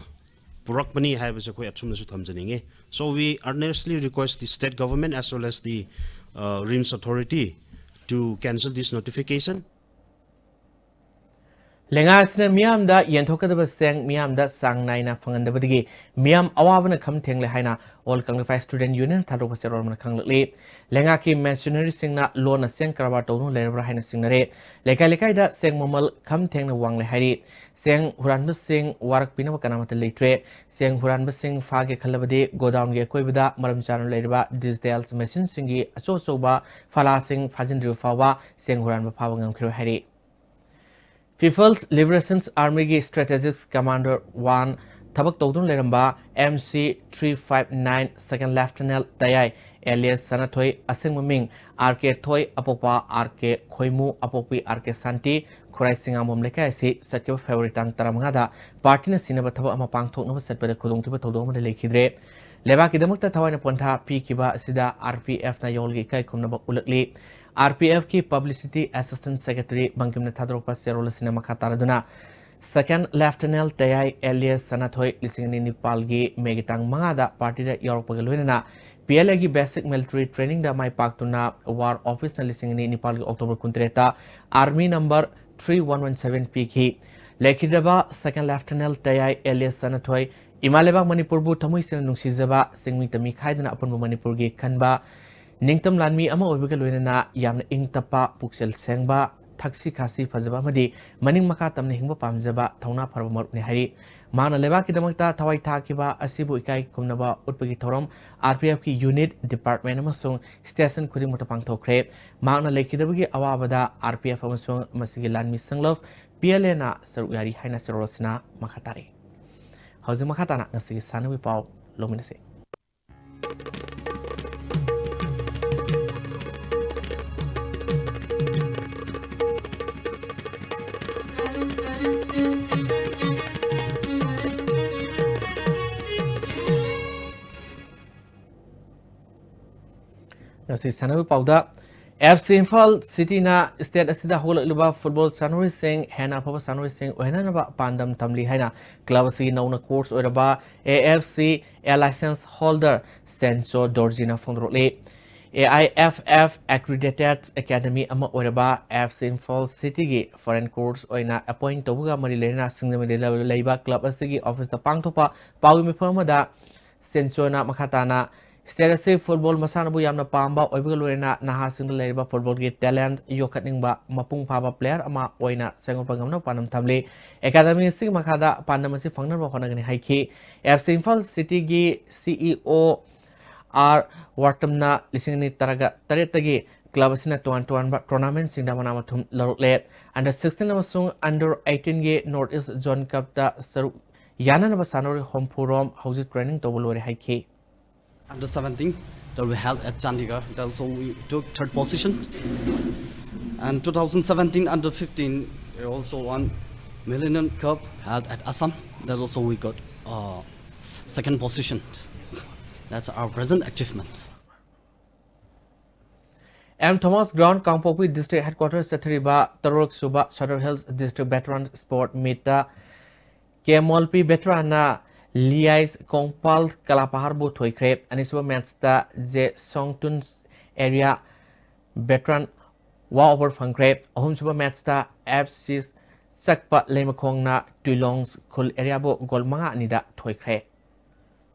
ꯄꯨꯔꯛꯄꯅꯤ ꯍꯥꯏꯕꯁꯦ ꯑꯩꯈꯣꯏ ATSUM ꯅꯁꯨ ꯊꯝꯖꯅꯤꯡꯉꯤ꯫ So we earnestly request the state government as well as the, uh, RIMS Authority to cancel this notification. ꯂꯩꯉꯥꯛ ꯑꯁꯤꯅ ꯃꯤꯌꯥꯝꯗ ꯌꯦꯟꯊꯣꯛꯀꯗꯕ ꯆꯦꯡ ꯃꯤꯌꯥꯝꯗ ꯆꯥꯡ ꯅꯥꯏꯅ ꯐꯪꯍꯟꯗꯕꯗꯒꯤ ꯃꯤꯌꯥꯝ ꯑꯋꯥꯕꯅ ꯈꯝ ꯊꯦꯡꯂꯦ ꯍꯥꯏꯅ All Kangli Student Union ꯊꯥꯗꯣꯛꯄ ꯆꯦꯔꯣꯜ ꯑꯃꯅ ꯈꯪꯂꯛꯂꯤ꯫ ꯂꯩꯉꯥꯛꯀꯤ mercenary ꯁꯤꯡꯅ ꯂꯣꯟꯅ ꯆꯦꯡ ꯀꯔꯕꯥꯔ ꯇꯧꯗꯨꯅ ꯂꯩꯔꯕ꯭ꯔꯥ ꯍꯥꯏꯅ ꯆꯤꯡꯅꯔꯦ꯫ ꯂꯩꯀꯥꯏ ꯂꯩꯀꯥꯏꯗ ꯆꯦꯡ ꯃꯃꯜ ꯈꯝ ꯊꯦꯡꯅ ꯋꯥꯡꯂꯦ ꯍꯥꯏꯔꯤ꯫ ꯆꯦꯡ ꯍꯨꯔꯥꯟꯕꯁꯤꯡ ꯋꯥꯔꯛꯄꯤꯅꯕ ꯀꯅꯥꯃꯠꯇ ꯂꯩꯇ꯭ꯔꯦ꯫ ꯆꯦꯡ ꯍꯨꯔꯥꯟꯕꯁꯤꯡ ꯐꯥꯒꯦ ꯈꯜꯂꯕꯗꯤ ꯒꯣꯗꯥꯎꯟꯒꯤ ꯑꯀꯣꯏꯕꯗ ꯃꯔꯝ ꯆꯥꯅ ꯂꯩꯔꯤꯕ ꯗꯤꯖꯤꯇꯦꯜ ꯃꯦꯆꯤꯟꯁꯤꯡꯒꯤ ꯑꯆꯧ ꯑꯆꯧꯕ ꯐꯂꯥꯁꯤꯡ ꯐꯥꯖꯤꯟꯗ꯭ꯔꯤꯕ ꯐꯥꯎꯕ ꯆꯦꯡ ꯍꯨꯔꯥꯟꯕ ꯐꯥꯕ ꯉꯝꯈꯤꯔꯣꯏ ꯍꯥꯏꯔꯤ꯫ People's Liberation Armyꯒꯤ Strategic Commander one ꯊꯕꯛ ꯇꯧꯗꯨꯅ ꯂꯩꯔꯝꯕ M C three five nine Second Lieutenant ꯇꯌꯥꯏ alias ꯁꯅꯥꯊꯣꯏ, ꯑꯁꯦꯡꯕ ꯃꯤꯡ R K ꯊꯣꯏ, ꯑꯄꯣꯛꯄ R K ꯈꯣꯏꯃꯨ, ꯑꯄꯣꯛꯄꯤ R K ꯁꯥꯟꯇꯤ, ꯈꯨꯔꯥꯏ ꯁꯤꯡꯉꯥꯝꯕꯝ ꯂꯩꯀꯥꯏ ꯑꯁꯤ ꯆꯠꯈꯤꯕ ꯐꯦꯕ꯭ꯔꯨꯋꯥꯔꯤ ꯇꯥꯡ ꯇꯔꯥꯃꯉꯥꯗ ꯄꯥꯔꯇꯤꯅ ꯁꯤꯟꯅꯕ ꯊꯕꯛ ꯑꯃ ꯄꯥꯡꯊꯣꯛꯅꯕ ꯆꯠꯄꯗ ꯈꯨꯗꯣꯡꯊꯤꯕ ꯊꯧꯗꯣꯛ ꯑꯃꯗ ꯂꯩꯈꯤꯗ꯭ꯔꯦ꯫ ꯂꯩꯕꯥꯛꯀꯤꯗꯃꯛꯇ ꯊꯋꯥꯏꯅ ꯄꯣꯟꯊꯥ ꯄꯤꯈꯤꯕ ꯑꯁꯤꯗ R P Fꯅ ꯌꯥꯍꯧꯒꯤ ꯏꯀꯥꯏ ꯈꯨꯝꯅꯕ ꯎꯠꯂꯛꯂꯤ꯫ R P Fꯀꯤ Publicity Assistant Secretary ꯕꯪꯀꯤꯝꯅ ꯊꯥꯗꯣꯔꯛꯄ ꯆꯦꯔꯣꯜ ꯑꯁꯤꯅ ꯃꯈꯥ ꯇꯥꯔꯗꯨꯅ, Second Lieutenant ꯇꯌꯥꯏ alias ꯁꯅꯥꯊꯣꯏ ꯂꯤꯁꯤꯡ ꯑꯅꯤ ꯅꯤꯄꯥꯜꯒꯤ ꯃꯦꯒꯤ ꯇꯥꯡ ꯃꯉꯥꯗ ꯄꯥꯔꯇꯤꯗ ꯌꯥꯎꯔꯛꯄꯒ ꯂꯣꯏꯅꯅ P L Aꯒꯤ basic military trainingꯗ ꯃꯥꯏ ꯄꯥꯛꯇꯨꯅ War Officeꯅ ꯂꯤꯁꯤꯡ ꯑꯅꯤ ꯅꯤꯄꯥꯜꯒꯤ October ꯀꯨꯟꯇꯔꯦꯠꯇ Army number three one one seven ꯄꯤꯈꯤ꯫ ꯂꯩꯈꯤꯗ꯭ꯔꯕ Second Lieutenant ꯇꯌꯥꯏ alias ꯁꯅꯥꯊꯣꯏ ꯏꯃꯥ ꯂꯩꯕꯥꯛ ꯃꯅꯤꯄꯨꯔꯕꯨ ꯊꯃꯣꯏ ꯁꯦꯡꯅ ꯅꯨꯡꯁꯤꯖꯕ, ꯆꯤꯡꯃꯤ ꯇꯝꯃꯤ ꯈꯥꯏꯗꯅ ꯑꯄꯨꯟꯕ ꯃꯅꯤꯄꯨꯔꯒꯤ ꯈꯟꯕ, ꯅꯤꯡꯇꯝ ꯂꯥꯟꯃꯤ ꯑꯃ ꯑꯣꯏꯕꯒ ꯂꯣꯏꯅꯅ ꯌꯥꯝꯅ ꯏꯪ ꯇꯞꯄ, ꯄꯨꯛꯆꯦꯜ ꯁꯦꯡꯕ, ꯊꯛꯁꯤ ꯈꯥꯁꯤ ꯐꯖꯕ ꯑꯃꯗꯤ ꯃꯅꯤꯡ ꯃꯈꯥ ꯇꯝꯅ ꯍꯤꯡꯕ ꯄꯥꯝꯖꯕ ꯊꯧꯅꯥ ꯐꯔꯕ ꯃꯔꯨꯞꯅꯤ ꯍꯥꯏꯔꯤ꯫ ꯃꯍꯥꯛꯅ ꯂꯩꯕꯥꯛꯀꯤꯗꯃꯛꯇ ꯊꯋꯥꯏ ꯊꯥꯈꯤꯕ ꯑꯁꯤꯕꯨ ꯏꯀꯥꯏ ꯈꯨꯝꯅꯕ ꯎꯠꯄꯒꯤ ꯊꯧꯔꯝ R P Fꯀꯤ unit, department ꯑꯃꯁꯨꯡ station ꯈꯨꯗꯤꯡꯃꯛꯇ ꯄꯥꯡꯊꯣꯛꯈ꯭ꯔꯦ꯫ ꯃꯍꯥꯛꯅ ꯂꯩꯈꯤꯗꯕꯒꯤ ꯑꯋꯥꯕꯗ R P F ꯑꯃꯁꯨꯡ ꯃꯁꯤꯒꯤ ꯂꯥꯟꯃꯤ ꯁꯪꯂꯞ P L Aꯅ ꯁꯔꯨꯛ ꯌꯥꯔꯤ ꯍꯥꯏꯅ ꯆꯦꯔꯣꯜ ꯑꯁꯤꯅ ꯃꯈꯥ ꯇꯥꯔꯛꯏ꯫ ꯍꯧꯖꯤꯛ ꯃꯈꯥ ꯇꯥꯅ ꯉꯁꯤꯒꯤ ꯁꯥꯟꯅꯕꯒꯤ ꯄꯥꯎ ꯂꯧꯃꯤꯟꯅꯁꯤ꯫ ꯉꯁꯤ ꯁꯥꯟꯅꯕ ꯄꯥꯎꯗ, F C ꯏꯝꯐꯥꯜ ꯁꯤꯇꯤꯅ state ꯑꯁꯤꯗ ꯍꯧꯒꯠꯂꯛꯂꯤꯕ football ꯁꯥꯟꯅꯔꯣꯏꯁꯤꯡ ꯍꯦꯟꯅ ꯑꯐꯕ ꯁꯥꯟꯅꯔꯣꯏꯁꯤꯡ ꯑꯣꯏꯍꯟꯅꯅꯕ ꯄꯥꯟꯗꯝ ꯊꯝꯂꯤ ꯍꯥꯏꯅ club ꯑꯁꯤꯒꯤ ꯅꯧꯅ coach ꯑꯣꯏꯔꯕ A F C A license holder ꯁꯦꯟꯆꯣ ꯗꯣꯔꯖꯤꯅ ꯐꯣꯡꯗꯣꯔꯛꯂꯤ꯫ A I F F accredited academy ꯑꯃ ꯑꯣꯏꯔꯕ F C Imphal ꯁꯤꯇꯤꯒꯤ foreign coach ꯑꯣꯏꯅ appoint ꯇꯧꯕꯒ ꯃꯔꯤ ꯂꯩꯅꯅ ꯁꯤꯡꯖꯃꯩꯗ ꯂꯩꯕ club ꯑꯁꯤꯒꯤ officeꯇ ꯄꯥꯡꯊꯣꯛꯄ ꯄꯥꯎꯒꯤ ꯃꯤꯐꯝ ꯑꯃꯗ ꯁꯦꯟꯆꯣꯅ ꯃꯈꯥ ꯇꯥꯅ State ꯑꯁꯤ football ꯃꯁꯥꯟꯅꯕꯨ ꯌꯥꯝꯅ ꯄꯥꯝꯕ ꯑꯣꯏꯕꯒ ꯂꯣꯏꯅꯅ ꯅꯍꯥꯁꯤꯡꯗ ꯂꯩꯔꯤꯕ footballꯒꯤ talent ꯌꯣꯛꯈꯠꯅꯤꯡꯕ ꯃꯄꯨꯡ ꯐꯥꯕ player ꯑꯃ ꯑꯣꯏꯅ ꯁꯦꯝꯒꯠꯄ ꯉꯝꯅꯕ ꯄꯥꯟꯗꯝ ꯊꯝꯂꯤ꯫ Academy ꯑꯁꯤꯒꯤ ꯃꯈꯥꯗ ꯄꯥꯟꯗꯝ ꯑꯁꯤ ꯐꯪꯅꯕ ꯍꯣꯠꯅꯒꯅꯤ ꯍꯥꯏꯈꯤ꯫ F C Imphal ꯁꯤꯇꯤꯒꯤ C E O R ꯋꯥꯔꯇꯝꯅ ꯂꯤꯁꯤꯡ ꯑꯅꯤ ꯇꯔꯥꯇꯔꯦꯠꯇꯒꯤ club ꯑꯁꯤꯅ ꯇꯣꯉꯥꯟ ꯇꯣꯉꯥꯟꯕ tournamentꯁꯤꯡꯗ ꯃꯅꯥ ꯃꯊꯨꯝ ꯂꯧꯔꯛꯂꯦ꯫ Under sixteen ꯑꯃꯁꯨꯡ under eighteenꯒꯤ North East Zone Cupꯇ ꯁꯔꯨꯛ ꯌꯥꯅꯅꯕ ꯁꯥꯟꯅꯔꯣꯏ ꯍꯨꯝꯐꯨ ꯔꯣꯝ ꯍꯧꯖꯤꯛ training ꯇꯧꯕ ꯂꯣꯏꯔꯦ ꯍꯥꯏꯈꯤ꯫ Under seventeen that we held at Chandigarh, that also we took third position. And two thousand seventeen under fifteen, we also won Millennium Cup held at Assam. That also we got uh, second position. That's our present achievement. M Thomas Ground, Kangpokpi district headquarters ꯆꯠꯊꯔꯤꯕ ꯇꯔꯨꯛ ꯁꯨꯕ Sadar Hills District Veteran Sport Meetꯇ K Molpi veteranꯅ Liais Kongpal Kalapaharꯕꯨ ꯊꯣꯏꯈ꯭ꯔꯦ꯫ ꯑꯅꯤꯁꯨꯕ matchꯇ J Songtun area veteran walkover ꯐꯪꯈ꯭ꯔꯦ꯫ ꯑꯍꯨꯝꯁꯨꯕ matchꯇ F C ꯆꯛꯄ ꯂꯩꯃꯈꯣꯡꯅ Tuilong ꯈꯨꯜ areaꯕꯨ goal ꯃꯉꯥ ꯑꯅꯤꯗ ꯊꯣꯏꯈ꯭ꯔꯦ꯫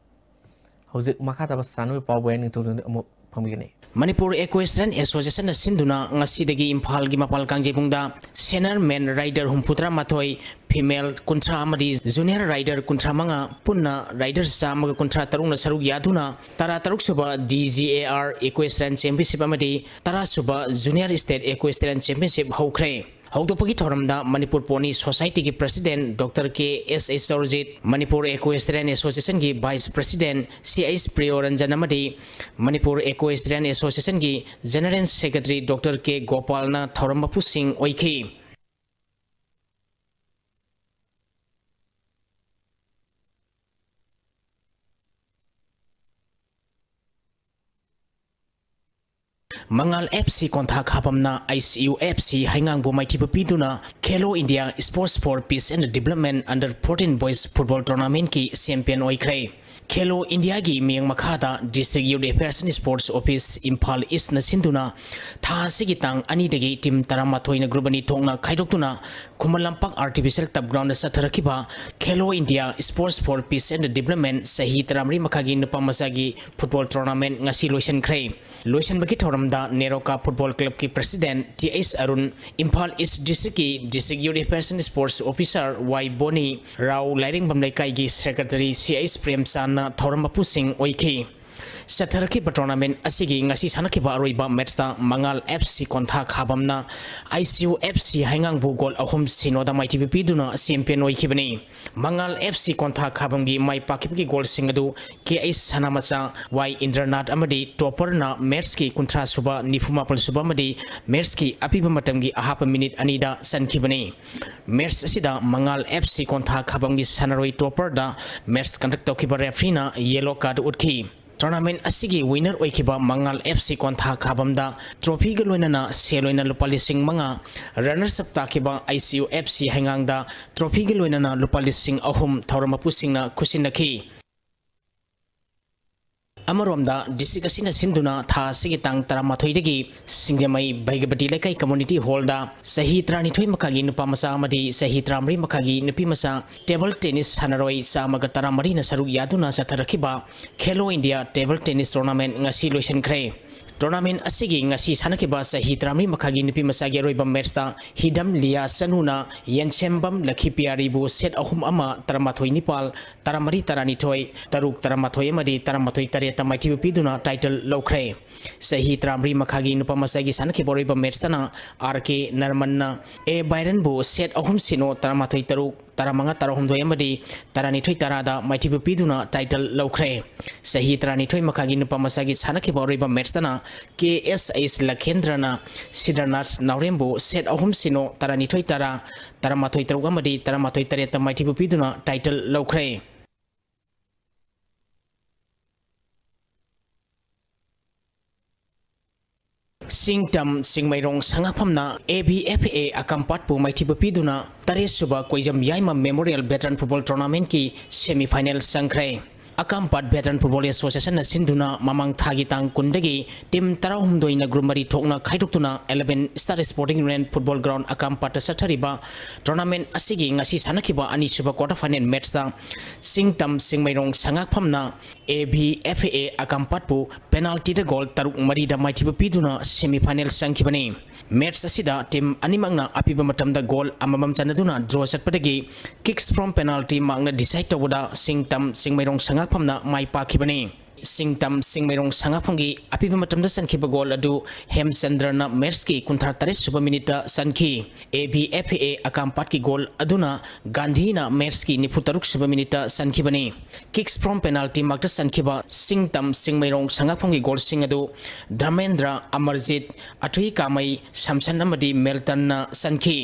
ꯍꯧꯖꯤꯛ ꯃꯈꯥ ꯇꯥꯕ ꯁꯥꯟꯅꯕꯒꯤ ꯄꯥꯎꯕꯨ ꯑꯩ ꯅꯤꯡꯊꯧꯖꯝꯗ ꯑꯃꯨꯛ ꯐꯝꯕꯤꯒꯅꯤ꯫ ꯃꯅꯤꯄꯨꯔ Equestrian Associationꯅ ꯁꯤꯟꯗꯨꯅ ꯉꯁꯤꯗꯒꯤ ꯏꯝꯐꯥꯜꯒꯤ ꯃꯄꯥꯜ ꯀꯥꯡꯖꯩꯕꯨꯡꯗ senior men rider ꯍꯨꯝꯐꯨꯇꯔꯥꯃꯥꯊꯣꯏ, female ꯀꯨꯟꯊ꯭ꯔꯥ ꯑꯃꯗꯤ junior rider ꯀꯨꯟꯊ꯭ꯔꯥꯃꯉꯥ, ꯄꯨꯟꯅ rider ꯆꯥꯝꯃꯒ ꯀꯨꯟꯊ꯭ꯔꯥ ꯇꯔꯨꯛꯅ ꯁꯔꯨꯛ ꯌꯥꯗꯨꯅ ꯇꯔꯥꯇꯔꯨꯛ ꯁꯨꯕ D G A R Equestrian Championship ꯑꯃꯗꯤ ꯇꯔꯥ ꯁꯨꯕ Junior State Equestrian Championship ꯍꯧꯈ꯭ꯔꯦ꯫ ꯍꯧꯗꯣꯛꯄꯒꯤ ꯊꯧꯔꯝꯗ Manipur Pony Societyꯒꯤ President Doctor K S H ꯆꯧꯔꯖꯤꯠ, Manipur Equestrian Associationꯒꯤ Vice President C H ꯄ꯭ꯔꯤꯌꯣꯔꯟꯖꯟ ꯑꯃꯗꯤ Manipur Equestrian Associationꯒꯤ General Secretary Doctor K ꯒꯣꯄꯥꯜꯅ ꯊꯧꯔꯝ ꯃꯄꯨꯁꯤꯡ ꯑꯣꯏꯈꯤ꯫ ꯃꯉꯥꯜ F C ꯀꯣꯟꯊꯥ ꯈꯥꯕꯝꯅ I C U F C ꯍꯩꯉꯥꯡꯕꯨ ꯃꯥꯏꯊꯤꯕ ꯄꯤꯗꯨꯅ Khelo India Sports for Peace and Development Under fourteen Boys Football Tournamentꯀꯤ champion ꯑꯣꯏꯈ꯭ꯔꯦ꯫ ꯈꯦꯂꯣ ꯏꯟꯗꯤꯌꯥꯒꯤ ꯃꯤꯠꯌꯦꯡ ꯃꯈꯥꯗ District Youth Affairs and Sports Office Imphal ꯏꯁꯅ ꯁꯤꯟꯗꯨꯅ ꯊꯥ ꯑꯁꯤꯒꯤ ꯇꯥꯡ ꯑꯅꯤꯗꯒꯤ team ꯇꯔꯥꯃꯥꯊꯣꯏꯅ group ꯑꯅꯤ ꯊꯣꯛꯅ ꯈꯥꯏꯗꯣꯛꯇꯨꯅ Khuman Lampak artificial turf ground ꯆꯠꯊꯔꯛꯈꯤꯕ Khelo India Sports for Peace and Development ꯆꯍꯤ ꯇꯔꯥꯃꯔꯤ ꯃꯈꯥꯒꯤ ꯅꯨꯄꯥ ꯃꯆꯥꯒꯤ football tournament ꯉꯁꯤ ꯂꯣꯏꯁꯤꯟꯈ꯭ꯔꯦ꯫ ꯂꯣꯏꯁꯤꯟꯕꯒꯤ ꯊꯧꯔꯝꯗ ꯅꯦꯔꯣꯀꯥ Football Club ꯀꯤ President T H Arun, Imphal ꯏꯁ District ꯀꯤ District Youth Affairs and Sports Officer ꯋꯥꯏ ꯕꯣꯅꯤ, ꯔꯥꯎ ꯂꯥꯏꯔꯦꯡꯕꯝ ꯂꯩꯀꯥꯏꯒꯤ Secretary ꯁꯤ ꯑꯩꯆ ꯄ꯭ꯔꯦꯝꯆꯥꯟꯅ ꯊꯧꯔꯝ ꯃꯄꯨꯁꯤꯡ ꯑꯣꯏꯈꯤ꯫ ꯆꯠꯊꯔꯛꯈꯤꯕ tournament ꯑꯁꯤꯒꯤ ꯉꯁꯤ ꯁꯥꯟꯅꯈꯤꯕ ꯑꯔꯣꯏꯕ match ꯇ ꯃꯉꯥꯜ F C ꯀꯣꯟꯊꯥ ꯈꯥꯕꯝꯅ I C U F C ꯍꯩꯉꯥꯡꯕꯨ goal ꯑꯍꯨꯝ ꯁꯤꯅꯣꯗ ꯃꯥꯏꯊꯤꯕ ꯄꯤꯗꯨꯅ champion ꯑꯣꯏꯈꯤꯕꯅꯤ꯫ ꯃꯉꯥꯜ F C ꯀꯣꯟꯊꯥ ꯈꯥꯕꯝꯒꯤ ꯃꯥꯏ ꯄꯥꯛꯈꯤꯕꯒꯤ goal ꯁꯤꯡ ꯑꯗꯨ ꯀꯦ ꯑꯩꯆ ꯁꯅꯥꯃꯆꯥ, ꯋꯥꯏ ꯏꯟꯗ꯭ꯔꯅꯥꯊ ꯑꯃꯗꯤ topper ꯅ match ꯀꯤ ꯀꯨꯟꯊ꯭ꯔꯥ ꯁꯨꯕ, ꯅꯤꯐꯨ ꯃꯥꯄꯜ ꯁꯨꯕ ꯑꯃꯗꯤ match ꯀꯤ ꯑꯄꯤꯕ ꯃꯇꯝꯒꯤ ꯑꯍꯥꯞꯄ minute ꯑꯅꯤꯗ ꯆꯟꯈꯤꯕꯅꯤ꯫ Match ꯑꯁꯤꯗ ꯃꯉꯥꯜ F C ꯀꯣꯟꯊꯥ ꯈꯥꯕꯝꯒꯤ ꯁꯥꯟꯅꯔꯣꯏ topper ꯗ match conduct ꯇꯧꯈꯤꯕ referee ꯅ yellow card ꯎꯠꯈꯤ꯫ Tournament ꯑꯁꯤꯒꯤ winner ꯑꯣꯏꯈꯤꯕ ꯃꯉꯥꯜ F C ꯀꯣꯟꯊꯥ ꯈꯥꯕꯝꯗ trophy ꯒ ꯂꯣꯏꯅꯅ ꯁꯦꯜ ꯑꯣꯏꯅ ꯂꯨꯄꯥ ꯂꯤꯁꯤꯡ ꯃꯉꯥ, runners up ꯇꯥꯈꯤꯕ I C U F C ꯍꯩꯉꯥꯡꯗ trophy ꯒ ꯂꯣꯏꯅꯅ ꯂꯨꯄꯥ ꯂꯤꯁꯤꯡ ꯑꯍꯨꯝ ꯊꯧꯔꯝ ꯃꯄꯨꯁꯤꯡꯅ ꯈꯨꯠꯁꯤꯟꯅꯈꯤ꯫ ꯑꯃꯔꯣꯝꯗ, district ꯑꯁꯤꯅ ꯁꯤꯟꯗꯨꯅ ꯊꯥ ꯑꯁꯤꯒꯤ ꯇꯥꯡ ꯇꯔꯥꯃꯥꯊꯣꯏꯗꯒꯤ ꯁꯤꯡꯖꯃꯩ ꯚꯩꯒꯄꯇꯤ ꯂꯩꯀꯥꯏ community hall ꯗ ꯆꯍꯤ ꯇꯔꯥꯅꯤꯊꯣꯏ ꯃꯈꯥꯒꯤ ꯅꯨꯄꯥ ꯃꯆꯥ ꯑꯃꯗꯤ ꯆꯍꯤ ꯇꯔꯥꯃꯔꯤ ꯃꯈꯥꯒꯤ ꯅꯨꯄꯤ ꯃꯆꯥ table tennis ꯁꯥꯟꯅꯔꯣꯏ ꯆꯥꯝꯃꯒ ꯇꯔꯥꯃꯔꯤꯅ ꯁꯔꯨꯛ ꯌꯥꯗꯨꯅ ꯆꯠꯊꯔꯛꯈꯤꯕ Khelo India Table Tennis Tournament ꯉꯁꯤ ꯂꯣꯏꯁꯤꯟꯈ꯭ꯔꯦ꯫ Tournament ꯑꯁꯤꯒꯤ ꯉꯁꯤ ꯁꯥꯟꯅꯈꯤꯕ ꯆꯍꯤ ꯇꯔꯥꯃꯔꯤ ꯃꯈꯥꯒꯤ ꯅꯨꯄꯤ ꯃꯆꯥꯒꯤ ꯑꯔꯣꯏꯕ match ꯇ ꯍꯤꯗꯝ ꯂꯤꯌꯥ ꯆꯅꯨꯅ ꯌꯦꯟꯁꯦꯝꯕꯝ ꯂꯈꯤꯄꯤꯌꯥꯔꯤꯕꯨ set ꯑꯍꯨꯝ ꯑꯃ, ꯇꯔꯥꯃꯥꯊꯣꯏ ꯅꯤꯄꯥꯜ, ꯇꯔꯥꯃꯔꯤ ꯇꯔꯥꯅꯤꯊꯣꯏ, ꯇꯔꯨꯛ ꯇꯔꯥꯃꯥꯊꯣꯏ ꯑꯃꯗꯤ ꯇꯔꯥꯃꯥꯊꯣꯏ ꯇꯔꯦꯠꯇ ꯃꯥꯏꯊꯤꯕ ꯄꯤꯗꯨꯅ title ꯂꯧꯈ꯭ꯔꯦ꯫ ꯆꯍꯤ ꯇꯔꯥꯃꯔꯤ ꯃꯈꯥꯒꯤ ꯅꯨꯄꯥ ꯃꯆꯥꯒꯤ ꯁꯥꯟꯅꯈꯤꯕ ꯑꯔꯣꯏꯕ match ꯇꯅ ꯑꯥꯔ ꯀꯦ ꯅꯔꯃꯟꯅ ꯑꯦ ꯕꯥꯏꯔꯟꯕꯨ set ꯑꯍꯨꯝ ꯁꯤꯅꯣ, ꯇꯔꯥꯃꯥꯊꯣꯏ ꯇꯔꯨꯛ, ꯇꯔꯥꯃꯉꯥ ꯇꯔꯥꯍꯨꯝꯗꯣꯏ ꯑꯃꯗꯤ ꯇꯔꯥꯅꯤꯊꯣꯏ ꯇꯔꯥꯗ ꯃꯥꯏꯊꯤꯕ ꯄꯤꯗꯨꯅ title ꯂꯧꯈ꯭ꯔꯦ꯫ ꯆꯍꯤ ꯇꯔꯥꯅꯤꯊꯣꯏ ꯃꯈꯥꯒꯤ ꯅꯨꯄꯥ ꯃꯆꯥꯒꯤ ꯁꯥꯟꯅꯈꯤꯕ ꯑꯔꯣꯏꯕ match ꯇꯅ ꯀꯦ ꯑꯦꯁ ꯑꯩꯆ ꯂꯈꯦꯟꯗ꯭ꯔꯅ ꯁꯤꯗ꯭ꯔꯅꯥꯊ ꯅꯥꯎꯔꯦꯝꯕꯨ set ꯑꯍꯨꯝ ꯁꯤꯅꯣ, ꯇꯔꯥꯅꯤꯊꯣꯏ ꯇꯔꯥ, ꯇꯔꯥꯃꯥꯊꯣꯏ ꯇꯔꯨꯛ ꯑꯃꯗꯤ ꯇꯔꯥꯃꯥꯊꯣꯏ ꯇꯔꯦꯠꯇ ꯃꯥꯏꯊꯤꯕ ꯄꯤꯗꯨꯅ title ꯂꯧꯈ꯭ꯔꯦ꯫ ꯆꯤꯡꯇꯝ Chingmeirong ꯁꯉꯥꯐꯝꯅ A V F A ꯑꯀꯝꯄꯥꯠꯄꯨ ꯃꯥꯏꯊꯤꯕ ꯄꯤꯗꯨꯅ ꯇꯔꯦꯠ ꯁꯨꯕ ꯀꯣꯏꯖꯝ ꯌꯥꯏꯃ Memorial Veteran Football Tournament ꯀꯤ semi final ꯆꯪꯈ꯭ꯔꯦ꯫ ꯑꯀꯥꯝꯄꯥꯠ ꯚꯦꯇꯔꯟ ꯐꯨꯠꯕꯣꯜ ꯑꯦꯁꯣꯁꯤꯌꯦꯁꯟꯅ ꯁꯤꯟꯗꯨꯅ ꯃꯃꯥꯡ ꯊꯥꯒꯤ ꯇꯥꯡ ꯀꯨꯟꯗꯒꯤ ꯇꯤꯝ ꯇꯔꯥꯍꯨꯝꯗꯣꯏꯅ ꯒ꯭ꯔꯨꯞ ꯃꯔꯤ ꯊꯣꯛꯅ ꯈꯥꯏꯗꯣꯛꯇꯨꯅ eleven Star Sporting Union Football Ground ꯑꯀꯥꯝꯄꯥꯠꯇ ꯆꯠꯊꯔꯤꯕ ꯇꯣꯔꯅꯥꯃꯦꯟ ꯑꯁꯤꯒꯤ ꯉꯁꯤ ꯁꯥꯟꯅꯈꯤꯕ ꯑꯅꯤꯁꯨꯕ quarter final matchꯇ ꯁꯤꯡꯇꯝ ꯁꯤꯡꯃꯩꯔꯣꯡ ꯁꯉꯥꯛꯐꯝꯅ A V F A ꯑꯀꯥꯝꯄꯥꯠꯄꯨ ꯄꯦꯅꯥꯜꯇꯤꯗ ꯒꯣꯜ ꯇꯔꯨꯛ ꯃꯔꯤꯗ ꯃꯥꯏꯊꯤꯕ ꯄꯤꯗꯨꯅ semifinal ꯆꯪꯈꯤꯕꯅꯤ꯫ ꯃꯦꯠꯆ ꯑꯁꯤꯗ ꯇꯤꯝ ꯑꯅꯤꯃꯛꯅ ꯑꯄꯤꯕ ꯃꯇꯝꯗ ꯒꯣꯜ ꯑꯃꯃꯝ ꯆꯟꯅꯗꯨꯅ ꯗ꯭ꯔꯣ ꯆꯠꯄꯗꯒꯤ kicks from penalty markꯅ decide ꯇꯧꯕꯗ ꯁꯤꯡꯇꯝ ꯁꯤꯡꯃꯩꯔꯣꯡ ꯁꯉꯥꯛꯐꯝꯅ ꯃꯥꯏ ꯄꯥꯛꯈꯤꯕꯅꯤ꯫ ꯁꯤꯡꯇꯝ ꯁꯤꯡꯃꯩꯔꯣꯡ ꯁꯉꯥꯛꯐꯝꯒꯤ ꯑꯄꯤꯕ ꯃꯇꯝꯗ ꯆꯟꯈꯤꯕ ꯒꯣꯜ ꯑꯗꯨ ꯍꯦꯝꯆꯟꯗ꯭ꯔꯅ ꯃꯦꯠꯆꯀꯤ ꯀꯨꯟꯊ꯭ꯔꯥ ꯇꯔꯦꯠ ꯁꯨꯕ ꯃꯤꯅꯤꯠꯇ ꯆꯟꯈꯤ꯫ A V F A ꯑꯀꯥꯝꯄꯥꯠꯀꯤ ꯒꯣꯜ ꯑꯗꯨꯅ ꯒꯥꯟꯙꯤꯅ ꯃꯦꯠꯆꯀꯤ ꯅꯤꯐꯨ ꯇꯔꯨꯛ ꯁꯨꯕ ꯃꯤꯅꯤꯠꯇ ꯆꯟꯈꯤꯕꯅꯤ꯫ Kicks from penalty markꯇ ꯆꯟꯈꯤꯕ ꯁꯤꯡꯇꯝ ꯁꯤꯡꯃꯩꯔꯣꯡ ꯁꯉꯥꯛꯐꯝꯒꯤ ꯒꯣꯜꯁꯤꯡ ꯑꯗꯨ ꯙꯔꯃꯦꯟꯗ꯭ꯔ, ꯑꯃꯔꯖꯤꯠ, ꯑꯊꯨꯏ ꯀꯥꯃꯩ, ꯁꯝꯁꯟ ꯑꯃꯗꯤ ꯃꯦꯜꯇꯟꯅ ꯆꯟꯈꯤ꯫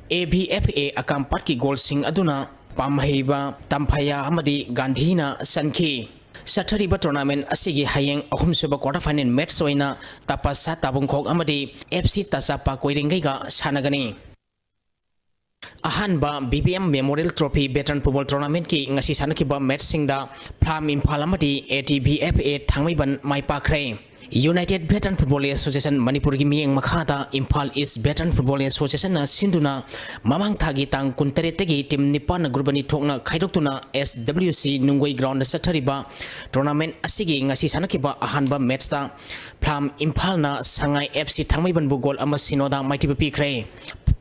A V F A ꯑꯀꯥꯝꯄꯥꯠꯀꯤ ꯒꯣꯜꯁꯤꯡ ꯑꯗꯨꯅ ꯄꯥꯝꯍꯩꯕ, ꯇꯝꯐꯌꯥ ꯑꯃꯗꯤ ꯒꯥꯟꯙꯤꯅ ꯆꯟꯈꯤ꯫ ꯆꯠꯊꯔꯤꯕ ꯇꯣꯔꯅꯥꯃꯦꯟ ꯑꯁꯤꯒꯤ ꯍꯌꯦꯡ ꯑꯍꯨꯝꯁꯨꯕ quarter final match ꯑꯣꯏꯅ ꯇꯄꯁꯥ ꯇꯥꯕꯨꯡꯈꯣꯛ ꯑꯃꯗꯤ F C ꯇꯆꯥꯄꯥ ꯀꯣꯏꯔꯦꯡꯒꯩꯒ ꯁꯥꯟꯅꯒꯅꯤ꯫ ꯑꯍꯥꯟꯕ B B M Memorial Trophy Veteran Football Tournamentꯀꯤ ꯉꯁꯤ ꯁꯥꯟꯅꯈꯤꯕ ꯃꯦꯠꯆꯁꯤꯡꯗ ꯐ꯭ꯂꯥꯝ ꯏꯝꯐꯥꯜ ꯑꯃꯗꯤ A T V F A Thangmeiband my ꯄꯥꯛꯈ꯭ꯔꯦ꯫ United Veteran Football Association ꯃꯅꯤꯄꯨꯔꯒꯤ ꯃꯤꯠꯌꯦꯡ ꯃꯈꯥꯗ ꯏꯝꯐꯥꯜ ꯏꯁ ꯚꯦꯇꯔꯟ ꯐꯨꯠꯕꯣꯜ ꯑꯦꯁꯣꯁꯤꯌꯦꯁꯟꯅ ꯁꯤꯟꯗꯨꯅ ꯃꯃꯥꯡ ꯊꯥꯒꯤ ꯇꯥꯡ ꯀꯨꯟꯇꯔꯦꯠꯇꯒꯤ ꯇꯤꯝ ꯅꯤꯄꯥꯟꯅ ꯒ꯭ꯔꯨꯞ ꯑꯅꯤ ꯊꯣꯛꯅ ꯈꯥꯏꯗꯣꯛꯇꯨꯅ S W C ꯅꯨꯡꯒꯣꯏ ꯒ꯭ꯔꯥꯎꯟꯗ ꯆꯠꯊꯔꯤꯕ ꯇꯣꯔꯅꯥꯃꯦꯟ ꯑꯁꯤꯒꯤ ꯉꯁꯤ ꯁꯥꯟꯅꯈꯤꯕ ꯑꯍꯥꯟꯕ ꯃꯦꯠꯆꯇ ꯐ꯭ꯂꯥꯝ ꯏꯝꯐꯥꯜꯅ ꯁꯉꯥꯏ F C ꯊꯥꯡꯃꯩꯕꯟꯕꯨ ꯒꯣꯜ ꯑꯃ ꯁꯤꯅꯣꯗ ꯃꯥꯏꯊꯤꯕ ꯄꯤꯈ꯭ꯔꯦ꯫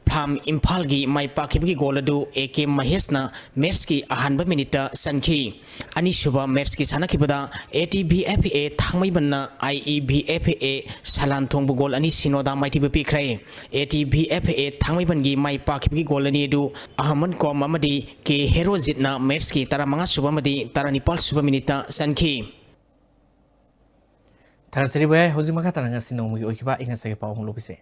ꯐ꯭ꯂꯥꯝ ꯏꯝꯐꯥꯜꯒꯤ ꯃꯥꯏ ꯄꯥꯛꯈꯤꯕꯒꯤ ꯒꯣꯜ ꯑꯗꯨ A K ꯃꯍꯦꯁꯅ ꯃꯦꯠꯆꯀꯤ ꯑꯍꯥꯟꯕ ꯃꯤꯅꯤꯠꯇ ꯆꯟꯈꯤ꯫ ꯑꯅꯤꯁꯨꯕ ꯃꯦꯠꯆꯀꯤ ꯁꯥꯟꯅꯈꯤꯕꯗ A T V F A ꯊꯥꯡꯃꯩꯕꯟꯅ I E V F A ꯁꯂꯥꯟꯊꯣꯡꯕꯨ ꯒꯣꯜ ꯑꯅꯤ ꯁꯤꯅꯣꯗ ꯃꯥꯏꯊꯤꯕ ꯄꯤꯈ꯭ꯔꯦ꯫ A T V F A ꯊꯥꯡꯃꯩꯕꯟꯒꯤ ꯃꯥꯏ ꯄꯥꯛꯈꯤꯕꯒꯤ ꯒꯣꯜ ꯑꯅꯤ ꯑꯗꯨ ꯑꯍꯃꯟ ꯀꯣꯝ ꯑꯃꯗꯤ K ꯍꯦꯔꯣꯖꯤꯠꯅ ꯃꯦꯠꯆꯀꯤ ꯇꯔꯥꯃꯉꯥ ꯁꯨꯕ ꯑꯃꯗꯤ ꯇꯔꯥꯅꯤꯄꯥꯜ ꯁꯨꯕ ꯃꯤꯅꯤꯠꯇ ꯆꯟꯈꯤ꯫ ꯊꯥꯒꯠꯆꯔꯤ ꯚꯥꯏ꯫ ꯍꯧꯖꯤꯛ ꯃꯈꯥ ꯇꯥꯅ ꯉꯁꯤ ꯅꯣꯡꯃꯒꯤ ꯑꯣꯏꯈꯤꯕ ꯑꯏꯪ ꯑꯁꯥꯒꯤ ꯄꯥꯎ ꯑꯃꯨꯛ ꯂꯧꯕꯤꯁꯦ꯫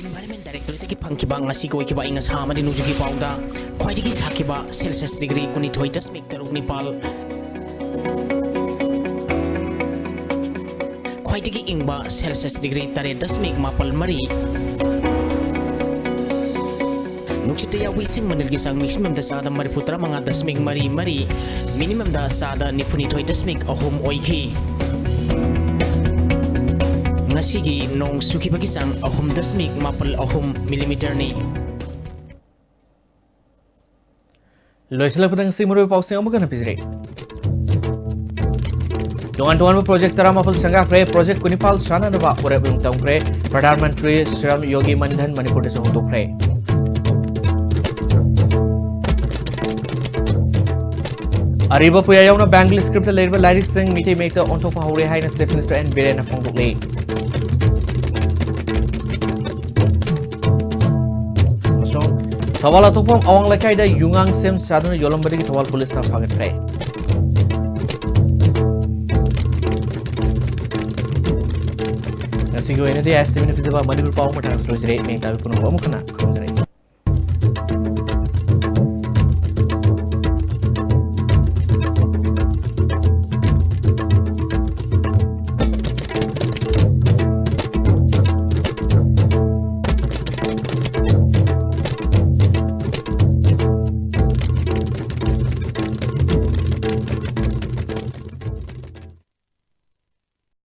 Environment Directorateꯇꯒꯤ ꯐꯪꯈꯤꯕ ꯉꯁꯤꯒꯤ ꯑꯣꯏꯈꯤꯕ ꯑꯏꯪ ꯑꯁꯥ ꯑꯃꯗꯤ ꯅꯣꯡꯖꯨꯒꯤ ꯄꯥꯎꯗ ꯈ꯭ꯋꯥꯏꯗꯒꯤ ꯁꯥꯈꯤꯕ Celsius degree ꯀꯨꯟꯅꯤꯊꯣꯏ ꯗꯁꯃꯤꯛ ꯇꯔꯨꯛ ꯅꯤꯄꯥꯜ, ꯈ꯭ꯋꯥꯏꯗꯒꯤ ꯏꯪꯕ Celsius degree ꯇꯔꯦꯠ ꯗꯁꯃꯤꯛ ꯃꯥꯄꯜ ꯃꯔꯤ, ꯅꯣꯡꯆꯤꯠꯇ ꯌꯥꯎꯕꯤ ꯏꯁꯤꯡ ꯃꯅꯤꯜꯒꯤ ꯆꯥꯡ maximum ꯗ ꯆꯥꯗ ꯃꯔꯤꯐꯨ ꯇꯔꯥ ꯃꯉꯥ ꯗꯁꯃꯤꯛ ꯃꯔꯤ ꯃꯔꯤ, minimum ꯗ ꯆꯥꯗ ꯅꯤꯐꯨ ꯅꯤꯊꯣꯏ ꯗꯁꯃꯤꯛ ꯑꯍꯨꯝ ꯑꯣꯏꯈꯤ꯫ ꯉꯁꯤꯒꯤ ꯅꯣꯡ ꯆꯨꯈꯤꯕꯒꯤ ꯆꯥꯡ ꯑꯍꯨꯝ ꯗꯁꯃꯤꯛ ꯃꯥꯄꯜ ꯑꯍꯨꯝ millimeter ꯅꯤ꯫ ꯂꯣꯏꯁꯤꯜꯂꯛꯄꯗ ꯉꯁꯤ ꯃꯔꯨꯑꯣꯏꯕ ꯄꯥꯎꯁꯤꯡ ꯑꯃꯨꯛ ꯍꯟꯅ ꯄꯤꯖꯔꯤ꯫ ꯇꯣꯉꯥꯟ ꯇꯣꯉꯥꯟꯕ project ꯇꯔꯥꯃꯥꯄꯜ ꯁꯪꯒꯥꯈ꯭ꯔꯦ꯫ Project ꯀꯨꯟꯅꯤꯄꯥꯜ ꯁꯥꯟꯅꯅꯕ ꯋꯥꯔꯦꯞ ꯑꯗꯨꯝ ꯇꯧꯈ꯭ꯔꯦ꯫ ꯄ꯭ꯔꯙꯥꯟ ꯃꯟꯇ꯭ꯔꯤ ꯁ꯭ꯔꯝ ꯌꯣꯒꯤ ꯃꯟꯙꯟ ꯃꯅꯤꯄꯨꯔꯗꯁꯨ ꯍꯧꯗꯣꯛꯈ꯭ꯔꯦ꯫ ꯑꯔꯤꯕ ꯄꯨꯌꯥ ꯌꯥꯎꯅ Bengali script ꯇ ꯂꯩꯔꯤꯕ ꯂꯥꯏꯔꯤꯛꯁꯤꯡ ꯃꯤꯇꯩ ꯃꯌꯦꯛꯇ ꯑꯣꯟꯊꯣꯛꯄ ꯍꯧꯔꯦ ꯍꯥꯏꯅ Chief Minister ꯑꯦꯟ ꯕꯤꯔꯦꯟꯅ ꯐꯣꯡꯗꯣꯛꯂꯦ꯫ ꯑꯃꯁꯨꯡ ꯊꯧꯕꯥꯜ ꯑꯊꯣꯛꯄꯝ ꯑꯋꯥꯡ ꯂꯩꯀꯥꯏꯗ ꯌꯨꯉꯥꯡ ꯁꯦꯝ ꯁꯥꯗꯨꯅ ꯌꯣꯜꯂꯝꯕꯗꯒꯤ ꯊꯧꯕꯥꯜ ꯄꯨꯂꯤꯁꯅ ꯐꯥꯒꯠꯈ꯭ꯔꯦ꯫ ꯉꯁꯤꯒꯤ ꯑꯣꯏꯅꯗꯤ ꯑꯦꯁ ꯇꯤ ꯚꯤꯅ ꯄꯤꯖꯕ ꯃꯅꯤꯄꯨꯔ ꯄꯥꯎ ꯃꯇꯥꯡ ꯂꯣꯏꯖꯔꯦ꯫ ꯃꯌꯦꯛ ꯇꯥꯕꯤ ꯄꯨꯝꯅꯃꯛ ꯑꯃꯨꯛ ꯍꯟꯅ ꯈꯨꯔꯨꯝꯖꯔꯤ꯫